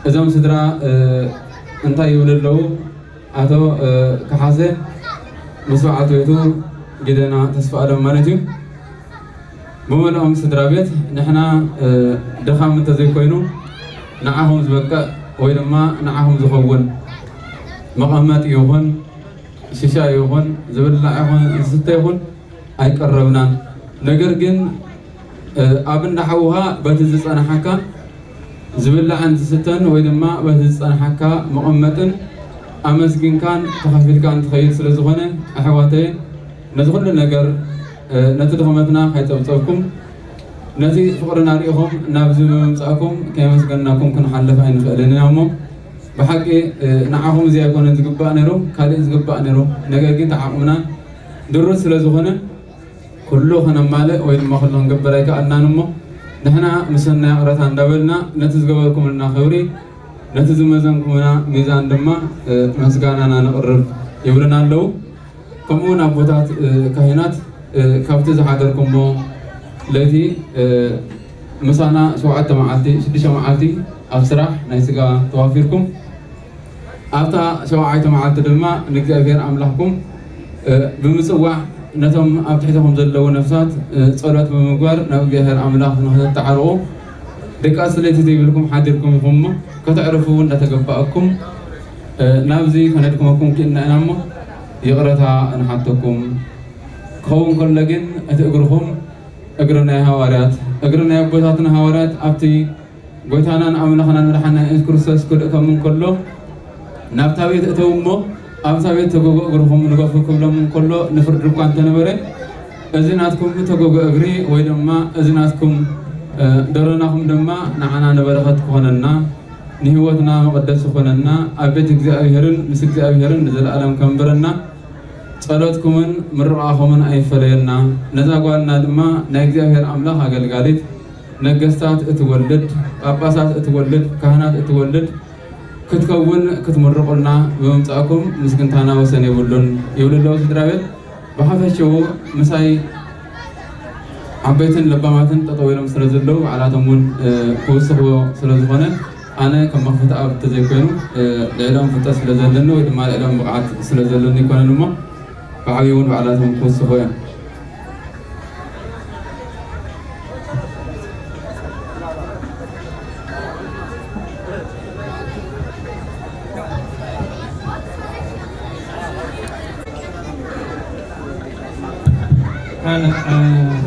እዞም ስድራ፣ እ፣ እንታይ ይብሉ ኣለዉ? ኣቶ፣ እ፣ ከሓሰ ምስ በዓልቲ ቤቱ ጊደና ተስፋኣለም ማለት እዩ። ብመልኦም ስድራ ቤት ንሕና፣ እ፣ ድኻም እንተዘይኮይኑ ንዓኹም ዝበቅዕ ወይ ድማ ንዓኹም ዝኸውን መቐመጢ ይኹን ሽሻ ይኹን ዝብላዕ ይኹን ዝስተ ይኹን ኣይቀረብናን። ነገር ግን፣ እ፣ ኣብ እንዳ ሓውኻ በቲ ዝጸናሓካ ዝብላዕን ዝስተን ወይ ድማ በቲ ዝጸናሓካ መቐመጥን ኣመስጊንካን ተኻፊልካን ትኸይድ ስለ ዝኾነ፣ ኣሕዋተየ፣ ነዚ ኩሉ ነገር፣ እ፣ ነቲ ድኽመትና ከይጸብጸብኩም፣ ነቲ ፍቕርና ርኢኹም ናብዚ ብምምጻእኩም ከየመስገንናኩም ክንሓልፍ ኣይንኽእልን ኢና እሞ፣ ብሓቂ፣ እ፣ ንዓኹም እዚ ኣይኮነን ዝግባእ ነይሩ፣ ካልእ ዝግባእ ነይሩ። ነገር ግን እቲ ዓቕምና ድሩት ስለ ዝኾነ፣ ኩሉ ከነማልእ ወይ ድማ ኩሉ ክንገብር ኣይከኣልናን እሞ፣ ንሕና ምስ ሰናይ ይቕረታ እንዳበልና፣ ነቲ ዝገበርኩምልና ክብሪ፣ ነቲ ዝመዘንኩምና ሚዛን ድማ፣ እ፣ ምስጋናና ነቕርብ ይብሉና ኣለዉ። ከምኡ እውን ኣቦታት፣ እ፣ ካህናት፣ እ፣ ካብቲ ዝሓደርኩሞ ለይቲ፣ እ፣ ምሳና ሸውዓተ መዓልቲ፣ ሽዱሽተ መዓልቲ ኣብ ስራሕ ናይ ስጋ ተዋፊርኩም፣ ኣብታ ሸውዓይቲ መዓልቲ ድማ ንእግዚኣብሔር ኣምላኽኩም፣ እ፣ ብምጽዋዕ ነቶም ኣብ ትሕተኹም ዘለዉ ነፍሳት፣ እ፣ ጸሎት ብምግባር ናብ እግዚኣብሔር ኣምላኽ ንኽትተዓረቑ ድቃስ ለይቲ ዘይብልኩም ሓዲርኩም ኢኹም እሞ፣ ከተዕርፉ እንዳተገባኣኩም፣ እ፣ ናብዚ ከነድክመኩም ክኢልና ኢና እሞ፣ ይቕረታ ንሓተኩም። ክኸውን ከሎ ግን፣ እቲ እግርኹም እግሪ ናይ ሃዋርያት፣ እግሪ ናይ ኣቦታትና ሃዋርያት ኣብቲ ጎይታናን ኣምላኽናን መድሓና የሱስ ክርስቶስ ክልእከም እንከሎ፣ ናብታ ቤት እተው እሞ፣ ኣብታ ቤት ተጎጎ እግርኹም ንገፉ ክብሎም እንከሎ፣ ንፍርዲ እኳ እንተነበረ፣ እዚ ናትኩም ተጎጎ እግሪ ወይ ድማ እዚ ናትኩም፣ እ፣ ደሮናኹም ድማ ንዓና ንበረኸት ክኾነና፣ ንህይወትና መቐደሲ ክኾነና፣ ኣብ ቤት እግዚኣብሔርን ምስ እግዚኣብሔርን ንዘለኣለም ከንብረና፣ ጸሎትኩምን ምርቓኹምን ኣይፈለየና። ነዛ ጓልና ድማ ናይ እግዚኣብሔር ኣምላኽ ኣገልጋሊት፣ ነገስታት እትወልድ፣ ጳጳሳት እትወልድ፣ ካህናት እትወልድ ክትከውን ክትምርቑልና ብምምጻእኩም ምስግንታና ወሰን የብሉን ይብሉ ኣለዉ ስድራ ቤት። ብሓፈሽኡ ምሳይ ዓበይትን ለባማትን ጠጠው ኢሎም ስለ ዘለዉ ባዕላቶም እውን ክውስኽዎ ስለ ዝኾነ ኣነ ከም መኽፈቲ ኣብ ተዘይኮይኑ ልዕሎም ፍልጠት ስለ ዘለኒ ወይ ድማ ልዕሎም ብቕዓት ስለ ዘለኒ ኣይኮነን እሞ ብዓብዩ እውን ባዕላቶም ክውስኽዎ እዮም።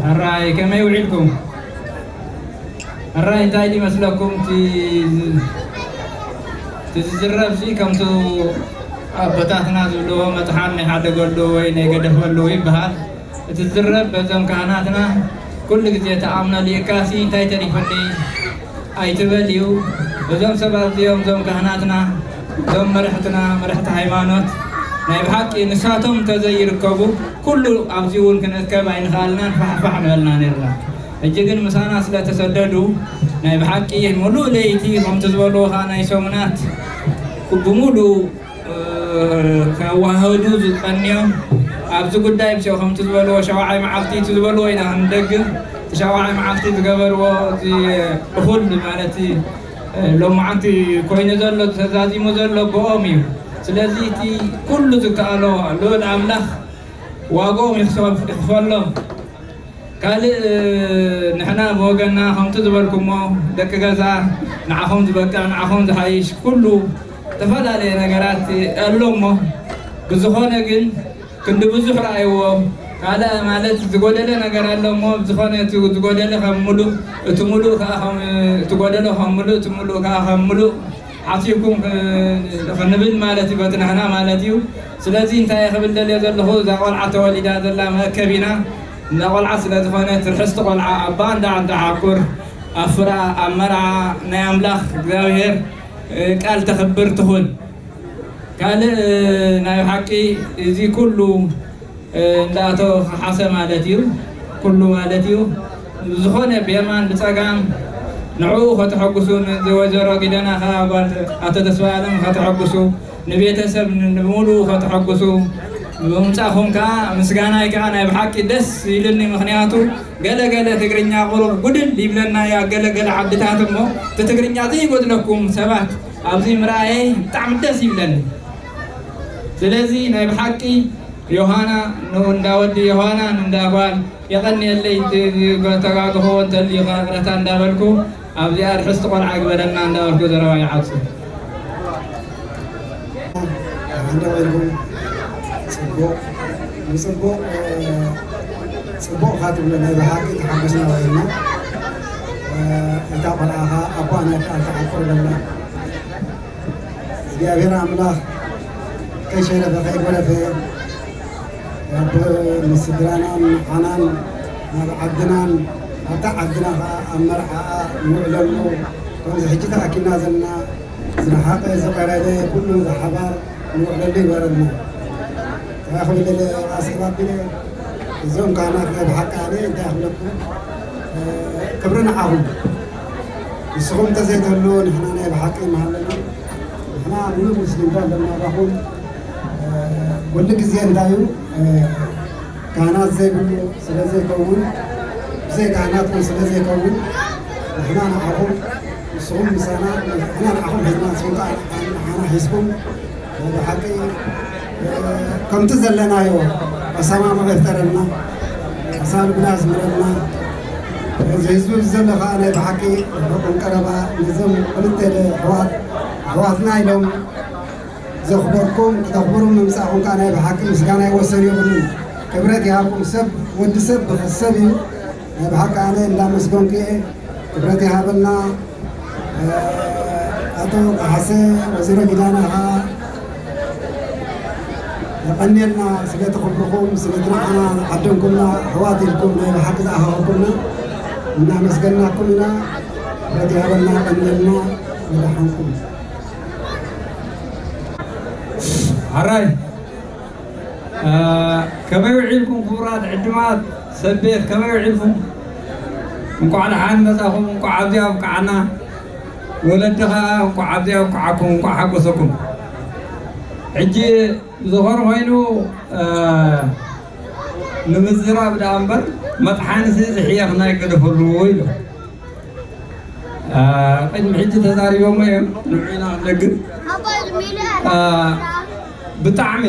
ሕራይ ከመይ ውዒልኩም? ሕራይ እንታይ ድመስለኩም? እቲ ዝዝረብ ሲ ከምቱ ኣቦታትና ዝብልዎ መጥሓን ናይ ሓደገሉ ወይ ናይ ገደፈሉ ይበሃል። እቲ ዝዝረብ በዞም ካህናትና ኩሉ ግዜ ተኣምኖ ሊእካሲ እንታይ ተሪፈኒ ኣይትበል እዩ። እዞም ሰባት እዚኦም እዞም ካህናትና እዞም መርሕትና መርሕቲ ሃይማኖት ናይ ብሓቂ ንሳቶም እንተዘይርከቡ ኩሉ ኣብዚ እውን ክንእከብ ኣይንኽኣልናን ፋሕፋሕ ንበልና ነርና። ሕጂ ግን ምሳና ስለ ተሰደዱ ናይ ብሓቂ ሙሉእ ለይቲ ከምቲ ዝበልዎ ከዓ ናይ ሰሙናት ብሙሉእ ከዋህዱ ዝቀንዮም ኣብዚ ጉዳይ ብሸው ከምቲ ዝበልዎ ሸውዓይ መዓልቲ እቲ ዝበልዎ ኢና ክንደግም እቲ ሸውዓይ መዓልቲ ዝገበርዎ እቲ እኹል ማለት ሎማዓንቲ ኮይኑ ዘሎ ተዛዚሙ ዘሎ ብኦም እዩ። ስለዚ እቲ ኩሉ ዝከኣሎ ልዑል ኣምላኽ ዋግኦም ይኽፈሎም። ካልእ ንሕና ብወገንና ከምቲ ዝበልኩሞ ደቂ ገዛ ንዓኹም ዝበቅዕ ንዓኹም ዝሓይሽ ኩሉ ዝተፈላለየ ነገራት ኣሎ እሞ ብዝኾነ ግን ክንዲ ብዙሕ ረኣይዎ ካልእ ማለት ዝጎደለ ነገር ኣሎ እሞ ብዝኾነ እቲ ዝጎደለ ከም ሙሉእ እቲ ሙሉእ ከዓ እቲ ጎደለ ከም ሙሉእ እቲ ሙሉእ ከዓ ከም ሙሉእ ሓሲብኩም ክንብል ማለት እዩ በቲ ንሕና ማለት እዩ። ስለዚ እንታይ ክብል ደልየ ዘለኹ እዛ ቆልዓ ተወሊዳ ዘላ መእከብ ኢና። እንዳ ቆልዓ ስለ ዝኾነት ርሕስቲ ቆልዓ ኣባ እንዳ ዓዲ ዓኩር ኣብ ፍራ ኣብ መርዓ ናይ ኣምላኽ እግዚኣብሔር ቃል ተኽብር ትኹን። ካልእ ናይ ብሓቂ እዚ ኩሉ እንዳተወሓሰ ማለት እዩ ኩሉ ማለት እዩ ዝኾነ ብየማን ብፀጋም ንዕኡ ከተሐጉሱ ንወይዘሮ ጊደና ከዓ ጓል ኣቶ ተስፋ ኣለም ከተሐጉሱ ንቤተሰብ ንሙሉ ከተሐጉሱ ብምምፃእኹም ከዓ ምስጋናይ ከዓ ናይ ብሓቂ ደስ ኢልኒ ምክንያቱ ገለገለ ትግርኛ ቁሩብ ጉድል ይብለና ያ ገለገለ ዓድታት እሞ እቲ ትግርኛ ዘይጎድለኩም ሰባት ኣብዚ ምርኣየይ ብጣዕሚ ደስ ይብለኒ ስለዚ ናይ ብሓቂ ዮሃና ንእንዳ ወዲ ዮሃና ንእንዳ ጓል የቐንየለይ ተጋግኽዎ እንተልዩ ከዓ ይቕረታ እንዳበልኩ ኣብዚኣ ርሕስቲ ቆልዓ ግበረና እንዳበልኩ ዘረባ ይዓጹ። እንደው ጽቡቕ ንጽቡቕ ጽቡቕ ካ ትብሎ ናይ ብሓቂ ተሓጎስና ውዒልና። እታ ቆልዓ ኸዓ ኣቦኣ ናይ ከኣ ተዓቁር በላ እግዚኣብሔር ኣምላኽ ከይሸረፈ ከይጎረፈ ናብ ንስድራናን ንዓናን ናብ ዓድናን ኣብታ ዓድና ኸዓ ኣብ መርዓኣ ንውዕለሉ ከምዚ ሕጂ ተኣኪብና ዘለና ዝረሓቐ ዝቐረበ ኩሉ ብሓባር ንውዕለሉ ይበረልና። እንታይ ክብል ኣስዕብ ኣቢለ እዞም ካህናት ናይ ብሓቂ ኣነ እንታይ ክብለኩም ክብሪ ንዓኹም ንስኹም እንተዘይተሉ ንሕና ናይ ብሓቂ ምሃለና ንሕና ምንም ምስሊምታ ኣለና ኣባኹም ኩሉ ግዜ እንታይ እዩ ካህናት ዘይብሉ ስለ ዘይከውን ብዘይ ካህናት እውን ስለ ዘይከውን ንሕና ንዓኹም ንስኹም ምሳና ንሕና ንዓኹም ሒዝና ንስኹም ከዓ ንዓና ሒዝኩም ናይ ብሓቂ ከምቲ ዘለናዮ ኣሰማምዖ ይፍጠረልና ኣሳልጉና ያስምረልና እዚ ህዝቢ ዘሎ ከዓ ናይ ብሓቂ ርሑቕን ቀረባ ነዞም ክልተ ኣሕዋት ኣሕዋትና ኢሎም ዘኽበርኩም ክተኽብሩ ምምፃእኹም ከዓ ናይ ብሓቂ ምስጋና ይወሰን የብሉን ክብረት ይሃብኩም ሰብ ወዲ ሰብ ብክሰብ እዩ ናይ ብሓቂ ኣነ እንዳመስገንኩ እየ ክብረት ይሃበልና ኣቶ ካሕሰ ወይዘሮ ጊዳና ከዓ የቐንየልና ስለቲ ክብርኹም ስለቲ ንዓና ዓደንኩምና ኣሕዋት ኢልኩም ናይ ብሓቂ ዝኣኻኸብኩምና እናመስገንናኩም ኢና ክብረት ይሃበልና የቐንየልና ወደሓንኩም ሓራይ ከመይ ውዒልኩም ክቡራት ዕድማት ሰብ ቤት ከመይ ውዒልኩም? እንኳዕ ደሓን መፃኹም፣ እንኳዕ ኣብዚ ኣብቅዓና። ወለዲ ከዓ እንኳዕ ኣብዚ ኣብቅዓኩም፣ እንኳዕ ሓጎሰኩም። ሕጂ ዝኾነ ኮይኑ ንምዝራብ ደኣ እምበር መጥሓንሲ ዝሕየኽና ይገደፈሉ ኢሉ። ቅድሚ ሕጂ ተዛሪቦሞ እዮም። ንዑ ኢና ክንደግም። ብጣዕሚ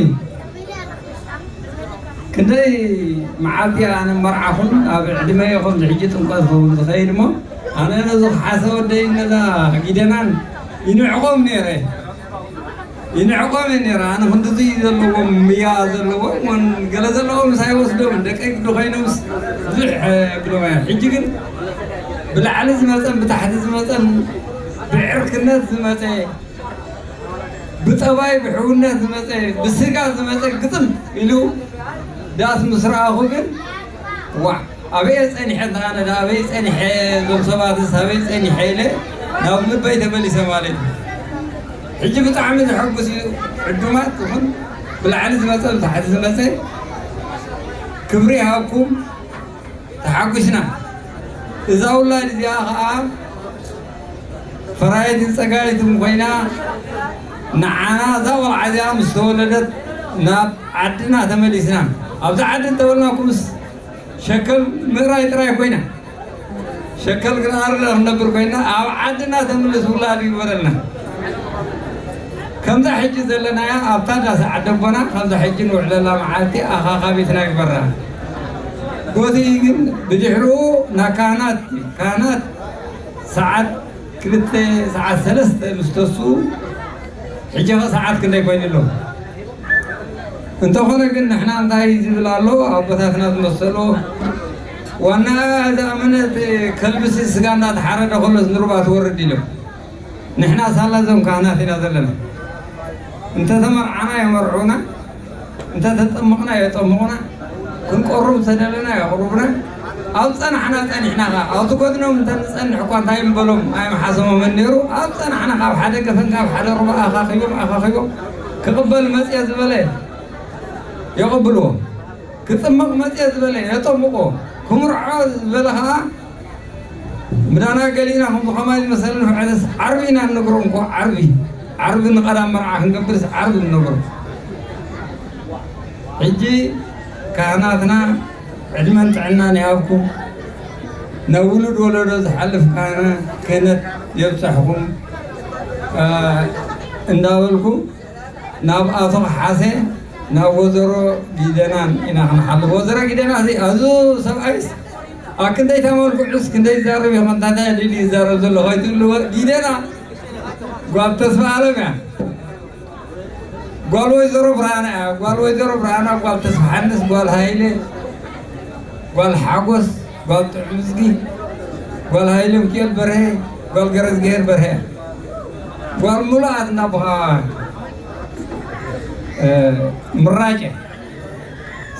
ክንደይ መዓልቲ ኣነ መርዓኹን ኣብ ዕድመ ይኹን ሕጂ ጥምቀት ክኸውን ዝኸይድ እሞ፣ ኣነ ነዚ ክሓሰ ወደይ ነዛ ጊደናን ይንዕቆም ነይረ። ይንዕቆም እየ ነይረ። ኣነ ክንድዚ ዘለዎም ምያ ዘለዎም ወን ገለ ዘለዎም ምሳይ ወስዶም ደቀይ ግዲ ኮይኖምስ ብዙሕ ብሎም እያ። ሕጂ ግን ብላዕሊ ዝመፀን ብታሕቲ ዝመፀን ብዕርክነት ዝመፀ ብጠባይ ብሕውነት ዝመፀ ብስጋ ዝመፀ ግጥም ኢሉ ዳስ ምስ ረኣኹ ግን ዋዕ ኣበየ ፀኒሐ እንተኣነ ዳ ኣበይ ፀኒሐ እዞም ሰባትስ ኣበይ ፀኒሐ ኢለ ናብ ልበይ ተመሊሰ ማለት እዩ። ሕጂ ብጣዕሚ ዘሐጉስ እዩ። ዕዱማት ይኹን ብላዕሊ ዝመፀ ብታሕቲ ዝመፀ ክብሪ ይሃብኩም። ተሓጒስና። እዛ ውላድ እዚኣ ኸዓ ፈራይትን ጸጋይትን ኮይና ንዓና እዛ ቆልዓ እዚኣ ምስ ተወለደት ናብ ዓድና ተመሊስና። ኣብዚ ዓዲ እንተበልናኩምስ ሸከል ምእራይ ጥራይ ኮይና ሸከል ግን ኣርዳ ክንነብር ኮይና ኣብ ዓድና ተምልስ ውላድ ይግበረልና። ከምዛ ሕጂ ዘለናያ ኣብታ ዳስ ዓደቦና ከምዛ ሕጂ ንውዕለላ መዓልቲ ኣኻኻቢትና ይግበራ። ቦቲ ግን ብድሕሪኡ ናብ ካህናት ካህናት ሰዓት ክልተ ሰዓት ሰለስተ ምስ ተስኡ ሕጂ ኸ ሰዓት ክንደይ ኮይኑ ኣሎ? እንተኾነ ግን ንሕና እንታይ ዝብል ኣሎ ኣቦታትና ዝመሰሎ ዋና እዛ እምነት ከልብሲ ስጋ እናተሓረደ ከሎስ ንሩባ ትወርድ ኢሎም። ንሕና ሳላ እዞም ካህናት ኢና ዘለና። እንተተመርዓና የመርዑና፣ እንተተጠመቕና የጠምቑና፣ ክንቆርብ እንተደለና የቕርቡና። ኣብ ጸናሕና ጸኒሕና ኸዓ ኣብቲ ጎድኖም እንተንጸንሕ እኳ እንታይ ምበሎም ኣይምሓሰቦምን ነይሩ። ኣብ ጸናሕና ካብ ሓደ ገፈን ካብ ሓደ ሩባ ኣኻኺቦም ኣኻኺቦም ክቕበል መጽየ ዝበለ የቐብልዎ፣ ክጥመቕ መጽየ ዝበለ የጠምቑ፣ ክምርዖ ዝበለ ኸዓ ምዳና ገሊና ከምዚ ኸማይ ዝመሰለ ንፍዕለስ ዓርቢ ኢና ንነግሮም እኮ ዓርቢ ዓርቢ ንቐዳም መርዓ ክንገብርስ ዓርቢ ንነግሮም። ሕጂ ካህናትና ዕድመን ጥዕናን ይሃብኩም፣ ናብ ውሉድ ወለዶ ዝሓልፍ ካህነ ክህነት የብፅሕኹም እንዳበልኩ ናብ ኣቶ ካሓሴ ናብ ወዘሮ ጊደናን ኢና ክንሓልፍ። ወዘሮ ጊደና እዚ ኣዙ ሰብኣይስ ኣብ ክንደይ ተመልክዑስ ክንደይ ይዛረብ ይኾን? እንታይ እንታይ ድል ይዛረብ ዘሎ ኸይትብልዎ። ጊደና ጓል ተስፋ ኣለም እያ። ጓል ወይዘሮ ብርሃና እያ። ጓል ወይዘሮ ብርሃና፣ ጓል ተስፋ ሓንስ፣ ጓል ሃይለ፣ ጓል ሓጎስ፣ ጓል ጥዑም እዝጊ፣ ጓል ሃይለ ሚካኤል በርሀ፣ ጓል ገረዝግሄር በርሀ እያ። ጓል ሙሉኣት እናቦኻ ምራጭ።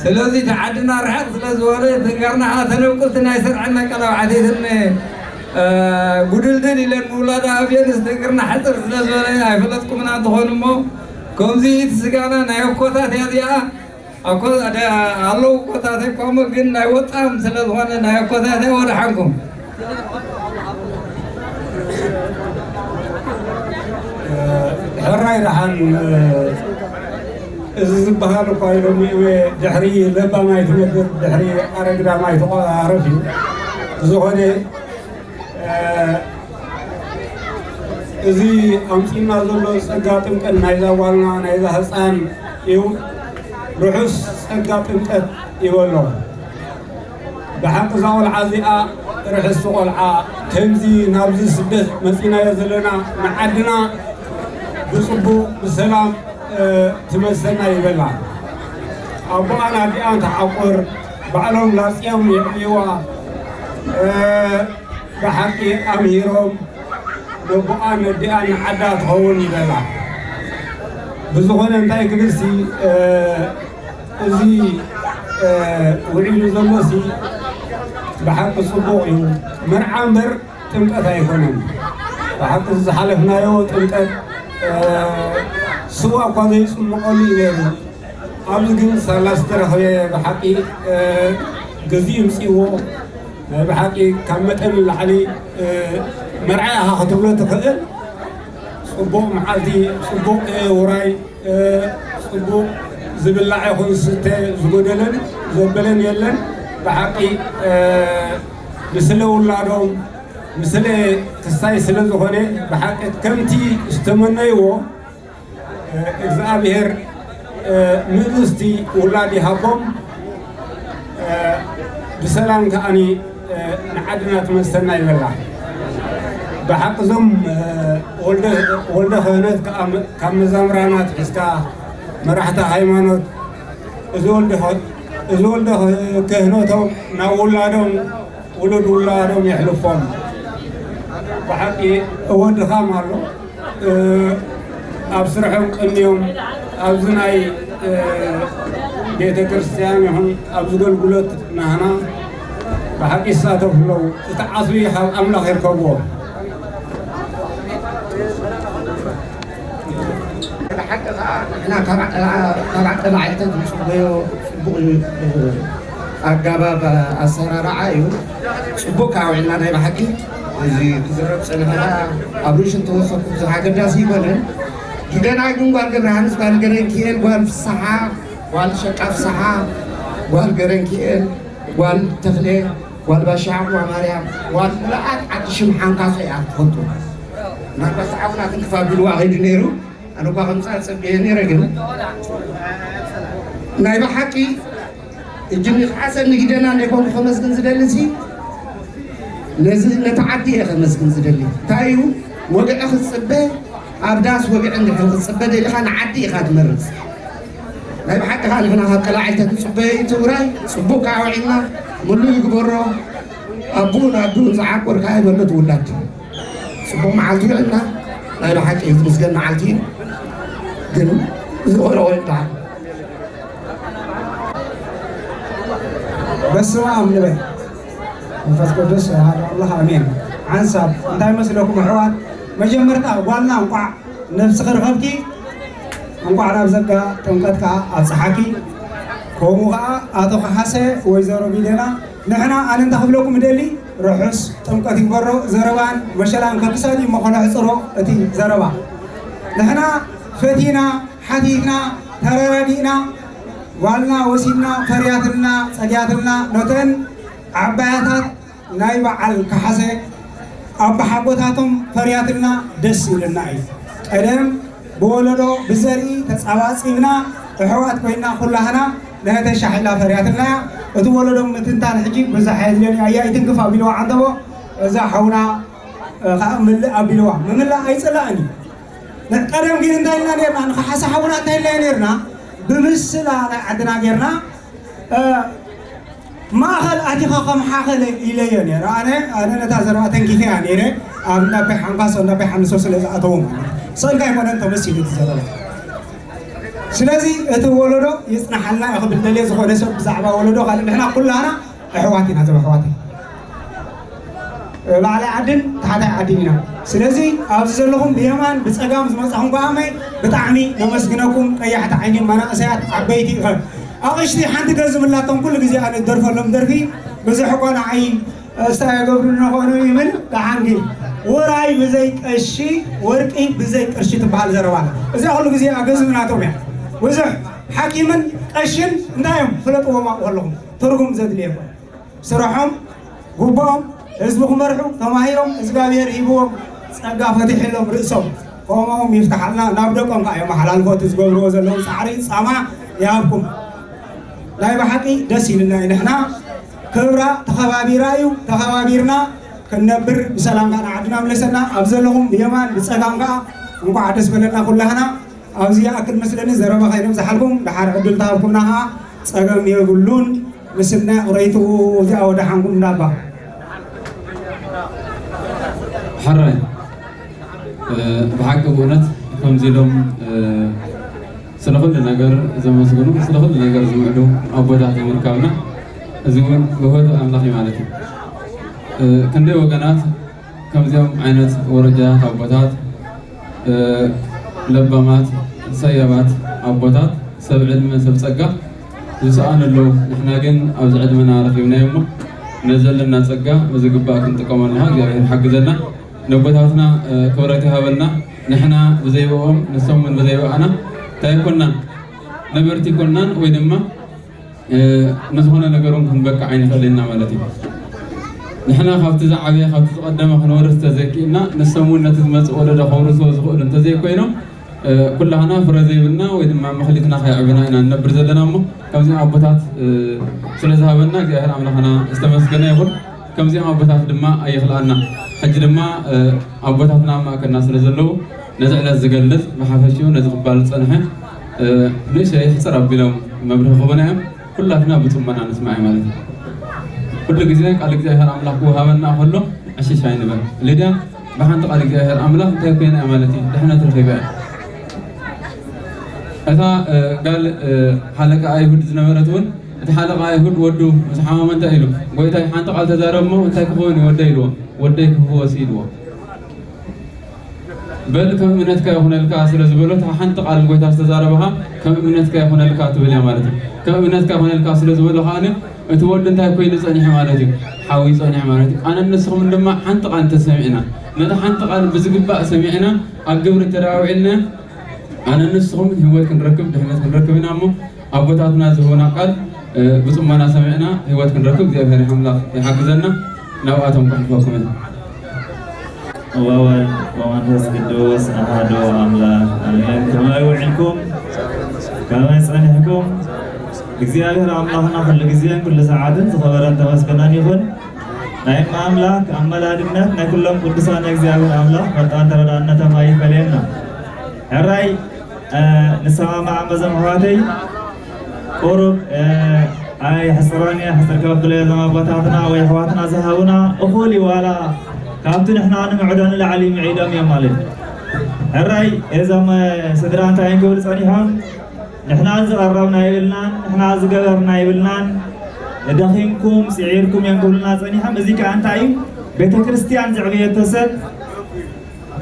ስለዚ እቲ ዓድና ርሕቕ ስለ ዝበለ ተጋርና ተነብቁልቲ ናይ ሰርዐና ቀላውዓቴትን ጉድልድል ኢለን ምውላዳ ኣብየንስ እግርና ሕፅር ስለ ዝበለ ኣይፈለጥኩምና እንትኾን እሞ ከምዚ እቲ ስጋና ናይ ኣኮታት እያ እዚኣ። ኣኮ ኣለዉ ኣኮታተይ እኳ እሞ ግን ናይ ወጣም ስለ ዝኾነ ናይ ኣኮታተይ ወደሓንኩም። ሕራይ ደሓን። እዚ ዝበሃል እኳ ኢሎምኒ ድሕሪ ለባም ኣይትነብር ድሕሪ ኣረግዳም ኣይትቆራረፍ እዩ። ብዝኾነ እዚ ኣምፂና ዘሎ ፀጋ ጥምቀት ናይዛ ጓልና ናይዛ ህፃን እዩ። ርሑስ ፀጋ ጥምቀት ይበሎ። ብሓቂ እዛ ቆልዓ እዚኣ ርሕስቲ ቆልዓ ከምዚ ናብዚ ስደት መፂናዮ ዘለና ንዓድና ብፅቡቅ ብሰላም ትመልሰና ይበላ። ኣቦኣን ኣዲኣን ተዓቁር ባዕሎም ላፅዮም የዕብይዋ። ብሓቂ ኣምሂሮም ነቦኣ ነዲኣ ንዓዳ ትኸውን ይበላ። ብዝኾነ እንታይ ክብልሲ እዚ ውዒሉ ዘሎሲ ብሓቂ ፅቡቕ እዩ። መርዓ እምበር ጥምቀት ኣይኮነን። ብሓቂ ዝሓለፍናዮ ጥምቀት ስዋ እኳ ዘይፅምቀሉ እዩ ነይሩ። ኣብዚ ግን ሳላ ዝተረኸበ ብሓቂ ግዜ ይምፅእዎ ናይ ብሓቂ ካብ መጠን ንላዕሊ መርዓ ኢኻ ክትብሎ ትኽእል። ፅቡቕ መዓልቲ፣ ፅቡቕ ውራይ፣ ፅቡቕ ዝብላዕ ይኹን ዝስተ ዝጎደለን ዘበለን የለን። ብሓቂ፣ እ፣ ምስለ ውላዶም፣ ምስለ ክስታይ ስለ ዝኾነ፣ ብሓቂ ከምቲ ዝተመነይዎ፣ እ፣ እግዚኣብሔር፣ እ፣ ምእዝዝቲ ውላድ ይሃቦም። እ፣ ብሰላም ከኣኒ፣ እ፣ ንዓድና ትመልሰና ይበላ። ብሓቂ እዞም፣ እ፣ ወልደ፣ ወልደ ክህነት ከኣ መ-፣ ካብ መዛምራናት ሒዝካ መራሕቲ ሃይማኖት፣ እዚ ወልደ ኸ-፣ እዚ ወልደ ኸ-፣ ክህነቶም ናብ ውላዶም፣ ውሉድ ውላዶም የሕልፎም። ብሓቂ እወ ድኻም ኣሎ። እ፣ ኣብ ስርሖም ቀንዮም ኣብዚ ናይ፣ እ፣ ቤተ ክርስቲያን ይኹን ኣብዚ ኣገልግሎት ናህና ብሓቂ ይሳተፉ ኣለዉ። እቲ ዓስቢ ካብ ኣምላኽ ይርከብዎ። ብሓቂ ከዓ ንሕና ካብ ዓቀ-፣ ካብ ዓቀ ባዕልተን ክንፅበዮ ፅቡቕ እዩ። ኣጋባብ ኣሰራርዓ እዩ። ፅቡቕ ከዓ ውዒልና ናይ ብሓቂ። እዚ ክዝረብ ፀንሐ ከዓ ኣብ ርእሱ እንተወሰድኩ ብዙሕ ኣገዳሲ ኣይኮነን። ጊደና ግን ጓል ገብረሃንስ፣ ጓል ገረንኪኤል፣ ጓል ፍስሓ፣ ጓል ሸቃ ፍስሓ፣ ጓል ገረንኪኤል፣ ጓል ተኽሌ፣ ጓል ባሻ ዓቕዋ ማርያም፣ ጓል ምልኣት ዓዲ ሽም ሓንካሶ እያ ትፈልጡ። ምናልባት ሰዓቡና ክንክፋ ቢልዋ ኸይዱ ነይሩ። ኣነ እኳ ከምፃእ ፀብየ ነይረ፣ ግን ናይ ብሓቂ እጅኒ ከዓ ሰኒ ጊደና እንደ ኮንኩ ከመስግን ዝደሊ ሲ፣ ነዚ ነቲ ዓዲ እየ ከመስግን ዝደሊ። እንታይ እዩ ወግዒ ክትፅበ፣ ኣብ ዳስ ወግዒ እንድሕር ክትፅበ ደሊኻ ንዓዲ ኢኻ ትመርፅ። ናይ ብሓቂ ከዓ ንሕና ካብ ቀላዒልተ ትፅበዮ እዩ ትግራይ። ፅቡቅ ከዓ ውዒልና፣ ምሉእ ይግበሮ። ኣቡን ኣዱን ዝዓቁር ከዓ ይበልጥ ውላድ። ፅቡቕ መዓልቲ ይውዕልና። ናይ ብሓቂ ዝምስገን መዓልቲ እዩ። ግን ዝኾነ ኮይኑ ደኣ በስመ ኣብ ንበል። መንፈስ ቅዱስ ሓደ ኣምላኽ ኣሜን። ሓንሳብ እንታይ መስለኩም ኣሕዋት? መጀመርታ ጓልና እንቋዕ ነብስኺ ረኸብኪ፣ እንቋዕ ናብ ዘጋ ጥምቀት ከዓ ኣብፀሓኪ። ከምኡ ከዓ ኣቶ ከሓሰ፣ ወይዘሮ ቢደና፣ ንሕና ኣነ እንታይ ክብለኩም እደሊ፣ ርሑስ ጥምቀት ይግበሮ። ዘረባን መሸላን ከክሳድ እዩ እሞ ከነሕፅሮ እቲ ዘረባ። ንሕና ፈቲና፣ ሓቲትና፣ ተረዳዲእና፣ ጓልና ወሲድና፣ ፈርያትልና፣ ፀግያትልና፣ ነተን ዓባያታት ናይ በዓል ከሓሰ ኣቦሓጎታቶም ፈርያትልና ደስ ይብለና እዩ። ቀደም ብወለዶ ብዘርኢ ተጻባጺብና ኣሕዋት ኮይና ኩላህና ነህተ ሻሒላ ፈርያትልና እያ። እቲ ወለዶ ምትንታን ሕጂ ብዙሕ ኣየድልዮን እዩ። ኣያ ይትንክፍ ኣቢልዋ ዓንተቦ እዛ ሓውና፣ እ፣ ከኣ ምልእ ኣቢልዋ። ምምላእ ኣይጽላእን እዩ። ን-፣ ቀደም ግን እንታይ ኢልና ኔርና? ንኸሓሰ ሓውና እንታይ ኢልና ኔርና? ብምስላ ናይ ዓድና ጌርና፣ እ፣ ማእኸል ኣቲኻ ከም ሓኸለ ኢለዮ ነይረ። ኣነ፣ ኣነ ነታ ዘረባ ተንኪፈያ ነይረ። ኣብ እንዳቤ ሓንካሶ፣ እንዳቤ ሓንሶ ስለ ዝኣተዎ ማለት እዩ። ሰልካ ኣይኮነን ተመሲሉ እቲ ዘረባ። ስለዚ እቲ ወለዶ ይጽናሓልና እዩ ክብል ደልየ። ዝኾነ ሰብ ብዛዕባ ወለዶ ካልእ፣ ንሕና ኩላና ኣሕዋት ኢና፣ እዞም ኣሕዋት ላዕላይ ዓድን ታሕታይ ዓድን ኢና። ስለዚ ኣብዚ ዘለኹም ብየማን ብጸጋም ዝመጻኹም ከኣመይ ብጣዕሚ ነመስግነኩም። ቀያሕቲ ዓይኒ መናእሰያት ዓበይቲ ኢኸ ኣቕሽቲ ሓንቲ ገዝምላቶም ኩሉ ግዜ ኣነ ዝደርፈሎም ደርፊ ብዙሕ እኮ ንዓይ እስታ የገብሩ ንኾኑ ይብል። ደሓን ግን ውራይ ብዘይ ቀሺ፣ ወርቂ ብዘይ ቅርሺ ትበሃል ዘረባ ኣላ። እዚኣ ኩሉ ግዜ ኣገዝም ናቶም እያ። ብዙሕ ሓኪምን ቀሽን እንታይ እዮም ፍለጥዎም ኣብኡ ኣለኹም። ትርጉም ዘድልየኩም ስርሖም፣ ጉቦኦም፣ ህዝቢ ክመርሑ፣ ተማሂሮም፣ እግዚኣብሔር ሂብዎም ጸጋ ፈቲሕሎም ርእሶም። ከምኦም ይፍትሓልና፣ ናብ ደቆም ከኣ የመሓላልፎ። እቲ ዝገብርዎ ዘለዉ ጻዕሪ ጻማ ይሃብኩም። ናይ ብሓቂ ደስ ኢልና እዩ። ንሕና ክብራ ተኸባቢራ እዩ፣ ተኸባቢርና ክንነብር ብሰላም ከኣ ንዓድና ምለሰና። ኣብ ዘለኹም ብየማን ብጸጋም ከኣ እንቋዕ ደስ በለና ኩላህና። ኣብዚ ይኣክል መስለኒ ዘረባ ከይነብዝሓልኩም፣ ደሓር ዕድል ተሃብኩምና ከኣ ጸገም የብሉን። ምስናይ ቕረይትኡ እዚኣ ወደ ሓንኩም እንዳባ። ሕራይ፣ እ፣ ብሓቂ ብእውነት ከምዚ ኢሎም፣ እ፣ ስለ ኩሉ ነገር ዘመስግኑ፣ ስለ ኩሉ ነገር ዝምዕዱ ኣቦታት ምርካብና፣ እዚ እውን ውህበት ኣምላኽ እዩ ማለት እዩ። እ፣ ክንደይ ወገናት ከምዚኦም ዓይነት ወረጃያት ኣቦታት፣ እ፣ ለባማት፣ ሰያባት ኣቦታት፣ ሰብ ዕድመ፣ ሰብ ጸጋ ዝሰኣኑ ኣለዉ። ንሕና ግን ኣብዚ ዕድመና ረኺብናዮ እሞ፣ ነዚ ዘለና ጸጋ ብዝግባእ ክንጥቀመሉ እግዚኣብሔር ሓግዘና። ነቦታትና፣ እ፣ ክብረት ይሃበልና። ንሕና ብዘይብኦም፣ ንሶም እውን ብዘይብኣና እንታይ ኣይኮናን፣ ነበርቲ ኣይኮናን፣ ወይ ድማ ንዝኾነ ነገሮም ክንበቅዕ ኣይንኽእል ኢና ማለት እዩ። ንሕና ካብቲ ዝዓበየ ካብቲ ዝቐደመ ክንወርስ ተዘይክእልና፣ ንሶም እውን ነቲ ዝመፅእ ወለዶ ከውርስዎ ዝኽእሉ እንተዘይኮይኖም፣ ኩላህና ፍረ ዘይብልና ወይ ድማ መኽሊትና ከይዕብና ኢና ንነብር ዘለና። እሞ ከምዚኦም ኣቦታት ስለዝሃበና እግዚኣብሔር ኣምላኽና ዝተመስገነ ይኹን። ከምዚኦም ኣቦታት ድማ ኣይኽልኣና። ሕጂ ድማ ኣቦታትና ኣብ ማእከልና ስለ ዘለዉ፣ ነዚ ዕለት ዝገልጽ ብሓፈሽኡ ነዚ ክባል ዝጸንሐ ንእሽተይ ሕጽር ኣቢሎም መብርሂ ክህቡና እዮም። ኩላትና ብጽሞና ንስማዕ ማለት እዩ። ኩሉ ግዜ ቃል እግዚኣብሔር ኣምላኽ ክወሃበና ከሎ ዕሽሽ ኣይንበል። ሊድያ ብሓንቲ ቃል እግዚኣብሔር ኣምላኽ እንታይ ኮይና እያ ማለት እዩ? ድሕነት ረኺባ እያ። እታ ጋል ሓለቃ ኣይሁድ ዝነበረት እውን፣ እቲ ሓለቃ ኣይሁድ ወዱ ምስ ሓመመ እንታይ ኢሉ? ጎይታይ ሓንቲ ቃል ተዛረብ እሞ እንታይ ክኸውን እዩ ወደይ ኢልዎ። ወደይ ክፍወስ ኢልዎ። በል ከም እምነትካ ይኹነልካ ስለ ዝበሎ፣ እታ ሓንቲ ቃል ጎይታ ዝተዛረበኻ ከም እምነትካ ይኹነልካ ትብል እያ ማለት እዩ። ከም እምነትካ ይኹነልካ ስለ ዝበሎ ከኣ እቲ ወዲ እንታይ ኮይኑ ጸኒሑ ማለት እዩ? ሓዊ ጸኒሑ ማለት እዩ። ኣነ ንስኹም ድማ ሓንቲ ቃል እንተሰሚዕና፣ ነታ ሓንቲ ቃል ብዝግባእ ሰሚዕና ኣብ ግብሪ ተደዋዊዕልና፣ ኣነ ንስኹም ህይወት ክንረክብ ድሕነት ክንረክብ ኢና። እሞ ኣቦታትና ዝህቡና ቃል ብጽሞና ሰሚዕና ህይወት ክንረክብ እግዚኣብሔር ኣምላኽ ይሓግዘና። ናብኣቶም ከሕልፈኩም እየ። ወወልድ ወመንፈስ ቅዱስ ኣሃዱ ኣምላኽ ኣሜን። ከመይ ውዒልኩም? ከመይ ጸኒሕኩም? እግዚኣብሔር ኣምላኽና ኩሉ ግዜን ኩሉ ሰዓትን ዝኸበረን ተመስገነን ይኹን። ናይ እመ ኣምላኽ ኣመላድነት ናይ ኩሎም ቅዱሳን እግዚኣብሔር ኣምላኽ መጣን ተረዳእነቶም ኣይፈለየና። ሕራይ ንሰማማዕ መዘም ኣሕዋተይ ቁሩብ ኣይ ሕፅሮን እየ ሕፅር ከብሎ እየ። እዞም ኣቦታትና ወይ ኣሕዋትና ዝሃቡና እኹል እዩ፣ ዋላ ካብቲ ንሕና ንምዕዶ ንላዕሊ ምዒዶም እዮም ማለት እዩ። ሕራይ እዞም ስድራ እንታይ እዮም ክብል ፀኒሖም? ንሕና ዝቐረብና ይብልናን ንሕና ዝገበርና ይብልናን፣ ደኺምኩም ስዒርኩም እዮም ክብሉና ፀኒሖም። እዚ ከዓ እንታይ እዩ? ቤተ ክርስቲያን ዘዕበየቶ ሰብ፣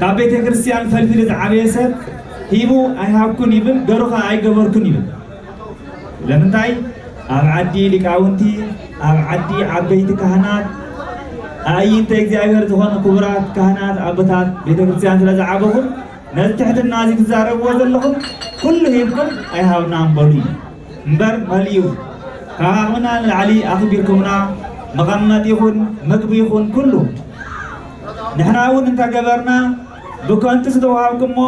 ካብ ቤተ ክርስቲያን ፈልፊሉ ዝዓበየ ሰብ ሂቡ ኣይሃብኩን ይብል፣ ገሩ ከዓ ኣይገበርኩን ይብል። ለምንታይ? ኣብ ዓዲ ሊቃውንቲ፣ ኣብ ዓዲ ዓበይቲ ካህናት፣ ኣዕይንተ እግዚኣብሔር ዝኾኑ ክቡራት ካህናት ኣቦታት ቤተ ክርስቲያን ስለ ዝዓበኹም፣ ነዚ ትሕትና እዚ ትዛረብዎ ዘለኹም ኩሉ ሂብኩም ኣይሃብናን በሉ እዩ። እምበር መሊኡ ካብ ዓቕምና ንላዕሊ ኣኽቢርኩምና፣ መቐመጢ ይኹን ምግቢ ይኹን ኩሉ ንሕና እውን እንተገበርና ብከንቱ ዝተዋሃብኩሞ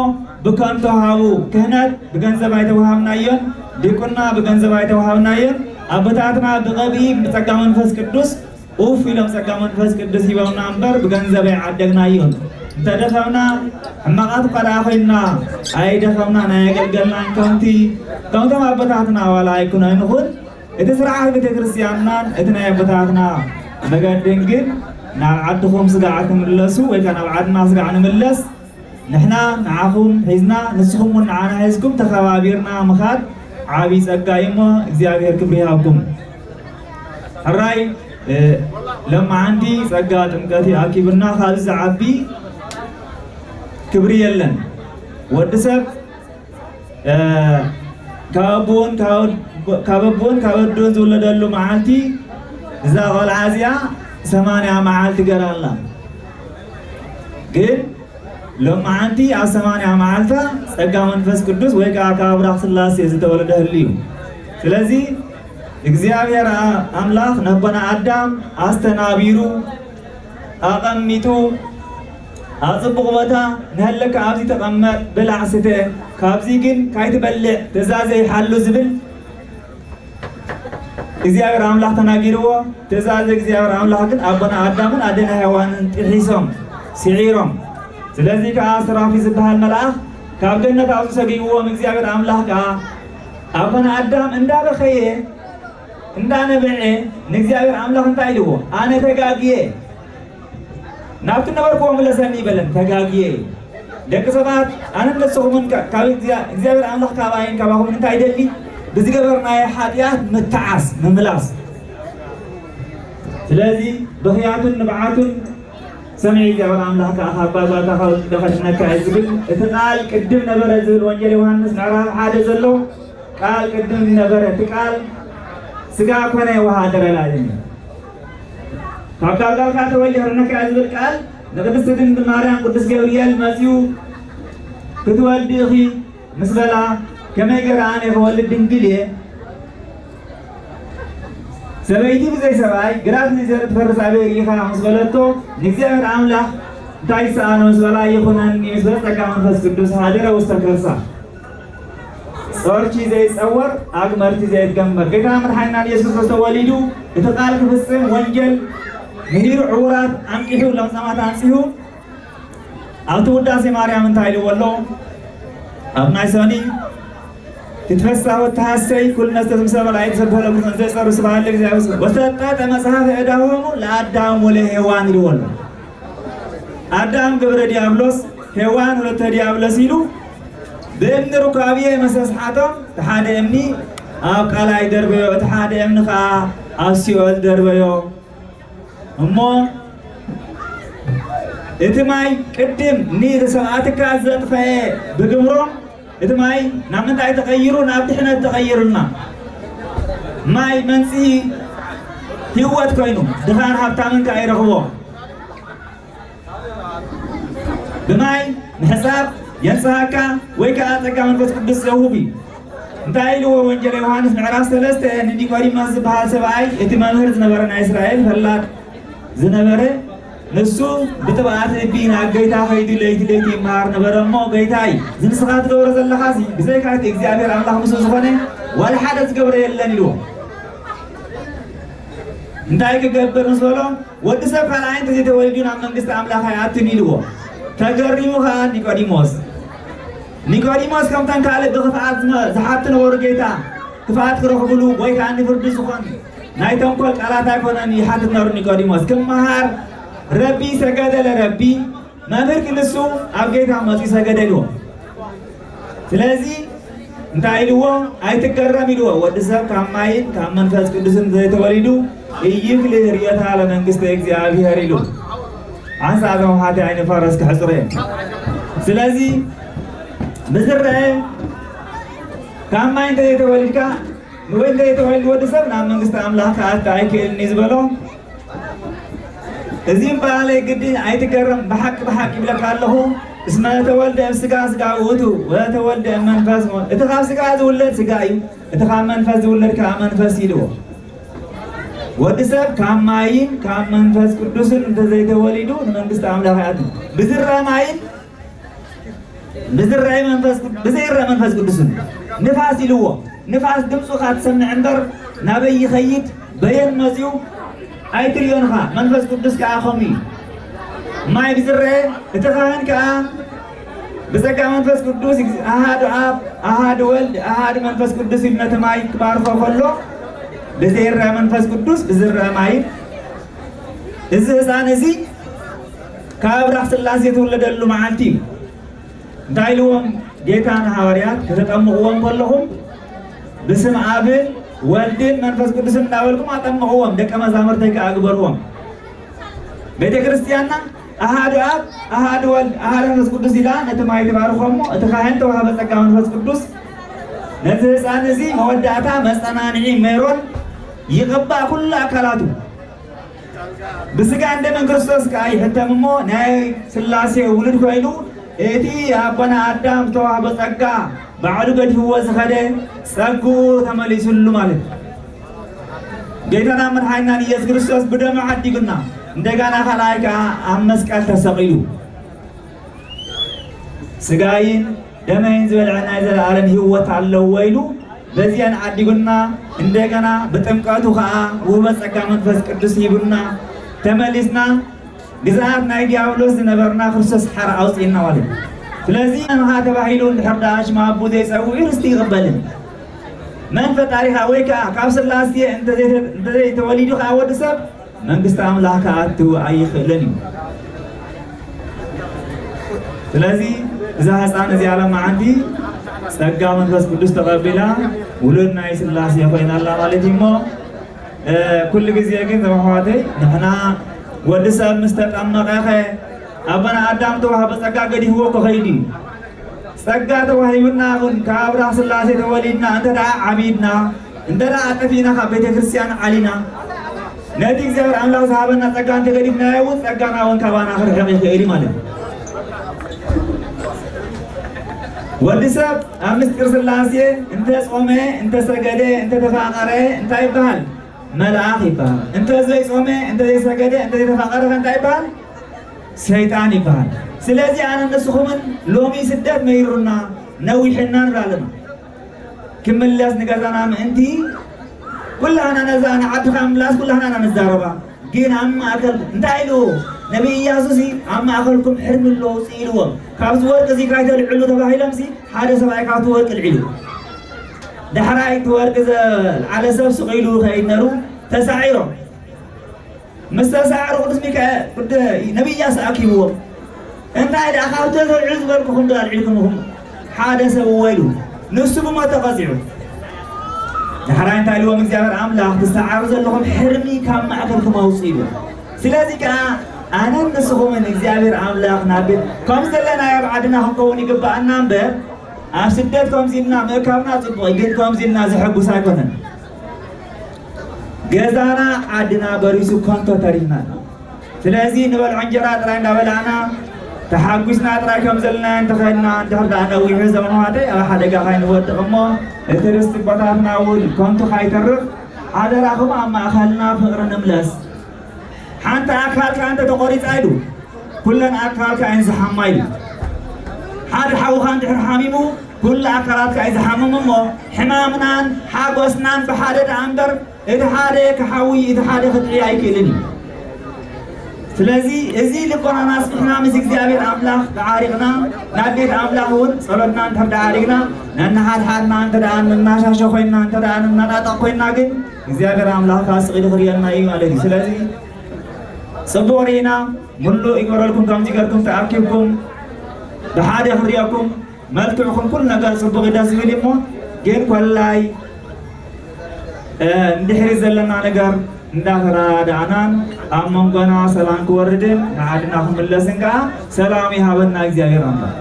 ብከንቱ ሃቡ። ክህነት ብገንዘብ ኣይተዋሃብናዮን፣ ዲቁና ብገንዘብ ኣይተዋሃብናዮን። ኣቦታትና ብቐብኢ ብጸጋ መንፈስ ቅዱስ ኡፍ ኢሎም ጸጋ መንፈስ ቅዱስ ሂቦምና እምበር ብገንዘብ ኣይዓደግናዮን። እንተደኸምና ሕማቓት እኳ ደኣ ኮይንና ኣይደኸምናን ኣየገልገልናን። ከምቲ ከምቶም ኣቦታትና ዋላ ኣይኩኖ ይንኹን፣ እቲ ስርዓት ቤተ ክርስቲያንናን እቲ ናይ ኣቦታትና መገድን ግን ናብ ዓድኹም ስጋዕ ትምለሱ ወይ ከኣ ናብ ዓድና ስጋዕ ንምለስ። ንሕና ንዓኹም ሒዝና ንስኹም እውን ንዓና ሒዝኩም ተኸባቢርና ምኻድ ዓብዪ ጸጋ እዩ እሞ እግዚኣብሔር ክብሪ ይሃብኩም። ሕራይ እ፣ ለማዓንቲ ጸጋ ጥምቀት ይኣኪብና፣ ካብዚ ዝዓቢ ክብሪ የለን። ወዲ ሰብ እ፣ ካብ ኣቦን ካብ ወድ-፣ ካብ ኣቦን ካብ ኣዶን ዝውለደሉ መዓልቲ እዛ ቆልዓ እዚኣ ሰማንያ መዓልቲ ገራ ኣላ። ግን ሎማዓንቲ ኣብ ሰማንያ መዓልታ ጸጋ መንፈስ ቅዱስ ወይ ከኣ ካብ ብራኽ ስላሴ ዝተወለደ ህልዩ። ስለዚ እግዚኣብሔር ኣ-፣ ኣምላኽ ነቦና ኣዳም ኣስተናቢሩ ኣቐሚጡ ኣብ ጽቡቕ ቦታ ንሀለካ ኣብዚ ተቐመጥ፣ ብላዕ፣ ስተ፣ ካብዚ ግን ካይትበልዕ ትእዛዘይ ሓሉ ዝብል እግዚኣብሔር ኣምላኽ ተናጊርዎ። ትእዛዝ እግዚኣብሔር ኣምላኽ ግን ኣቦና ኣዳምን ኣደና ሄዋንን ጥሒሶም፣ ስዒሮም። ስለዚ ከኣ ስራፊ ዝበሃል መልኣኽ ካብ ገነት ኣብሱ ሰጊግዎም። እግዚኣብሔር ኣምላኽ ከኣ ኣቦና ኣዳም እንዳበኸየ፣ እንዳነበዐ ንእግዚኣብሔር ኣምላኽ እንታይ ኢልዎ? ኣነ ተጋግየ፣ ናብቲ ነበርክዎ ምለሰኒ ይበለን። ተጋግየ። ደቂ ሰባት ኣነን ንስኹምን ከ-፣ ካብ እግዚኣብ-፣ እግዚኣብሔር ኣምላኽ ካባይን ካባኹምን እንታይ ይደሊ? ብዝገበርናዮ ሓጢኣት ምትዓስ፣ ምምላስ። ስለዚ ብኽያቱን ንብዓቱን ሰምዒ እግዚኣብሔር ኣምላኽ ከኣ ካብ ባባታ ካብ ደኸድነካ እዩ ዝብል። እቲ ቃል ቅድም ነበረ ዝብል ወንጌል ዮሃንስ ምዕራፍ ሓደ ዘሎ ቃል ቅድም ነበረ፣ እቲ ቃል ስጋ ኮነ ወሃደረ ላዕልን እዩ። ካብ ጋልጋልካ ተወልደ ክርነካ እያ ዝብል ቃል ንቅድስቲ ድንግል ማርያም ቅዱስ ገብርኤል መጺኡ ክትወልዲ ኢኺ ምስ በላ፣ ከመይ ገይረ ኣነ ክወልድ ድንግል እየ? ሰበይቲ ብዘይ ሰብኣይ፣ ግራት ብዘይ ዘርኢ ትፈርስ ኣበይ ርኢኻ ምስ በለቶ፣ ንእግዚኣብሔር ኣምላኽ እንታይ ይሰኣኖ ምስ በላ፣ ይኹነኒ ምስ በለት፣ ጸጋ መንፈስ ቅዱስ ሃደረ ውስተ ከርሳ። ጾርኪ ዘይጸወር፣ ኣግመርኪ ዘይትገመር። ጌታ መድሓኒና ኢየሱስ ክርስቶስ ተወሊዱ፣ እቲ ቃል ክፍጽም፣ ወንጌል ምሂሩ፣ ዕውራት ኣንቂሑ፣ ለምጻማት ኣንጺሁ፣ ኣብቲ ውዳሴ ማርያም እንታይ ኢልዎ ኣሎ? ኣብ ናይ ሰኒ፣ ትትፈሳ ወተሃሰይ ኩልነ ዝተዝምሰ መላእክት ሰብሖ ለኩ እንዘ ጸሩ ስብሐት ለእግዚኣብሔር ወሰጠጠ መጽሐፈ ዕዳሆሙ ለአዳም ወለሔዋን ኢልዎ ኣሎ። ኣዳም ግብረ ዲያብሎስ፣ ሔዋን ወለተ ዲያብሎስ ኢሉ ብእምኒ ሩካብየ መሰስሓቶም፣ እቲ ሓደ እምኒ ኣብ ቃላይ ደርበዮ፣ እቲ ሓደ እምኒ ኸዓ ኣብ ሲኦል ደርበዮ። እሞ እቲ ማይ ቅድም ንሰብኣትካ ዘጥፈኤ ብግብሮም፣ እቲ ማይ ናብ ምንታይ ተቐይሩ? ናብ ድሕነት ተቐይሩና። ማይ መንጽሂ ህይወት ኮይኑ፣ ድኻን ሃብታምን ከኣ ይረኽቦ። ብማይ ምሕጻብ የንጽሃካ ወይ ከኣ ጸጋ መንፈስ ቅዱስ ዘውህብ እዩ። እንታይ ኢልዎ ወንጌል ዮሃንስ ምዕራፍ ሰለስተ ንኒቆዲሞስ ዝበሃል ሰብኣይ፣ እቲ መምህር ዝነበረ ናይ እስራኤል ፈላጥ ዝነበረ፣ ንሱ ብትብዓት ልቢ ናብ ጌታ ከይዱ ለይቲ ለይቲ ይመሃር ነበረ። እሞ ጌታይ፣ እዚ ንስኻ ትገብሮ ዘለኻሲ ብዘይካ እቲ እግዚኣብሔር ኣምላኽ ምስኡ ዝኾነ ዋላ ሓደ ዝገብሮ የለን ኢልዎ። እንታይ ክገብር ምስ በሎ፣ ወዲ ሰብ ካልኣይ እንተዘይተወሊዱ ናብ መንግስቲ ኣምላኽ ኣይኣትን ኢልዎ። ተገሪሙ ኸዓ ኒቆዲሞስ፣ ኒቆዲሞስ ከምተን ካልእ ብኽፍኣት ዝመ-፣ ዝሓቱ ነበሩ ጌታ፣ ክፍኣት ክረኽብሉ ወይ ከኣ ንፍርዲ ዝኾን ናይ ተንኮል ቃላት ኣይኮነን ይሓትት ነበሩ ኒቆዲሞስ። ክመሃር ረቢ ሰገደ ለረቢ፣ መምህር ክንሱ ኣብ ጌታ መጺኡ ሰገደ ኢልዎ። ስለዚ እንታይ ኢልዎ? ኣይትገረም ኢልዎ። ወዲ ሰብ ካብ ማይን ካብ መንፈስ ቅዱስን ዘይተወሊዱ ኢይክል ርእየታ ለመንግስተ እግዚኣብሔር ኢሉ። ሓንሳእ እዞም ኣሕዋተይ ዓይኒ ፋረስ ክሕጽሩ እየ። ስለዚ ብዝረአ ካብ ማይ እንተዘይተወሊድካ ወይ እንተዘይተወሊድ ወዲ ሰብ ናብ መንግስቲ ኣምላኽ ክኣቱ ኣይክእልን እዩ ዝበሎ። እዚ እምበኣለይ ግዲ ኣይትገረም፣ ብሓቂ ብሓቂ ይብለካ ኣለኹ፣ እስመ ተወልደ እምስጋ ስጋ ውእቱ ወተወልደ እመንፈስ፣ እቲ ካብ ስጋ ዝውለድ ስጋ እዩ፣ እቲ ካብ መንፈስ ዝውለድ ከኣ መንፈስ ኢልዎ። ወዲ ሰብ ካብ ማይን ካብ መንፈስ ቅዱስን እንተዘይተወሊዱ ንመንግስቲ ኣምላኽ ኣይኣቱን። ብዝረአ ማይን ብዝረአ መንፈስ ቅዱ-፣ ብዘይረአ መንፈስ ቅዱስን ንፋስ ኢልዎ። ንፋስ ድምፁ ኻትሰምዕ እምበር ናበይ ይኸይድ በየን መፂኡ ኣይትርእዮን ኢኻ። መንፈስ ቅዱስ ከዓ ከምኡ እዩ። ማይ ብዝረአ እቲ ካህን ከዓ ብጸጋ መንፈስ ቅዱስ ኣሃዱ ኣብ፣ ኣሃዱ ወልድ፣ ኣሃዱ መንፈስ ቅዱስ ኢሉ ነቲ ማይ ክባርኾ ከሎ ብዘይረአ መንፈስ ቅዱስ ብዝረአ ማይ እዚ ህፃን እዚ ካብ ራስ ስላሴ ዝውለደሉ መዓልቲ እዩ። እንታይ ኢልዎም ጌታ ንሃዋርያት? ከተጠምቕዎም ከለኹም ብስም ኣብን ወልድን መንፈስ ቅዱስን እናበልኩም ኣጠምቕዎም፣ ደቀ መዛሙርተይ ከኣ ግበርዎም። ቤተ ክርስቲያንና ኣሃዱ ኣብ፣ ኣሃዱ ወልድ፣ ኣሃዱ መንፈስ ቅዱስ ኢላ ነቲ ማይ ትባርኾ እሞ እቲ ካህን ተዋህበ ጸጋ መንፈስ ቅዱስ ነዚ ህፃን እዚ መወዳእታ መጸናንዒ ሜሮን ይቕባእ ኩሉ ኣካላቱ። ብስጋ እንደ መንፈስ ክርስቶስ ከኣ ይሕተም እሞ ናይ ስላሴ ውሉድ ኮይኑ እቲ ኣቦና ኣዳም ዝተዋህቦ ጸጋ ባዕሉ ገዲፍዎ ዝኸደ ጸግኡ ተመሊሱሉ ማለት እዩ። ጌታና መድሓኒናን ኢየሱስ ክርስቶስ ብደሙ ዓዲጉና እንደገና ካልኣይ ከኣ ኣብ መስቀል ተሰቒሉ ስጋይን ደመይን ዝበልዐ ናይ ዘለኣለም ህይወት ኣለዎ ኢሉ በዚአን ዓዲጉና እንደገና ብጥምቀቱ ከኣ ውህበ ጸጋ መንፈስ ቅዱስ ሂቡና ተመሊስና ግዝኣት ናይ ዲያብሎስ ዝነበርና ክርስቶስ ሓራ ኣውፅእና ማለት እዩ። ስለዚ ንኻ ተባሂሉ እንድሕር ደኣ ሽም ኣቡ ዘይፀውዑ ርስቲ ይቕበልን መን ፈጣሪኻ ወይ ከዓ ካብ ስላሴ እንተዘይተ-፣ እንተዘይተወሊዱ ከዓ ወዲ ሰብ መንግስቲ ኣምላኽ ክኣቱ ኣይኽእልን እዩ። ስለዚ እዛ ህፃን እዚኣ ለማዓንቲ ጸጋ መንፈስ ቅዱስ ተቐቢላ ውሉድ ናይ ስላሴ ኮይና ኣላ ማለት እዩ። እሞ ኩሉ ግዜ ግን ዘመሓዋተይ ንሕና ወዲ ሰብ ምስ ተጠመቐኸ ኣቦና ኣዳም ተዋህበ ጸጋ ገዲፍዎ ክኸይድ እዩ። ጸጋ ተዋሂቡና እውን ካብ ኣብራኽ ስላሴ ተወሊድና እንተ ደኣ ዓቢድና እንተ ደኣ ኣጠፊእና ካብ ቤተ ክርስቲያን ዓሊና ነቲ እግዚኣብሔር ኣምላኽ ዝሃበና ጸጋ እንተገዲፍናዮ እውን ጸጋና እውን ካባና ክርሕቕ ይኽእል እዩ ማለት እዩ። ወዲ ሰብ ኣብ ምስጢር ስላሴ እንተ ጾመ፣ እንተ ሰገደ፣ እንተ ተፋቐረ እንታይ ይበሃል? መልኣኽ ይበሃል። እንተ ዘይጾመ፣ እንተ ዘይሰገደ፣ እንተ ዘይተፋቐረ ከ እንታይ ይበሃል? ሰይጣን ይበሃል። ስለዚ ኣነ ንስኹምን ሎሚ ስደት መይሩና፣ ነዊሕና ንብል ኣለና። ክምለስ ንገዛና ምእንቲ ኩላህና ነዛ ንዓድኻ ምላስ ኩላህና ኢና ንዛረባ። ግን ኣብ ማእከል እንታይ ኢሉ? ነቢይ ኢያሱሲ ኣብ ማእከልኩም ሕርሚ ኣሎ ውፅእ ኢልዎም። ካብዚ ወርቂ እዚ ካይተልዕሉ ተባሂሎምሲ ሓደ ሰብኣይ ካብቲ ወርቂ ልዒሉ። ዳሕራይ እቲ ወርቂ ዘልዓለ ሰብ ስቕ ኢሉ ከይድ ነሩ ተሳዒሮም። ምስ ተሳዕሩ ቅዱስ ሚካኤል፣ ቅድ-፣ ነቢይ ኢያሱ ኣኪብዎም። እንታይ ደኣ ካብቲ ተልዕሉ ዝበልኩኹም ዶ ኣልዒልኩምኹም? ሓደ ሰብ እወ ኢሉ። ንሱ ብሞት ተቐጺዑ። ዳሕራይ እንታይ ኢልዎም እግዚኣብሔር ኣምላኽ? ትሰዓሩ ዘለኹም ሕርሚ ካብ ማእከልኩም ኣውጽኡ ኢልዎም። ስለዚ ከኣ ኣነን ንስኹምን እግዚኣብሔር ኣምላኽ ናብ ቤት፣ ከምዚ ዘለናዮ ኣብ ዓድና ክንከውን ይግብኣና እምበር፣ ኣብ ስደት ከምዚ ኢልና ምእካብና ጽቡቕ እዩ፣ ግን ከምዚ ኢልና ዘሐጉስ ኣይኮነን። ገዛና ዓድና በሪሱ ኮንቶ ተሪፍና። ስለዚ ንበልዖ እንጀራ ጥራይ እንዳበላዕና ተሓጒስና ጥራይ ከም ዘለና እንተኸድና፣ እንድሕር ደኣ ነዊሑ ዘመማተይ ኣብ ሓደጋ ካይንወድቕ እሞ፣ እቲ ርስቲ ቦታትና እውን ኮንቶ ካይተርፍ፣ ሓደራኹም ኣብ ማእኸልና ፍቕሪ ንምለስ። ሓንቲ ኣካልካ እንተ ተቖሪጻ ኢሉ፣ ኩለን ኣካልካ እየን ዝሓማ ኢሉ። ሓደ ሓውኻ እንድሕር ሓሚሙ፣ ኩሉ ኣካላትካ እዩ ዝሓምም እሞ፣ ሕማምናን ሓጎስናን ብሓደ ደኣ እምበር፣ እቲ ሓደ ክሓዊ፣ እቲ ሓደ ክጥዒ ኣይክእልን እዩ። ስለዚ እዚ ልቦናና ኣስፊሕና ምስ እግዚኣብሔር ኣምላኽ ተዓሪቕና፣ ናብ ቤት ኣምላኽ እውን ጸሎትና እንድሕር ተዓሪግና፣ ነንሓድሓድና እንተ ደኣ ንናሻሸ ኮይንና፣ እንተ ደኣ ንናጣጠቕ ኮይንና ግን እግዚኣብሔር ኣምላኽ ከኣ ስቕ ኢሉ ክርእየና እዩ ማለት እዩ። ስለዚ ጽቡቕ ርኢና፣ ምሉእ ይግበረልኩም። ከምዚ ገርኩም ተኣኪብኩም ብሓደ ክርእየኩም መልክዕኩም ኩሉ ነገር ጽቡቕ እዩ፣ ደስ ዝብል እዩ እሞ ግን ኮላይ፣ እ፣ እንድሕሪ ዘለና ነገር እንዳተረዳዳእናን ኣብ መንጎና ሰላም ክወርድን ንዓድና ክምለስን ከኣ ሰላም ይሃበና እግዚኣብሔር ኣምላኽ።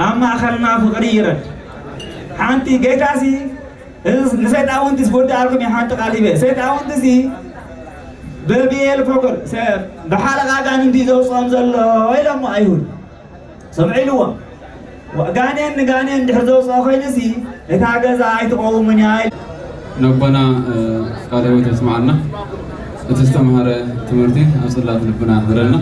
ኣብ ማእኸልና ፍቕሪ ይረድ። ሓንቲ ጌታሲ፣ እዚ ንሰይጣውንቲ ዝጎድኣልኩም እዩ። ሓንቲ ቃል ሂበ። ሰይጣውንቲ እዚ ብብኤል ፈጎል፣ ሰ-፣ ብሓለቓ ኣጋንንቲ እዩ ዘውፅኦም ዘሎ ኢሎሞ ኣይሁድ። ሰምዑ ኢልዎም። ወ-፣ ጋኔን ንጋኔን እንድሕር ዘውፅኦ ኮይኑሲ እታ ገዛ ኣይትቐውምን እያ ኢሉ። ነቦና፣ እ፣ ቃለ ሕይወት የስምዓልና። እቲ ዝተምሃረ ትምህርቲ ኣብ ጽላት ልብና ያሕድረልና።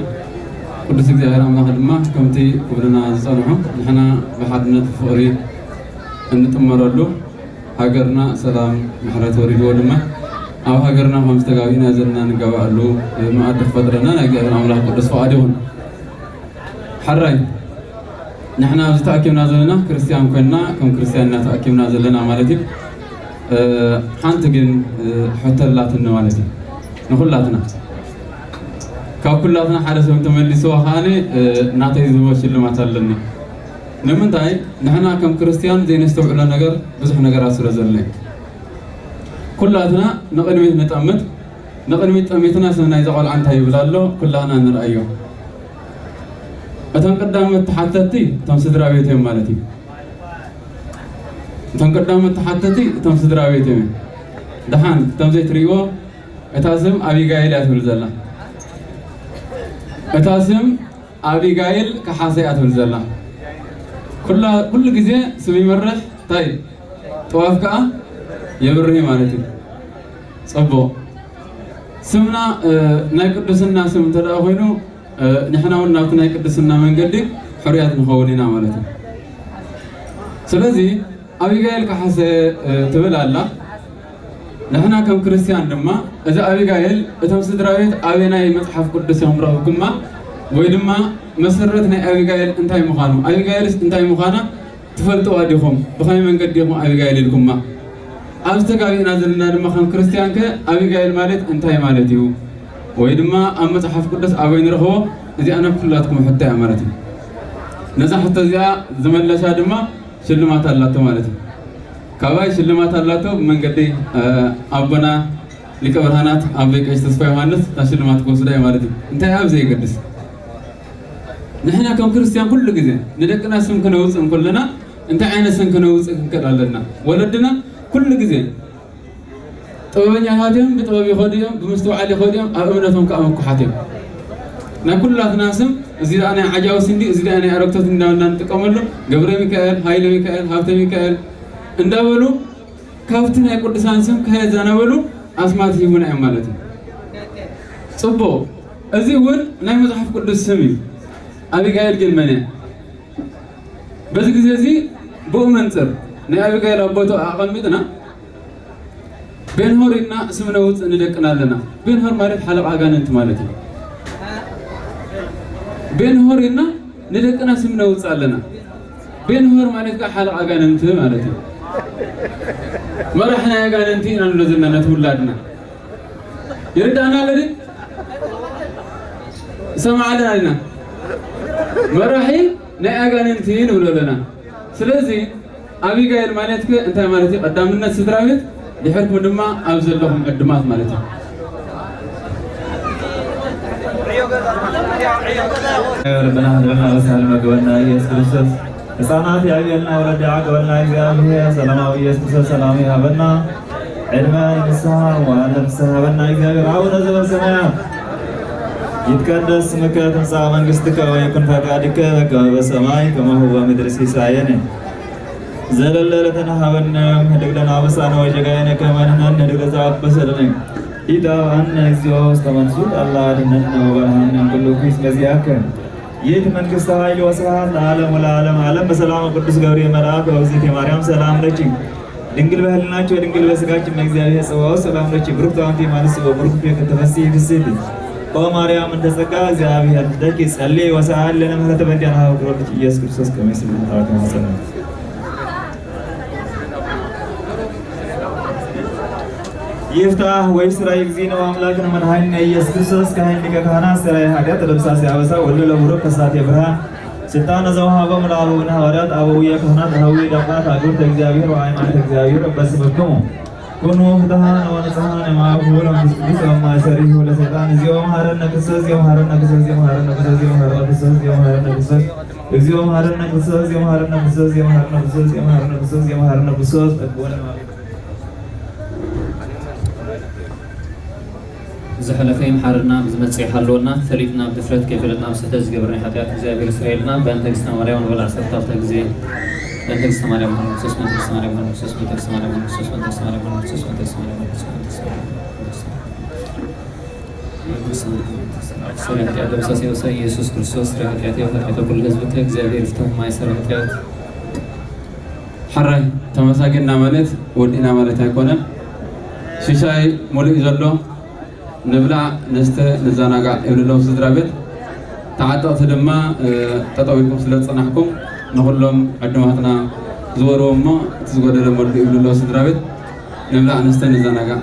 ቅዱስ እግዚኣብሔር ኣምላኽ ድማ ከምቲ ክብሉና ዝጸንሑ ንሕና ብሓድነት ፍቕሪ እንጥመረሉ፣ ሃገርና ሰላም ምሕረት ወሪድዎ ድማ ኣብ ሃገርና ከም ዝተጋቢእና ዘለና ንጋባኣሉ መኣዲ ክፈጥረና ናይ እግዚኣብሔር ኣምላኽ ቅዱስ ፍቓድ ይኹን። ሕራይ ንሕና ኣብዚ ተኣኪብና ዘለና ክርስትያን ኮይንና ከም ክርስትያን ኢና ተኣኪብና ዘለና ማለት እዩ። እ፣ ሓንቲ ግን፣ እ፣ ሕቶ ኣላትኒ ማለት እዩ ንኹላትና። ካብ ኩላትና ሓደ ሰብ እንተመሊስዋ ከኣኒ፣ እ፣ ናተይ ዝህቦ ሽልማት ኣለኒ። ንምንታይ ንሕና ከም ክርስትያን ዘይነስተውዕሎ ነገር ብዙሕ ነገራት ስለ ዘሎ እዩ። ኩላትና ንቕድሚት ንጠምት፣ ንቕድሚት ጠሚትና ስም ናይዛ ቆልዓ እንታይ ይብል ኣሎ ኩላትና ንርኣዮ። እቶም ቀዳሞት ተሓተትቲ እቶም ስድራ ቤት እዮም ማለት እዩ። እቶም ቀዳሞት ተሓተትቲ እቶም ስድራ ቤት እዮም። ደሓን እቶም ዘይትርእይዎ፣ እታ ስም ኣቢጋይል እያ ትብል ዘላ። እታ ስም ኣቢጋይል ከሓሰ እያ ትብል ዘላ። ኩላ፣ ኩሉ ግዜ ስም ይመርሕ፣ እንታይ ጥዋፍ ከኣ የብርህ ማለት እዩ። ጽቡቕ። ስምና፣ እ፣ ናይ ቅድስና ስም እንተ ደኣ ኮይኑ፣ እ፣ ንሕና እውን ናብቲ ናይ ቅድስና መንገዲ ሕሩያት ንኸውን ኢና ማለት እዩ። ስለዚ ኣቢጋይል ከሓሰ፣ እ፣ ትብል ኣላ። ንሕና ከም ክርስትያን ድማ እዛ ኣቢጋይል እቶም ስድራ ቤት ኣበናይ መጽሓፍ ቅዱስ እዮም ረኺብኩማ? ወይ ድማ መሰረት ናይ ኣቢጋይል እንታይ ምዃኑ፣ ኣቢጋይልስ እንታይ ምዃና ትፈልጥዋ ዲኹም? ብኸመይ መንገዲ ኢኹም ኣቢጋይል ኢልኩማ? ኣብዚ ተጋቢእና ዘለና ድማ ከም ክርስትያን ከ ኣቢጋይል ማለት እንታይ ማለት እዩ? ወይ ድማ ኣብ መጽሓፍ ቅዱስ ኣበይ ንረኽቦ? እዚኣ ናብ ኩላትኩም ሕቶ እያ ማለት እዩ። ነዛ ሕቶ እዚኣ ዝመለሳ ድማ ሽልማት ኣላቶ ማለት እዩ። ካባይ ሽልማት ኣላቶ ብመንገዲ፣ እ፣ ኣቦና ሊቀ ብርሃናት ኣቦይ ቀሺ ተስፋ ዮሃንስ እታ ሽልማት ክወስዳ እዩ ማለት እዩ። እንታይ ኣብ ዘይገድስ ንሕና ከም ክርስትያን ኩሉ ግዜ ንደቅና ስም ክነውፅእ እንከለና እንታይ ዓይነት ስም ክነውፅእ ክንክእል ኣለና? ወለድና ኩሉ ግዜ ጥበበኛታት እዮም፣ ብጥበብ ይኸዱ እዮም፣ ብምስትውዓል ይኸዱ እዮም፣ ኣብ እምነቶም ከዓ ምኩሓት እዮም። ናይ ኩላትና ስም እዚ ደኣ ናይ ዓጃውስ እንዲ፣ እዚ ደኣ ናይ ኣረግቶት እንዳበልና ንጥቀመሉ፣ ገብረ ሚካኤል፣ ሃይለ ሚካኤል፣ ሃብተ ሚካኤል እንዳበሉ ካብቲ ናይ ቅዱሳን ስም ከየዘነበሉ ኣስማት ሂቡና እዮም ማለት እዩ። ጽቡቕ፣ እዚ እውን ናይ መጽሓፍ ቅዱስ ስም እዩ። ኣቢጋይል ግን መን እያ? በዚ ግዜ እዚ ብኡ መንጽር ናይ ኣቢጋይል ኣብ ቦታኡ ኣቐሚጥና ቤንሆር ኢልና ስም ነውጽእ ንደቅና ኣለና። ቤንሆር ማለት ሓለቓ ኣጋንንቲ ማለት እዩ። ቤንሆር ኢልና ንደቅና ስም ነውጽእ ኣለና። ቤንሆር ማለት ከዓ ሓለቓ ኣጋንንቲ ማለት እዩ። መራሕ ናይ ኣጋንንቲ ኢና ንብሎ ዘለና ነቲ ውላድና። ይርዳእና ኣሎ ድዩ? ይሰማዕ ኣለና ድና? መራሒ ናይ ኣጋንንቲ ንብሎ ኣለና። ስለዚ ኣቢጋይል ማለት ከ እንታይ ማለት እዩ? ቀዳምነት ስድራ ቤት፣ ድሕርኩም ድማ ኣብ ዘለኹም ዕድማት ማለት እዩ። ረበና ህድረና በሳል መግበና ኢየሱስ ክርስቶስ ህፃናት ያዕብየልና ወለዲ ዓቀበልና እግዚኣብሔር ሰላማዊ ኢየሱስ ክርስቶስ ሰላም ይሃበና። ዕድመ ንስሓ መዋዕለ ንስሓ ሃበና እግዚኣብሔር። አቡነ ዘበሰማያት ይትቀደስ ስምከ ትምጻእ መንግስትከ ወይኩን ፈቃድከ በከመ በሰማይ ከማሁ በምድሪ። ሲሳየነ ዘለለ ዕለትነ ሀበነ ዮም፣ ህድግ ለነ አበሳነ ወጌጋየነ ከመ ንሕነኒ ንህድግ ለዘአበሰ ለነ። ኢታብአነ እግዚኦ ውስተ መንሱት አላ አድነነ ወባልሃነ እምኩሉ ኩይስ መዚአከ። ይእቲ መንግስተ ኃይል ወስብሐት ለዓለም ወለዓለም ዓለም። በሰላም ቅዱስ ገብርኤል መልአክ ወእግዝእትየ ማርያም ሰላም ለኪ ድንግል በህልናኪ ወድንግል በስጋኪ እመ እግዚአብሔር ጸባኦት ሰላም ለኪ ብሩክት አንቲ እምአንስት ወብሩክ ፍሬ ከርሥኪ ፍስሕቲ ኦ ማርያም እንተ ጸጋ እግዚአብሔር ምስሌኪ ጸልዪ ወሰአሊ ለነ ምሕረተ በእንቲአነ ሀበ ክብር ኢየሱስ ክርስቶስ ከመ ይስምዕ ጣዖት ማሰነ። ይፍታህ ወይ ስራይ እግዚእነ ወአምላክነ መድኃኒነ ኢየሱስ ክርስቶስ ካህን ሊቀ ካህናት ሰራይ ኃጢአት ወደምሳሴ አበሳ ወልደ ለቡሩክ ከሳቴ ብርሃን ስልጣነ ዘወሃቦም ለአበዊነ ሐዋርያት አበዊየ ካህናት አበዊየ ዲያቆናት አግብርተ እግዚአብሔር ወአይማንተ እግዚአብሔር በስምክሙ ኩኑ ፍትሃነ ወንጽሃነ ማእኩ ለመንፈስ ቅዱስ ወማእሰሪሁ ለሰይጣን። እግዚኦ መሐረነ ክርስቶስ፣ እግዚኦ መሐረነ ክርስቶስ፣ እግዚኦ መሐረነ ክርስቶስ፣ እግዚኦ መሐረነ ክርስቶስ፣ እግዚኦ መሐረነ ክርስቶስ። ዝሐለፈ ይምሓርና፣ ብዝመጽእ ይሓልወና፣ ፈሊጥና ብድፍረት ከይፈለጥና ብስሕተት ዝገበርናዮ ሓጢኣት እግዚኣብሔር ይስረየልና። በእንተ እግዝእትነ ማርያም ንበል ዓሰርተ ክልተ ግዜ። በእንተ እግዝእትነ ማርያም ሆን ክርስቶስ፣ በእንተ እግዝእትነ ማርያም ሆን ክርስቶስ፣ በእንተ እግዝእትነ ማርያም ሆን ክርስቶስ፣ በእንተ እግዝእትነ ማርያም ሆን ክርስቶስ፣ በእንተ እግዝእትነ ማርያም ሆን ክርስቶስ፣ በእንተ እግዝእትነ ማርያም ሆን ክርስቶስ። ስለ ኃጢአት ደምሳሴ ወሰን ኢየሱስ ክርስቶስ ስለ ኃጢአት፣ ኃጢአተ ኩሉ ህዝብ ከእግዚአብሔር ይፍታ። ማይሰራ ኃጢአት ሕራይ ተመሳጊና ማለት ወዲእና ማለት ኣይኮነን። ሽሻይ ሙሉእ እዩ ዘሎ። ንብላዕ፣ ንስተ፣ ንዘናጋዕ ይብሉ ኣለዉ ስድራ ቤት። ተዓጠቕቲ ድማ፣ እ፣ ጠጠው ኢልኩም ስለ ዝጸናሕኩም ንኹሎም ዕዱማትና ዝበርዎ እሞ እቲ ዝጎደለ መርድእ ይብሉ ኣለዉ ስድራ ቤት። ንብላዕ፣ ንስተ፣ ንዘናጋዕ።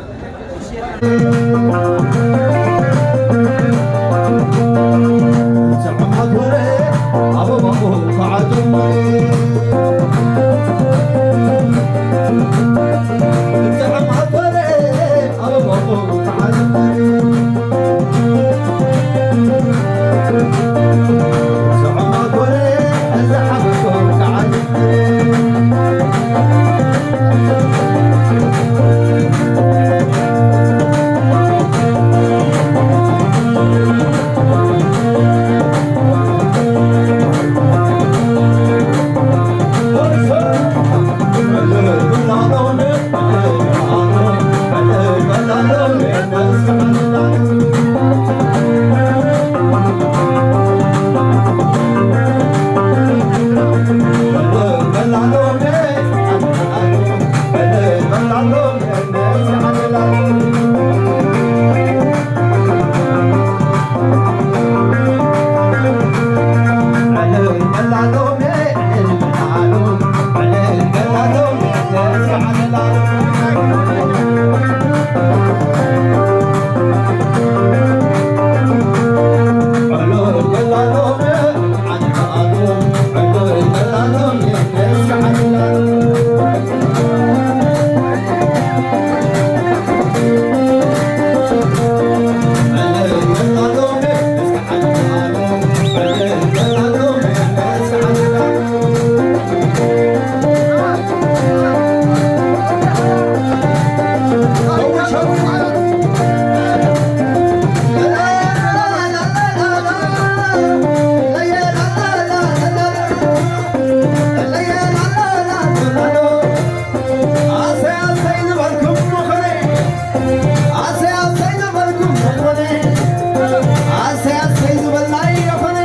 ኣሰይ ኣሰይ ዝበልናዮ ኾነ፣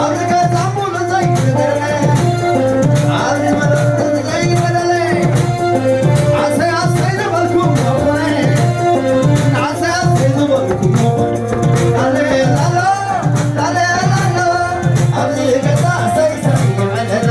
ኣብዚ ገዛ ሙሉ ዘይተደርበ፣ ኣብዚ መደብ ዘይተደለ፣ ኣሰይ ኣሰይ ዝበልኩም ኾነ፣ ኣሰይ ኣሰይ ዝበልኩም ኾነ፣ ላለ ላሎ፣ ላለ ላሎ፣ ኣብዚ ገዛ ኣሰይ ኣሰይ ይበለና።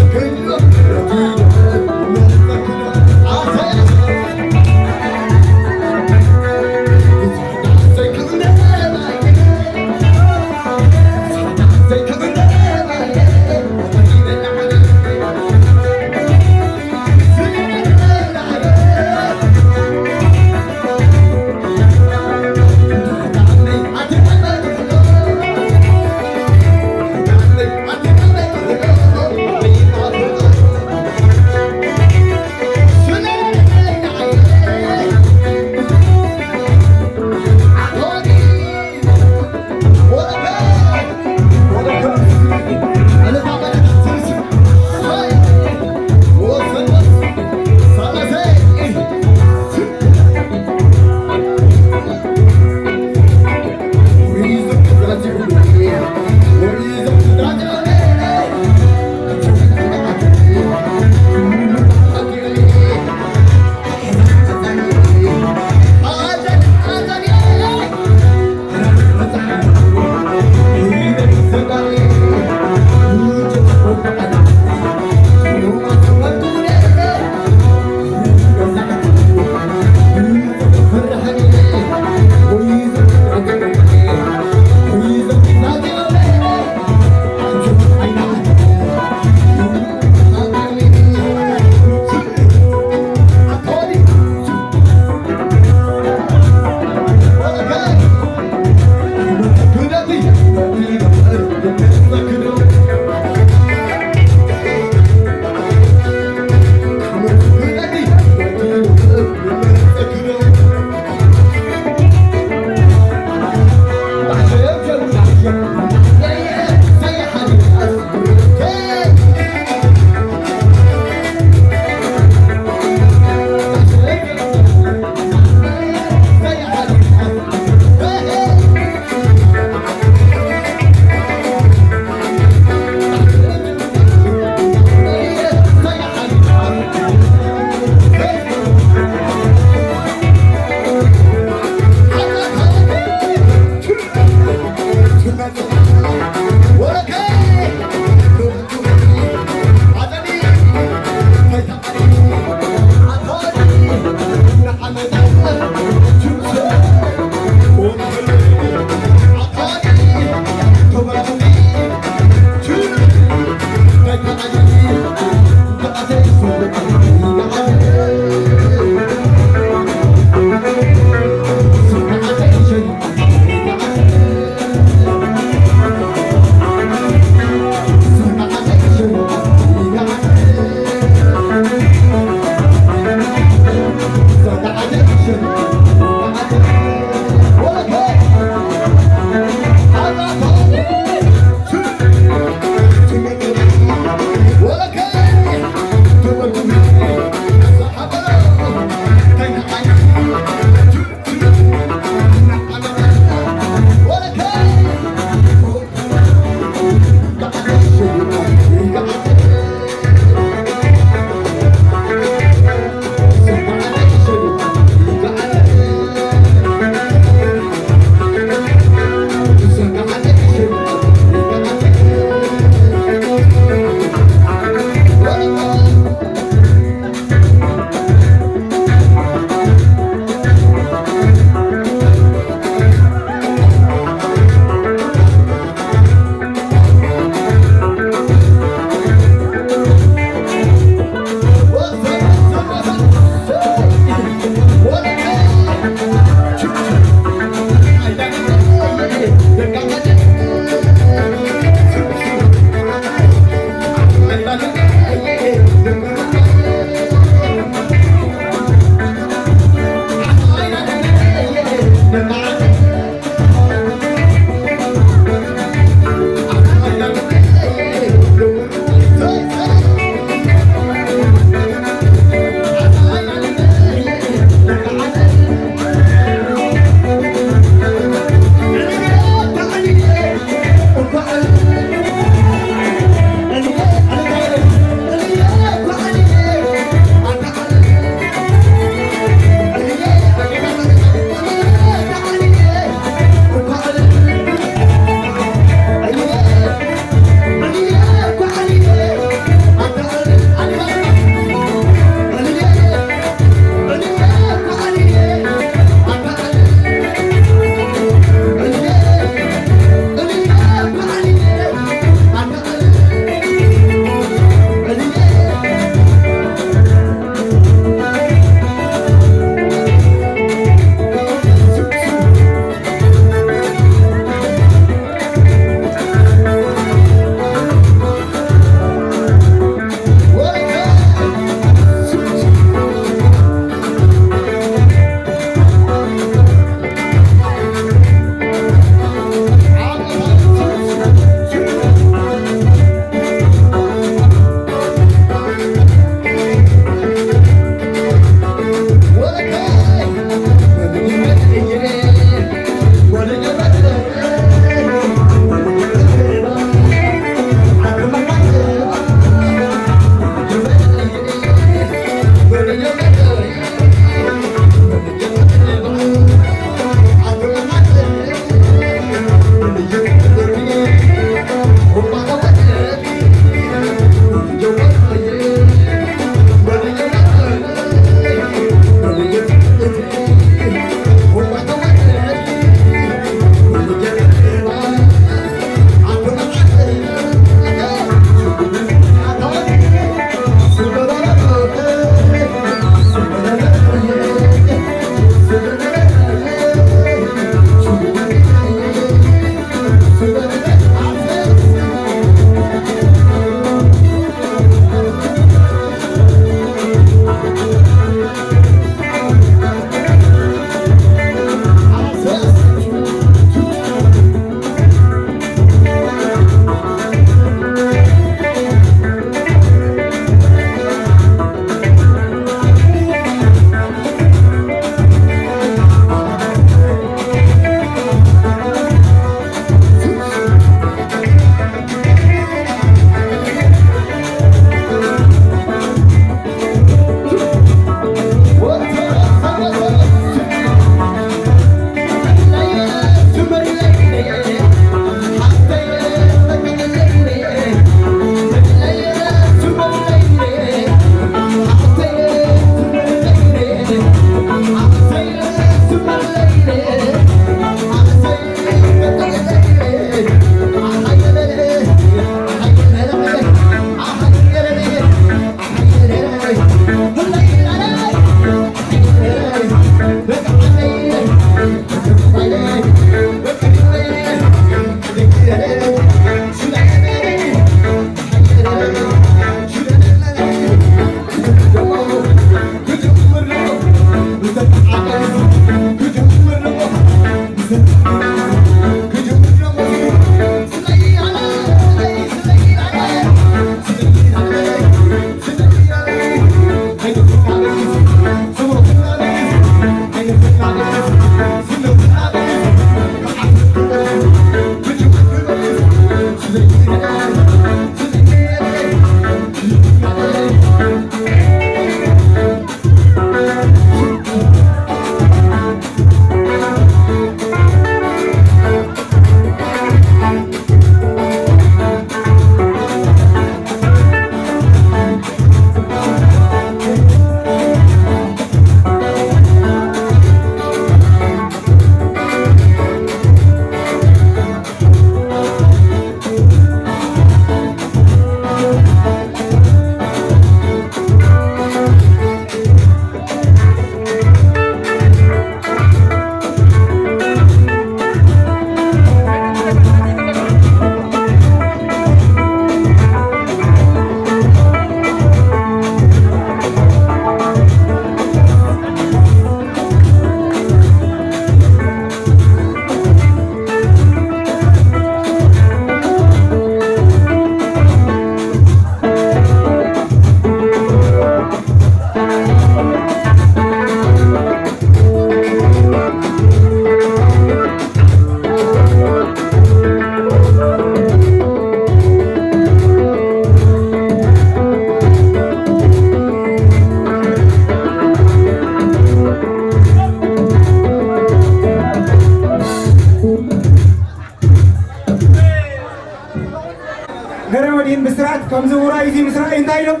ብስራት ከምዚ ውራይ እዚ ምስራይ እንታይ ኢሎም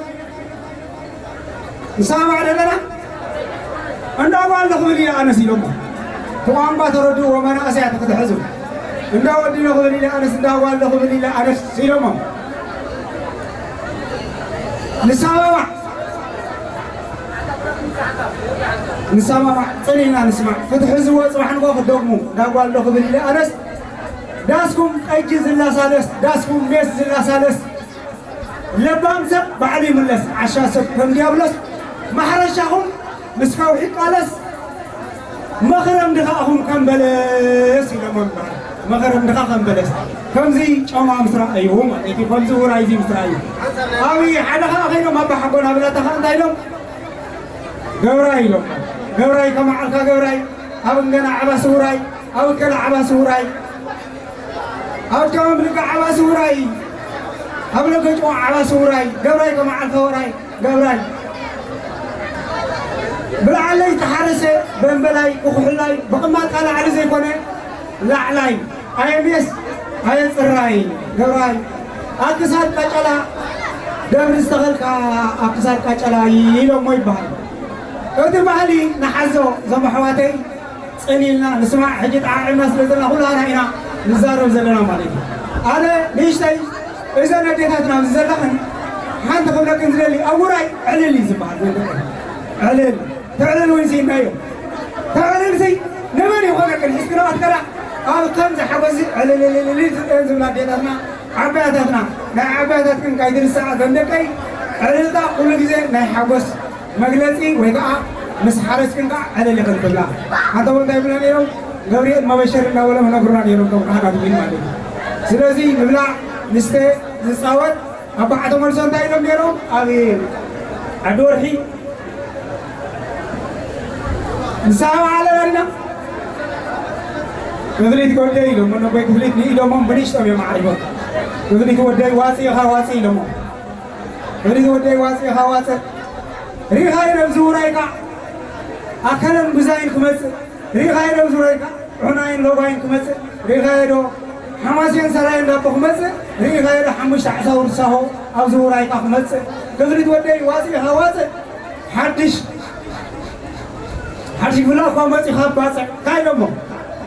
ንሰማዕ ዘለና? እንዳ ጓል ዶ ክብል ኢለ ኣነስ ኢሎሞ። እቲ ቋንቋ ተረድእዎ መናእሰያት ክትሕዙ። እንዳ ወዲ ዶ ክብል ኢለ ኣነስ፣ እንዳ ጓል ዶ ክብል ኢለ ኣነስ ኢሎሞ። ንሰማማዕ፣ ንሰማማዕ፣ ጽን ኢልና ንስማዕ። ክትሕዝዎ ጽባሕ ንግሆ ክትደግሙ። እንዳ ጓል ዶ ክብል ኢለ ኣነስ፣ ዳስኩም ጠጅ ዝላሳለስ፣ ዳስኩም ሜስ ዝላሳለስ፣ ለባም ሰብ ባዕሉ ይምለስ፣ ዓሻ ሰብ ከም ዲያብሎስ፣ ማሕረሻኹም ምስ ከውሒ ይቃለስ፣ መኽረም ድኻኹም ከም በለስ ኢሎሞ ይበሃል። መኽረም ድኻ ከም በለስ። ከምዚ ጮማ ምስ ረኣዩ ማለት እዩ፣ ከምዚ ውራይ እዚ ምስ ረኣዩ። ኣብይ ሓደ ኸኣ ኸይዶም ኣባ ሓጎና ብላታ ኸኣ እንታይ ኢሎም? ገብራይ ኢሎም። ገብራይ ከመዓልካ ገብራይ፣ ኣብ እንገና ዓባሲ ውራይ፣ ኣብ እከላ ዓባሲ ውራይ፣ ኣብ ከባቢ ልጋ ዓባሲ ውራይ፣ ኣብ ለገጭዋ ዓባሲ ውራይ፣ ገብራይ ከመዓልካ ውራይ፣ ገብራይ። ብላዕለይ ዝተሓረሰ በንበላይ፣ ክኹሕላይ፣ ብቕማጣ ላዕሊ ዘይኮነ ላዕላይ፣ ኣየ ሜስ፣ ኣየ ጽራይ፣ ገብራይ፣ ኣብ ክሳድ ቀጨላ ደብሪ ዝተኸልካ ኣብ ክሳድ ቀጨላ ኢሎሞ ይበሃል። እቲ ባህሊ ንሓዞ እዞም ኣሕዋተይ፣ ጽን ኢልና ንስማዕ። ሕጂ ጠዓዒምና ስለ ዘለና ኩላና ኢና ንዛረብ ዘለና ማለት እዩ። ኣነ ንእሽተይ እዘን ኣዴታትና ኣብዚ ዘለኽን ሓንቲ ክብለክን ዝደሊ ኣብ ውራይ ዕልል እዩ ዝበሃል። ዕልል፣ ተዕልል እውን ስኢናዮ። ተዕልል ሲ ንመን ይኾነክን ሒዝክን ኣትከላ ኣብ ከምዚ ሓጎስ ዕልልልልል ዝብላ ኣዴታትና ዓባያታትና፣ ናይ ዓባያታትክን ካይትርስዓ ዘንደቀይ። ዕልልታ ኩሉ ግዜ ናይ ሓጎስ መግለጺ ወይ ከዓ ምስ ሓረስክን ከዓ ዕልል ኢኽን ትብላ። ኣንተ እውን እንታይ ይብሉና ነይሮም? ገብርኤል መበሸሪ እንዳበሎም ይነግሩና ነይሮም፣ እቶም ካህናት ግን ማለት እዩ። ስለዚ ንብላዕ ንስተ ንፃወት። ኣባ ዓተ መልሶ እንታይ ኢሎም ነይሮም? ኣብ ዓዲ ወርሒ ንስሓ በዓል ኣለና። ክፍሊት ወደይ ኢሎም፣ ነቦይ ክፍሊት ንኢዶሞም ብንእሽቶም እዮም ኣዕሪፎም። ክፍሊት ወደይ ዋፂ ኢኻ ዋፂ ኢሎሞ። ክፍሊት ወደይ ዋፂ ኢኻ ዋፂ። ሪኢኻዮ ነብዚ ውራይካ ኣከለን ብዛይን ክመፅእ። ሪኢኻዮ ነብዚ ውራይካ ዑናይን ሎጓይን ክመፅእ። ሪኢኻዮ ዶ ሓማሴን ሰራይ እንዳቦ ክመፅእ። ሪኢኻዮ ዶ ሓሙሽተ ዓሳውር ሳሆ ኣብዚ ውራይካ ክመፅእ። ክፍሊት ወደይ ዋፂ ኢኻ ዋፂ። ሓድሽ ሓድሽ ክፍላ እኳ መፂኻ ባፅዕ እንታይ ኢሎሞ?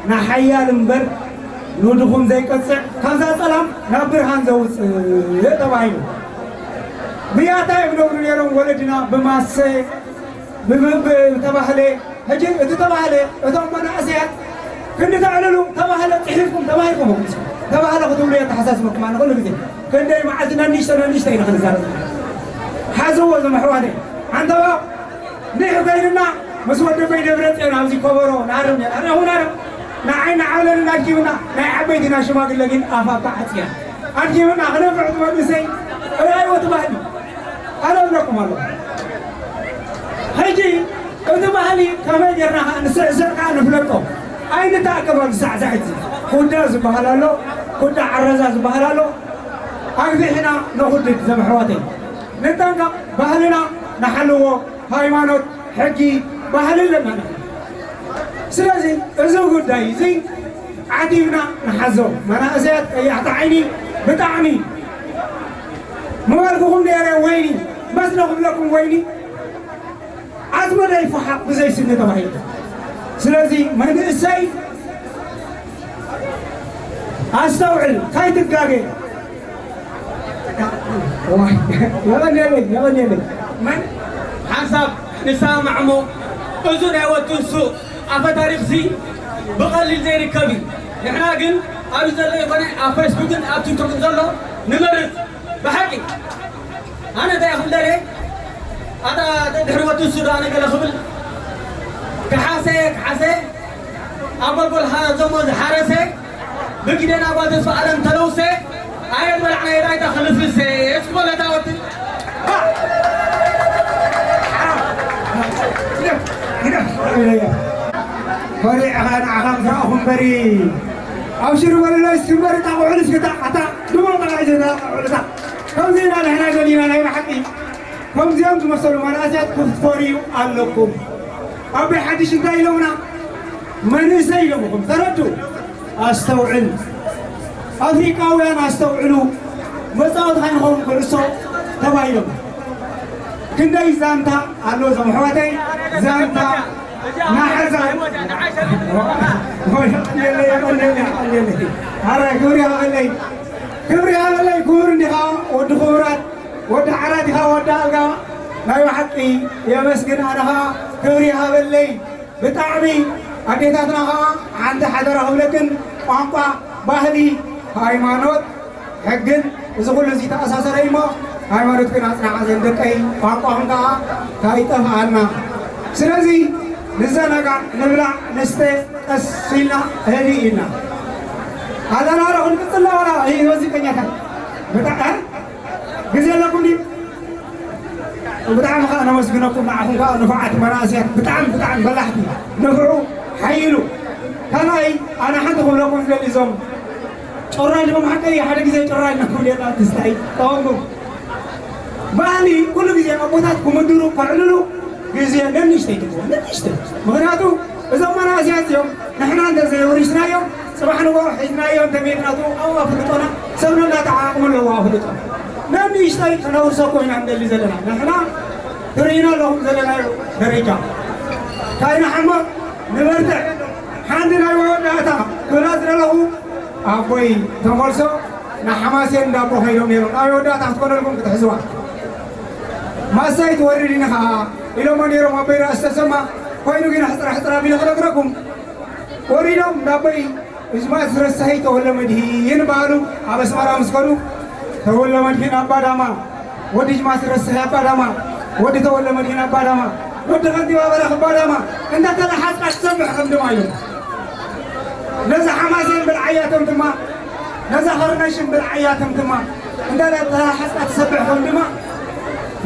ንሓያል እምበር ንድኹም ዘይቀፅዕ፣ ካብዛ ፀላም ናብ ብርሃን ዘውፅእ ተባሂሉ። ብያታ እዮም ነብሉ ነይሮም ወለድና፣ ብማሰ ብብብ ተባህለ። ሕጂ እቲ ተባህለ እቶም መናእሰያት ክንዲ ተዕልሉ ተባህለ ፅሒፍኩም ተባሂልኩም። ተባህለ ክትብሉ የተሓሳስበኩም ኣነ ኩሉ ግዜ። ክንደይ መዓልቲ ነንሽተ ነንሽተ ኢና ክንዛረብ። ሓዝዎ እዞም ኣሕዋተይ። ሓንተባ ንሕ ኮይንና ምስ ወደበይ ደብረ ፅዮን ኣብዚ ኮበሮ ንሃርም ነርና። ኣረ ይኹን ኣረ ንዓይ ንዓብለልና ኣድኪምና ናይ ዓበይትና ሽማግለ ግን ኣፋ ኣባ ዓፅያ ኣድኪምና ክነፍዕ ትመንእሰይ ራይዎ ትባህል ኣነ እብለኩም ኣለኹ። ሕጂ እቲ ባህሊ ከመይ ጌርና ከዓ ንስዕስዕ ከዓ ንፍለጦ። ኣይንተኣከብ ኣብዚ ሳዕሳዒት እዚ። ኩዳ ዝበሃል ኣሎ፣ ኩዳ ዓረዛ ዝበሃል ኣሎ። ኣግፊሕና ነኹድድ ዘም ኣሕዋተይ። ንጠንቀቕ፣ ባህልና ንሓልዎ፣ ሃይማኖት፣ ሕጊ፣ ባህሊ ኣለና። ስለዚ እዚ ጉዳይ እዚ ዓቲብና ንሓዞ። መናእሰያት ቀያሕቲ ዓይኒ ብጣዕሚ ምበልኩኹም ነይረ ወይኒ መስለ ክብለኩም ወይኒ ዓጽመ ዘይፈሓቕ ብዘይ ስኒ ተባሂሉ። ስለዚ መንእሰይ ኣስተውዕል፣ ካይትጋገ። ዋይ፣ የቐንየለይ፣ የቐንየለይ። መን ሓንሳብ ንሰማማዕ እሞ፣ እዚ ናይ ወዲ ንሱ ኣፈ ታሪኽሲ ብቐሊል ዘይርከብ እዩ። ንሕና ግን ኣብዚ ዘሎ ይኾነ ኣብ ፌስቡክን ኣብ ቲክቶክን ዘሎ ንመርጽ። ብሓቂ ኣነ እንታይ ክብል ደልየ? ኣታ ድሕሪ ወዲ ንሱ ዶ ኣነ ገለ ክብል? ክሓሰ፣ ክሓሰ፣ ኣብ ጎልጎል ሓረዞሞ ዝሓረሰ፣ ብግደን ኣባ ተስፋ ኣለም ተለውሰ፣ ኣየት በላዕና የዳይታ ክልስልሰ፣ እስኪ በለታ ወዲ። ኮሪዕኻ ንዓኻ ምስ ረኣኹ እምበሪ፣ ኣብ ሽሩ በልሎ እስኪ እምበሪ፣ እታ ቁዕል እስኪ እታ፣ ኣታ ድሞ ጠቓ ይዘና፣ እታ ቁዕል እታ። ከምዚ ኢና ንሕና ደሊና ናይ ብሓቂ። ከምዚኦም ዝመሰሉ መናእሰያት ክትፈርዩ ኣለኩም። ኣቦይ ሓድሽ እንታይ ኢሎምና? መንእሰይ ኢሎምኹም። ተረዱ። ኣስተውዕል። ኣፍሪቃውያን ኣስተውዕሉ። መጻወቲ ከይንኸውን ኩዕሶ ተባሂሎም። ክንደይ ዛንታ ኣሎ እዞም ኣሕዋተይ፣ ዛንታ ናሕዛ። የቐንየለይ፣ የቐንየለይ፣ የቐንየለይ። ኣረ ክብሪ ይሃበለይ፣ ክብሪ ይሃበለይ። ክቡር እንዲኻ ወዲ ክቡራት፣ ወዲ ዓራት ኢኻ፣ ወዲ ኣልጋ። ናይ ብሓቂ የመስግን። ኣነ ኸኣ ክብሪ ይሃበለይ። ብጣዕሚ ኣዴታትና ኸዓ ሓንቲ ሓደራ ክብለክን፣ ቋንቋ፣ ባህሊ፣ ሃይማኖት፣ ሕግን እዚ ኩሉ እዚ ተኣሳሰረ እሞ ሃይማኖትክን ኣጽንዓ ዘን ደቀይ፣ ቋንቋኹም ከኣ ከይጠፍኣና። ስለዚ ንዘናጋዕ፣ ንብላዕ፣ ንስተ፣ ቀስ ኢልና ህድእ ኢልና ኣለና ዶ ክንቅጽል ኣለና። ይህ ሙዚቀኛታት ብጣ-፣ እ? ግዜ ኣለኩም ድዩ? ብጣዕሚ ከኣ ነመስግነኩም፣ ንዓኹም ከኣ ንፉዓት መናእሰያት፣ ብጣዕሚ፣ ብጣዕሚ በላሕቲ፣ ንፍዑ፣ ሓይሉ። ካልኣይ፣ ኣነ ሓንቲ ክብለኩም ዝደሊ፣ እዞም ጭራይ፣ ንጎም ሓቀይ ሓደ ግዜ ጭራይ እናኹም የላ ትስታይ፣ ተወንኩም። ባህሊ ኩሉ ግዜ ኣቦታት ክምድሩ፣ ከዕልሉ ግዜ ነንሽተይ ትብሉ፣ ነንሽተይ። ምኽንያቱ፣ እዞም መናእሰያት እዚኦም ንሕና እንተዘይወሪስናዮም፣ ጽባሕ ንግሆ ሒዝናዮ እንተሜትናቱ ኣብኡ ኣፍልጦና ሰብ ነናተዓቕሙ ኣለዎ ኣፍልጦ። ነንእሽተይ ክነውርሰኩም ኢና ንደሊ ዘለና። ንሕና ትርእዩና ኣለኹም ዘለናዮ ደረጃ። ካይና ሓሞ ንበርትዕ። ሓንቲ ናይ መወዳእታ ክብላ ዝደለኹ ኣቦይ ተመልሶ ንሓማሴን እንዳቦ ከይዶም ነይሮም። ናይ መወዳእታ ክትኮነልኩም ክትሕዝዋ። ማሳይ ትወርድ ኢኒ ኸዓ ኢሎሞ ነይሮም ኣቦይ ራእሲ ተሰማ። ኮይኑ ግን ሕፅራ ሕፅራ ቢለ ክነግረኩም ወሪዶም እንዳቦይ ጅማት ረሳሂ ተወልደ መድሂን በሃሉ ኣብ ኣስመራ ምስ ከዱ፣ ተወልደ መድሂን ኣባዳማ፣ ወዲ ጅማት ረሳሂ ኣባዳማ፣ ወዲ ተወልደ መድሂን ኣባዳማ፣ ወዲ ከንቲባ በረኽ ኣባዳማ፣ እንዳተላሓጽካ ትሰብሕ ከም ድማ ኢሎም። ነዛ ሓማሴን ብልዓያ ተምትማ፣ ነዛ ኸርነሽን ብልዓያ ተምትማ፣ እንዳተላሓጽካ ትሰብሕ ከም ድማ፣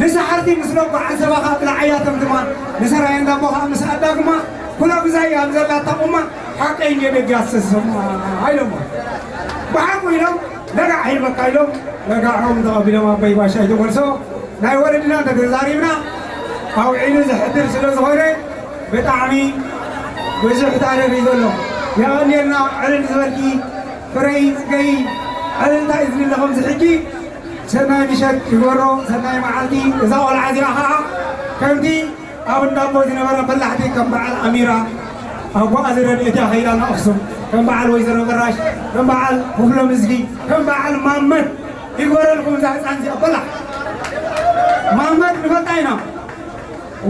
ንሰሓርቲ ምስ ነጓዓን ሰባኻ ብልዓያ ተምትማ፣ ንሰራየ እንዳቦኻ ምስ ኣዳግማ፣ ኩሎ ግዛይ ኣብ ዘላታ ቁማ፣ ሓቀይ እንድየ ደጊ ኣስተስማ ኢሎሞ። ብሓቁ ኢሎም ለጋዕ ሂበካ ኢሎም ለጋዖም ተቐቢሎም ኣቦይ ባሻይ ተመልሶ ናይ ወለድና እንተተዛሪብና ኣውዒሉ ዘሕድር ስለ ዝኾነ ብጣዕሚ ብዙሕ ታሪኽ እዩ ዘሎ። የቐንየልና ዕልል ዝበልኪ ፍረይ ጽገይ ዕልልታ እዩ ዝልለ ከምዚ ሕጂ ሰናይ ምሸት ይግበሮ ሰናይ መዓልቲ። እዛ ቆልዓ እዚኣ ኸዓ ከምቲ ኣብ እንዳቦ ዝነበራ በላሕቲ ከም በዓል ኣሚራ ኣቦኣ ዝረድኤት እያ ከይዳ ንኣኽሱም ከም በዓል ወይዘሮ በራሽ ከም በዓል ክፍሎም እዝጊ ከም በዓል ማመት ይግበረልኩም። እዛ ህፃን እዚኣ በላሕ ማመት ንፈልጣ ኢና።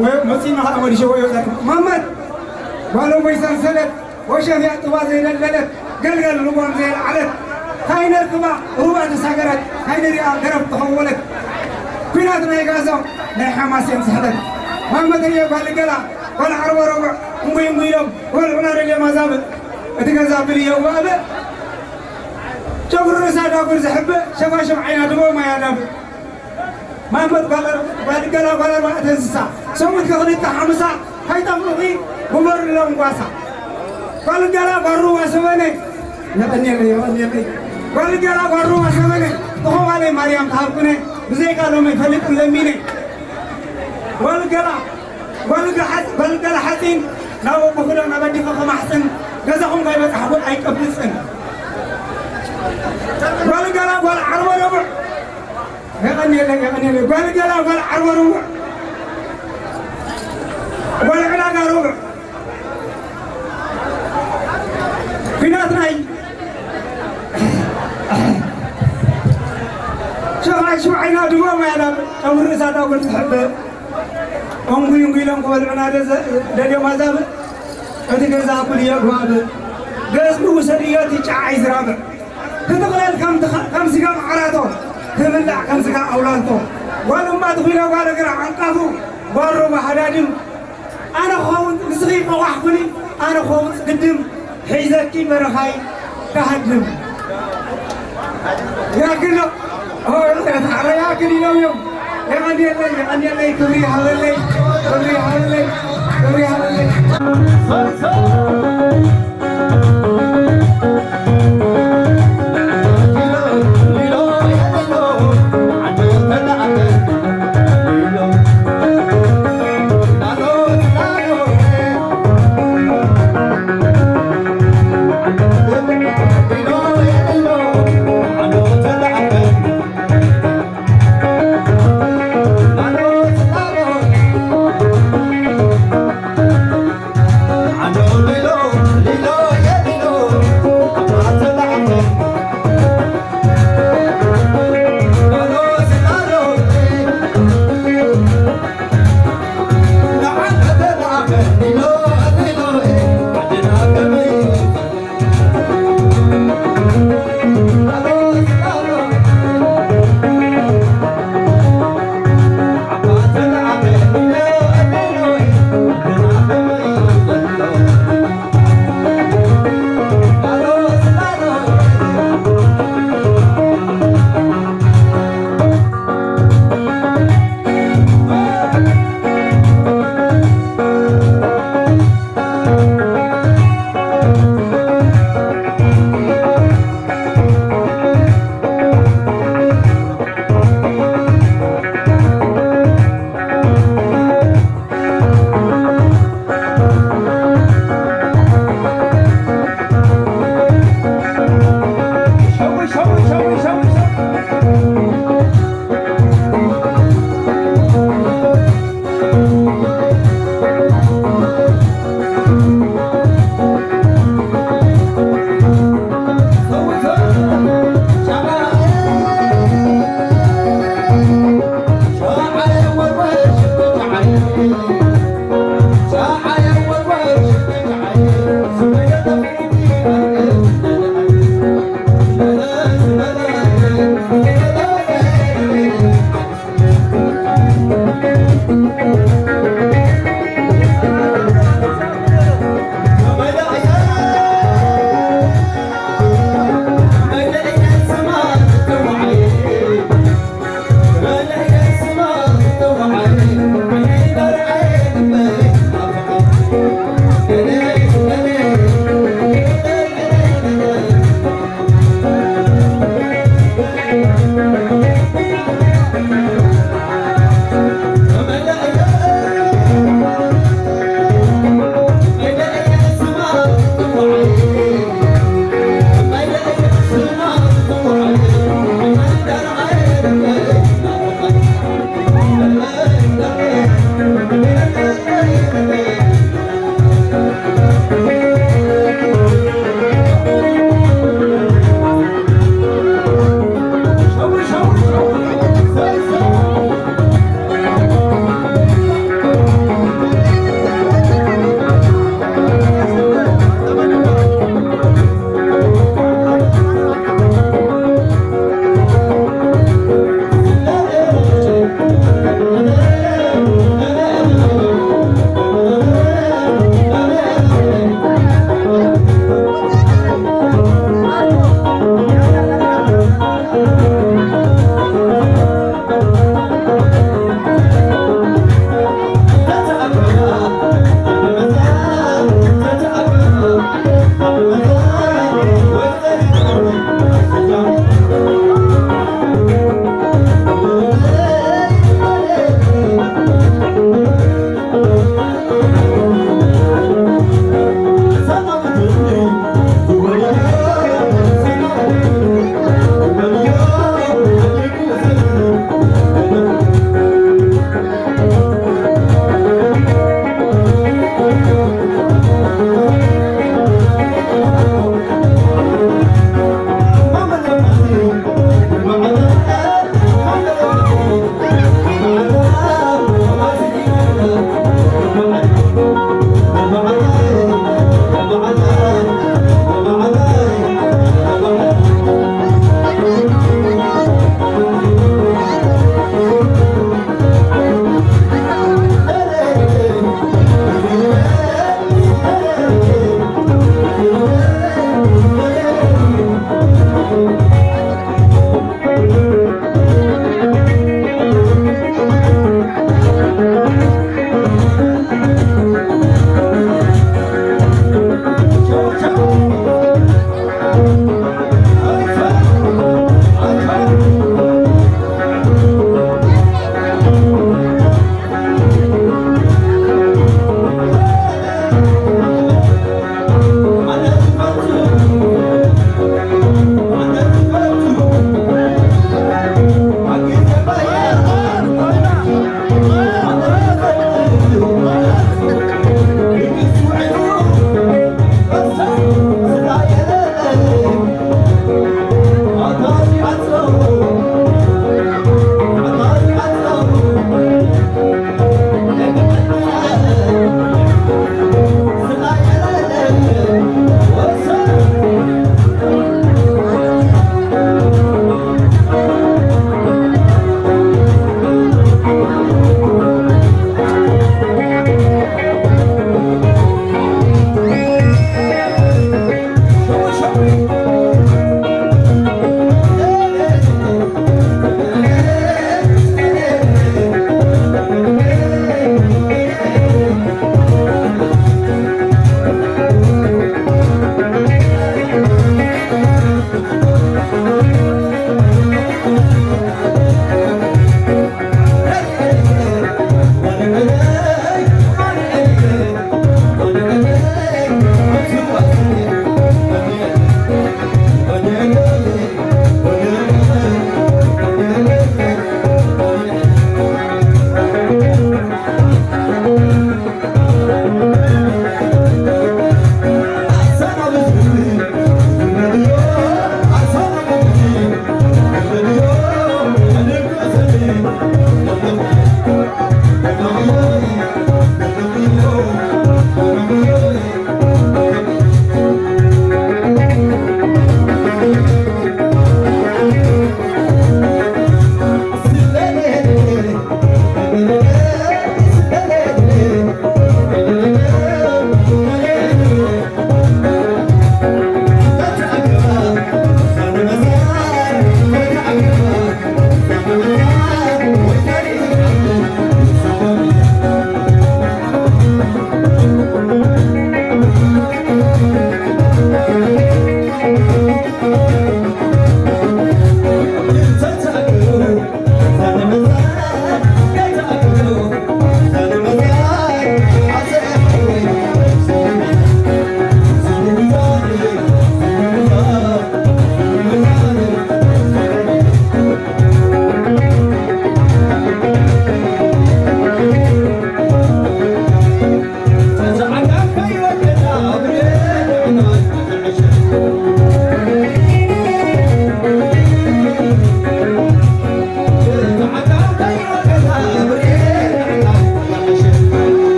ወ-፣ መፂና ከዓ ወዲሸ ወዮ ዘርካ ማመት ጓሎም ወይ ሰንሰለት ወሸፍ ያጥባ ዘይደለለት ገልገል ልጓም ዘየልዓለት ካይነርክባ ሩባ ተሳገረት ካይነሪኣ ገረብ ተኸወለት። ኲናት ናይ ጋዞ ናይ ሓማሴን ስሕተት ማመተየ ጓል ገላ ጓል ዓርቦ ረቡዕ እምቡይ እምቡይ ኢሎም ወልዑና ደልየ ማዛብእ እቲ ገዛ ብልዮ ዋብእ ጨጉሪ ርእሳ ዳጉር ዝሕብእ ሸፋሽፍ ዓይና ድቦ ማያ ዳብእ ማመት ጓል ጓል ገላ ጓል ኣርባዕተ እንስሳ ሰሙት ከኽልተ ሓምሳ ከይጠፍኡኺ ግበሩሎም ጓሳ። ጓል ገላ ጓል ሩባ ሰበነ የቐንየለይ የቐንየለይ ጓል ገላ ጓል ሩባ ሰበነ ተኸባለይ ማርያም ትሃብኩነ ብዘይካ ሎሚ ፈሊጥን ለሚነ ጓል ገላ ጓል ገ-፣ ሓ-፣ ጓል ገላ ሓፂን ናብ ኣቦኹዶ ናብ ኣዲኹ ከማሕፅን ገዛኹም ከይበፃሕኩ ኣይቀብፅን ጓል ገላ ጓል ዓርቦ ረቡዕ የቐንየለይ የቐንየለይ ጓል ገላ ጓል ዓርቦ ርቡዕ ጓል ዕዳጋ ርቡዕ ኲናት ናይ ሸፋሽፍ ዓይና ድቦ ማያና ጨጉሪ ርእሳ ዳጉር ትሕብእ እንጉይ እንጉይ ኢሎም ክበልዑና ደዘ-፣ ደልዮም ኣዛብእ እቲ ገዛ ኩሉ የግባብ ገዝሚ ውሰድዮ እቲ ጨዓይ ዝራብዕ ትጥቕለል ከም ትኸ-፣ ከም ስጋ መዓራቶ ትብላዕ ከም ስጋ ኣውላልቶ ጓል እማ ትኹይላ ጓል እግራ ዓንቃፉ ጓሮ መሃዳድም ኣነ ክኸውን ንስኺ ቆቋሕ ኩኒ ኣነ ክኸውን ግድም ሒዘኪ በረኻይ ክሃድም ያክል ነው። ኦ፣ ኧረ ያክል ነው። የቐንየለይ፣ የቐንየለይ፣ ክብሪ ይሃበለይ፣ ክብሪ ይሃበለይ፣ ክብሪ ይሃበለይ።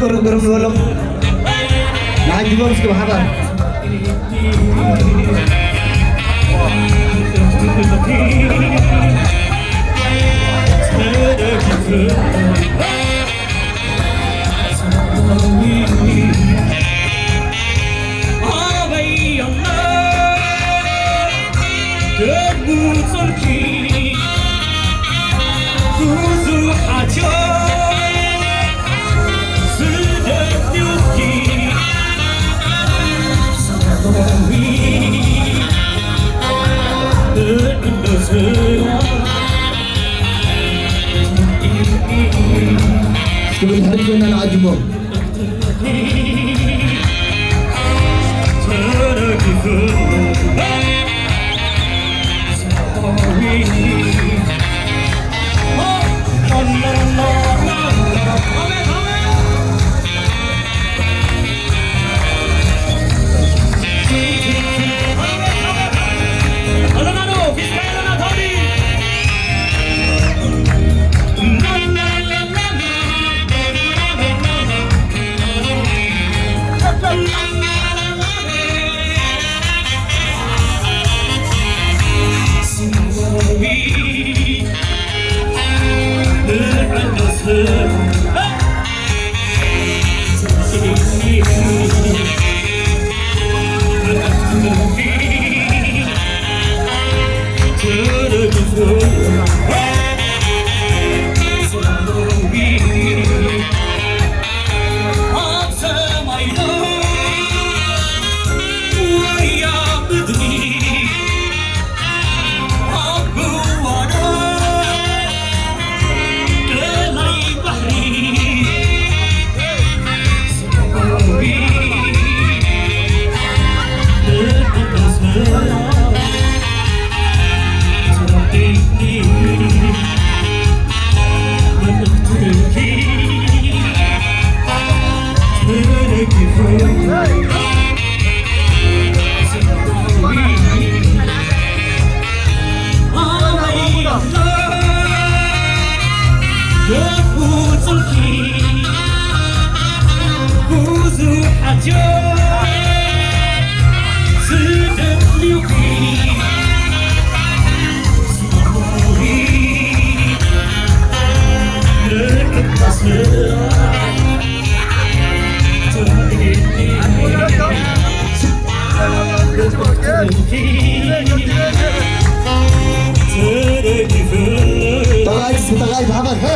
ግርም ንበሎም። ንዓጅቦም እስኪ ብሓባር። ክብል ሕጂ ኢና ንዓጅቦም። ጠቕላይ፣ ጠቕላይ ብሓባር፣ ሄ!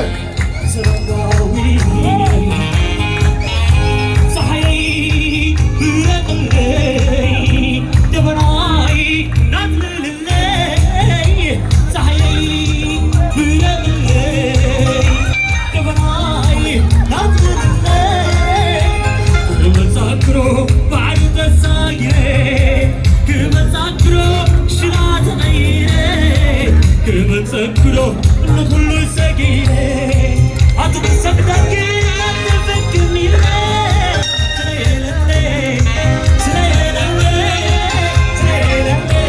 ክመጸክሮ ንኹሉ ሰጊረ ኣቲ ክሰግደኪ ኣትፍክም ኢለ ስለየለለ ስለየለለ ስለየለለ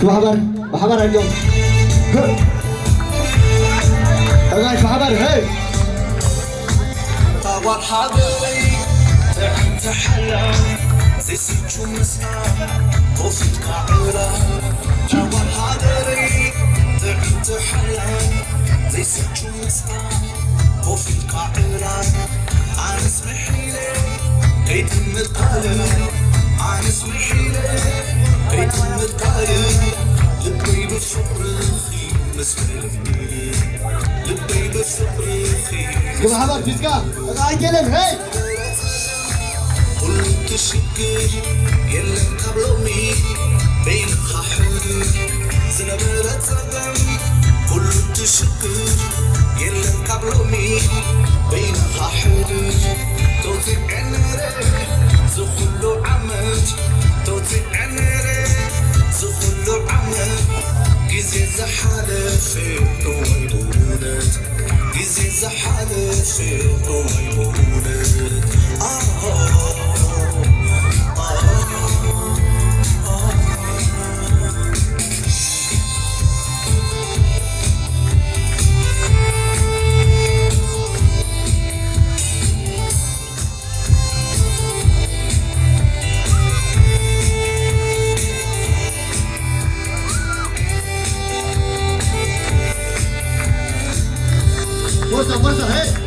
ብሓባር ብሓባር ኣጆም። ኣጋይሽ ብሓባር ሄይ። ታዋት ሃገረይ ጥዕምቲ ሓላ ዘይስቹ ምስኣ ኮፍ ኢልካ ዕላ። ታዋት ሃገረይ ጥዕምቲ ሓላ ዘይስቹ ምስኣ ኮፍ ኢልካ ዕላ። ኣነስ ምሒለ ከይጥምት ካልእ ኣነስ ምሒለ ከይጥምት ካልእ ልበይ ብፍቕርኺ መስቀልኒ ልበይ ብፍቕርኺ ግብ ሓባር ፊትካ ኣይገለን ሄይ ኩሉ ትሽግር የለን ካብ ሎሚ በይንኻ ሕሉፍ ዝነበረ ጸገም ኩሉ ትሽግር የለን ካብ ሎሚ በይንኻ ሕሉፍ ተውፅዐ ነረ ዝኹሉ ዓመት ተውፅዐ ነረ ዝኹሉ ዓመት ግዜ ዝሓለፈ እዋይ ብእውነት ግዜ ዝሓለፈ እዋይ ብእውነት ኣሃ ኣሃ Forza, forza, hey!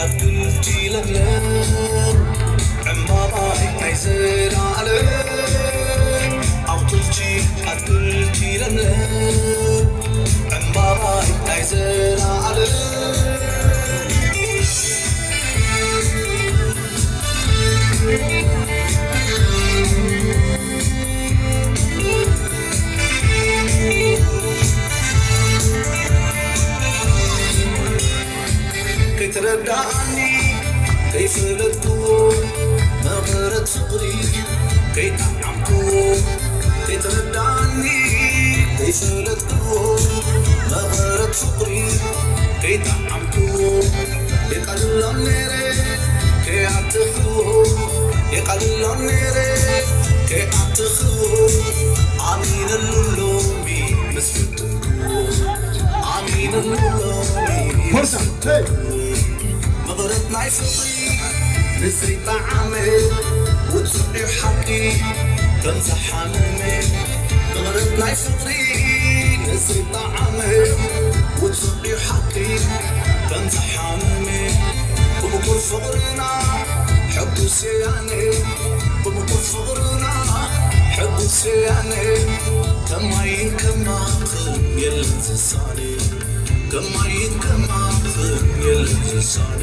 ኣትክልቲ ለምለም ዕምባባይ ናይ ዘላለም ኣትክልቲ ኣትክልቲ ለምለም ዕምባባይ ናይ ዘላለም ከይተረዳእኒ ከይፈለጥክዎ መቐረት ፍቕሪ ከይጠዓምክዎ ከይተረዳእኒ ከይፈለጥክዎ መቐረት ፍቕሪ ከይጠዓምክዎ የቃልሎም ነይረ ከይኣተኽዎ የቃልሎም ነይረ ከይኣተኽዎ ኣሚነሉ ሎሚ ምስ ፍትንክዎ ኣሚነሉ ሎሚ ምስ ፍትንክዎ መቐረት ናይ ፍቕሪ ንዘይጠዓመ ውጹዕ እዩ ሓቂ ከም ዝሓመመ መቐረት ናይ ፍቕሪ ንዘይጠዓመ ውጹዕ እዩ ሓቂ ከም ዝሓመመ ብምቁር ፍቕርና ሕጉስ እየ ኣነ ብምቁር ፍቕርና ሕጉስ እየ ኣነ ከማይን ከማኽን የለን ዝሳነ ከማይን ከማኽን የለን ዝሳነ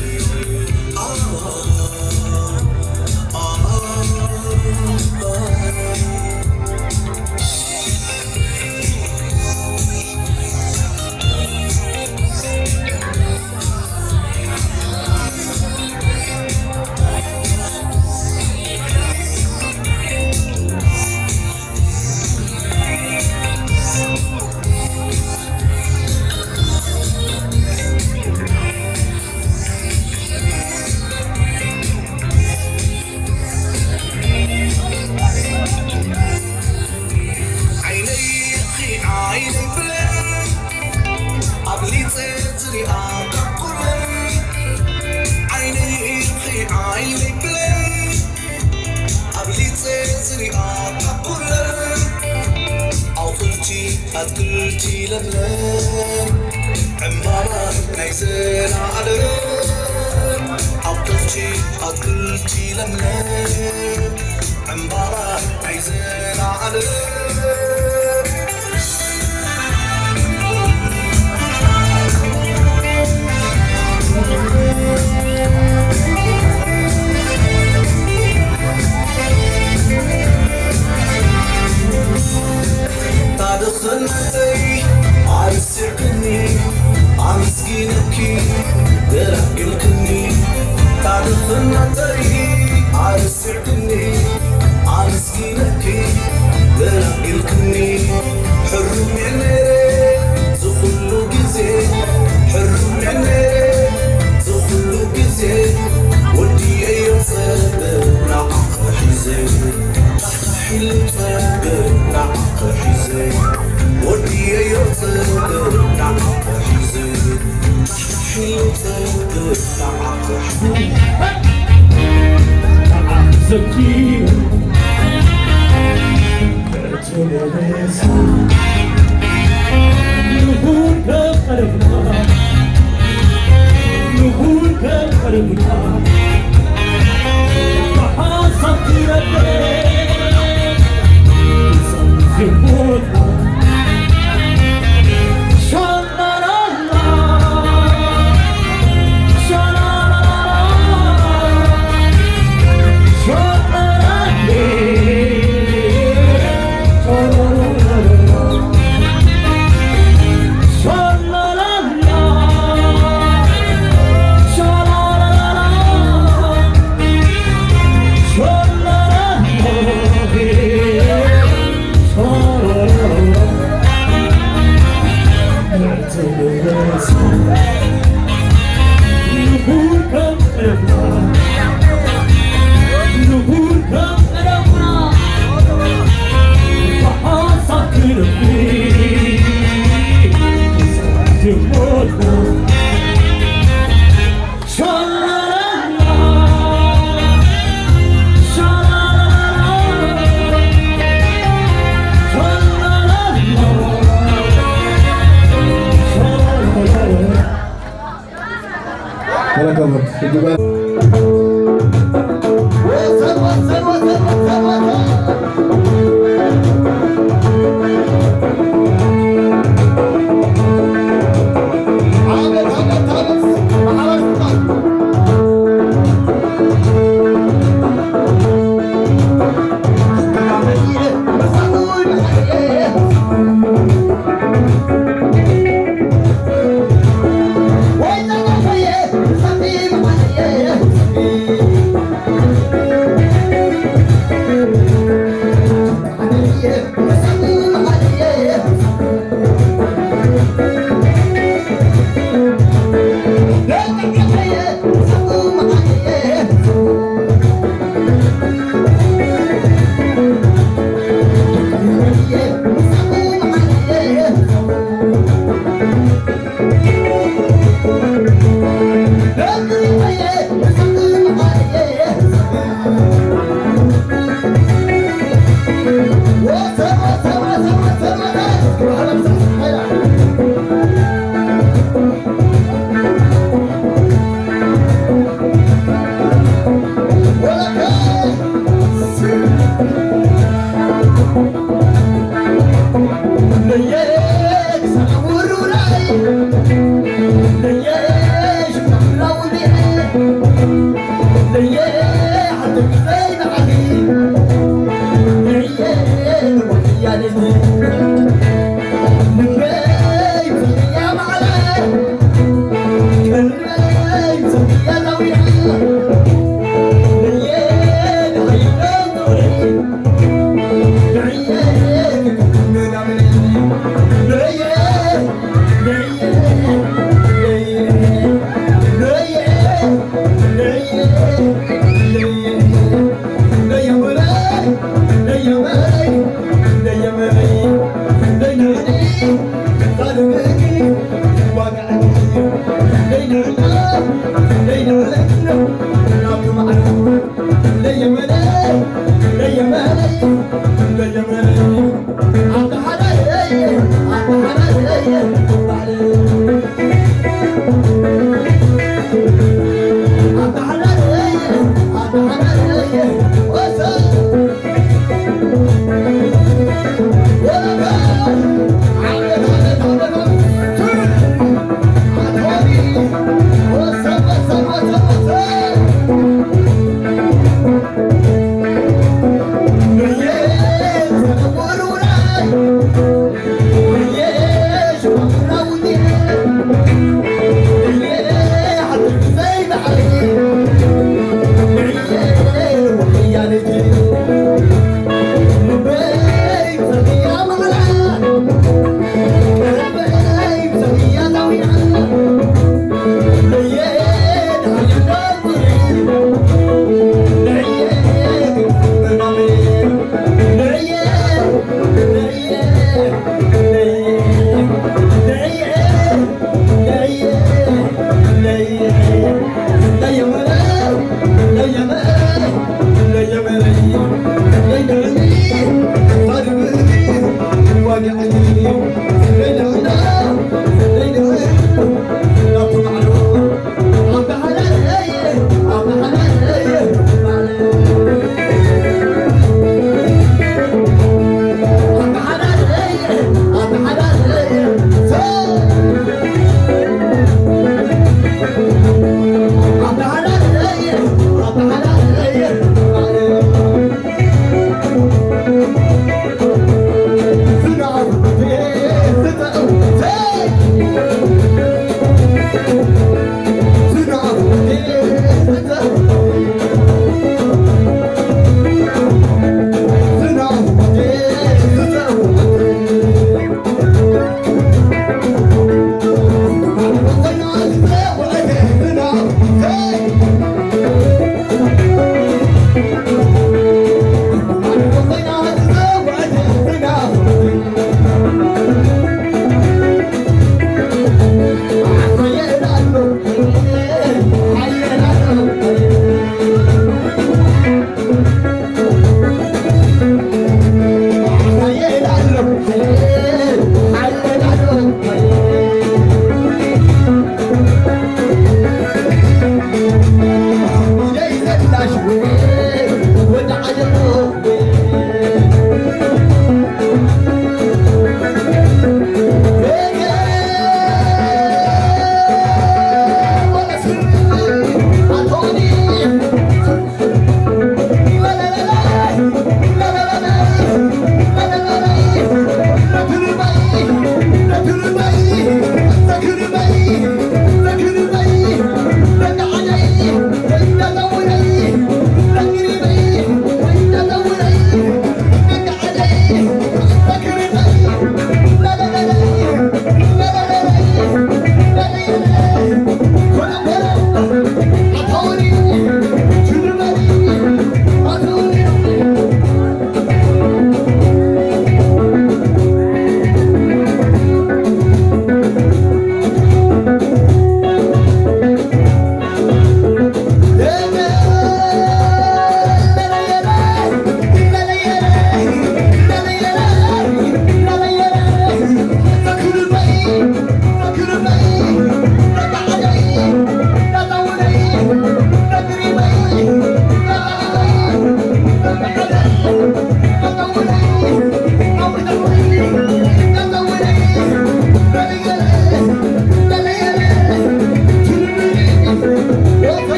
ኣትክልቲ ለምለም ዕምባባ ናይ ዘላለም ኣትክልቲ ኣትክልቲ ለምለም ዕምባባ ናይ ዘላለም ታድኽነተይ ኣርሲዕክኒ ኣመስጊነኪ ተረከቡት። እጅግ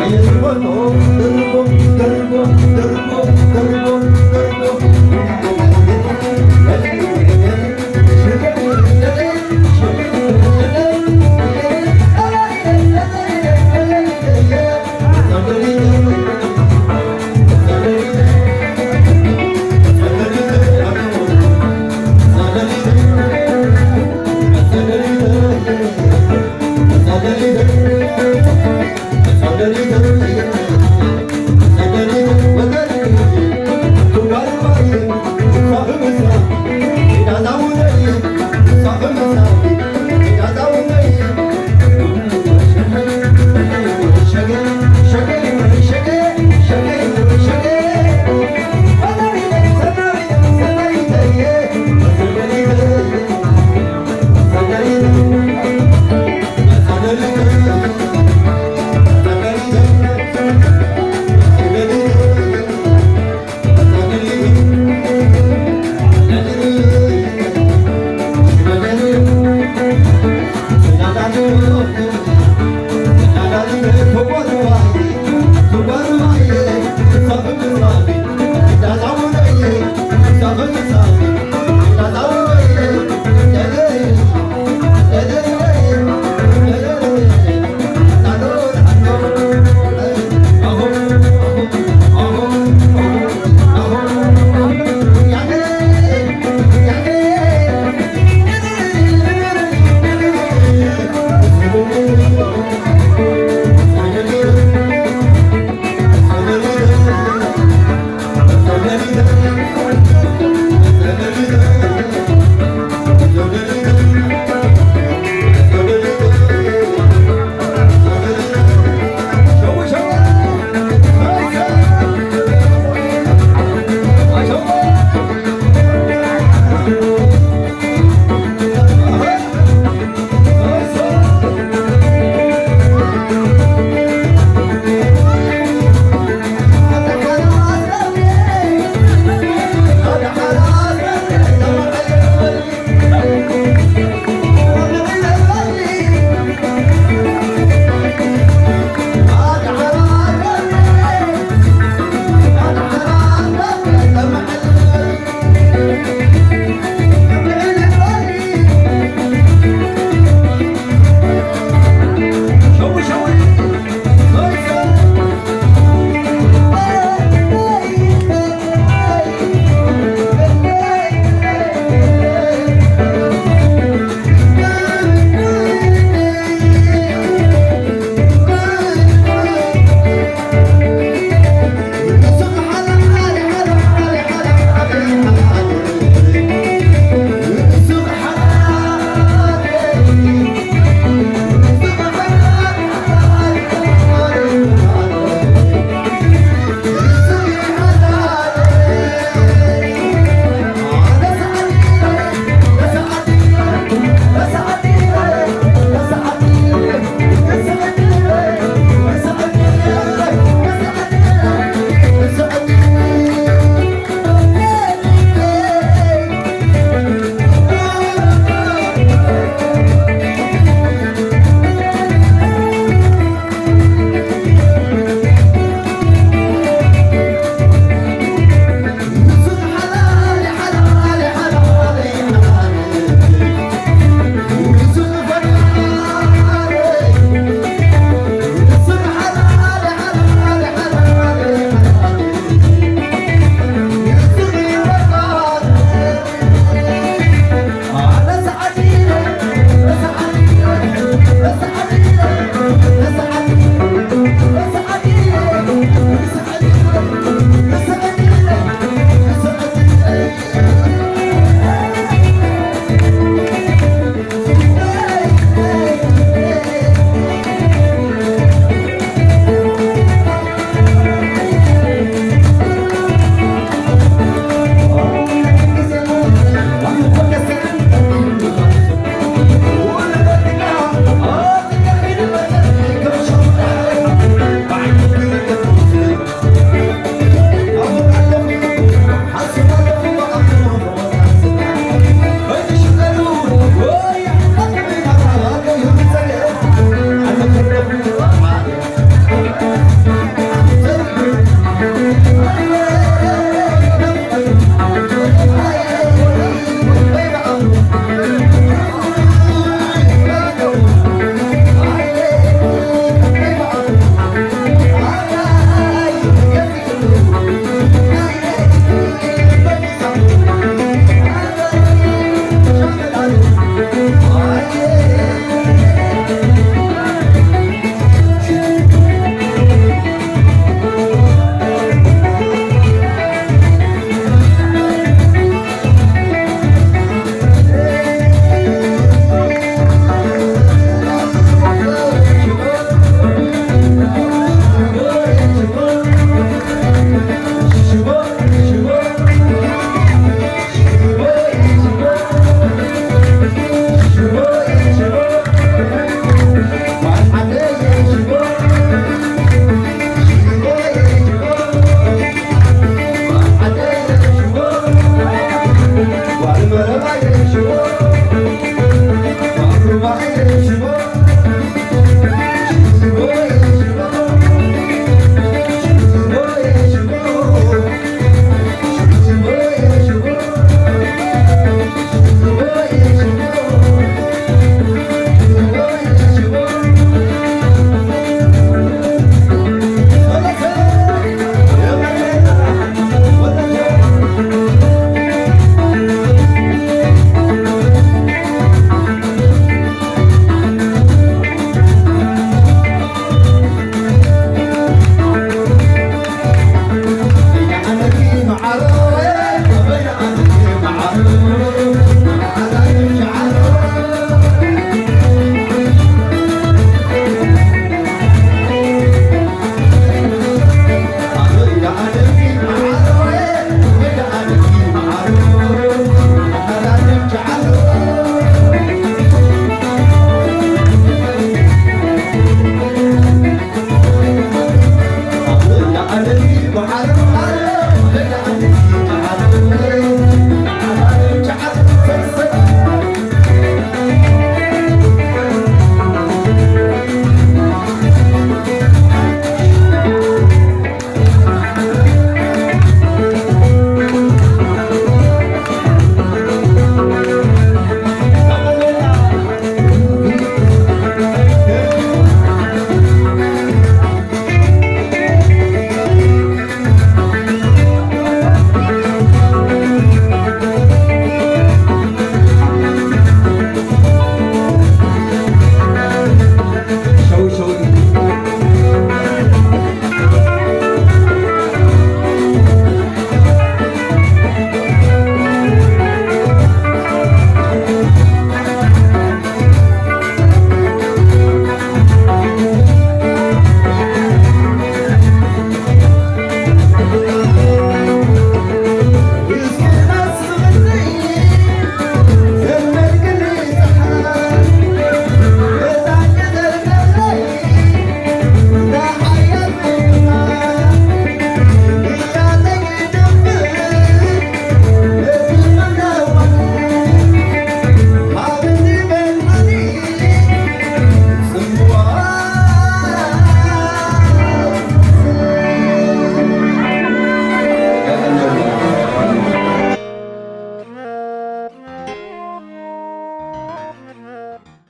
እየ ዝበሎ ደርቦ ደርቦ ደርቦ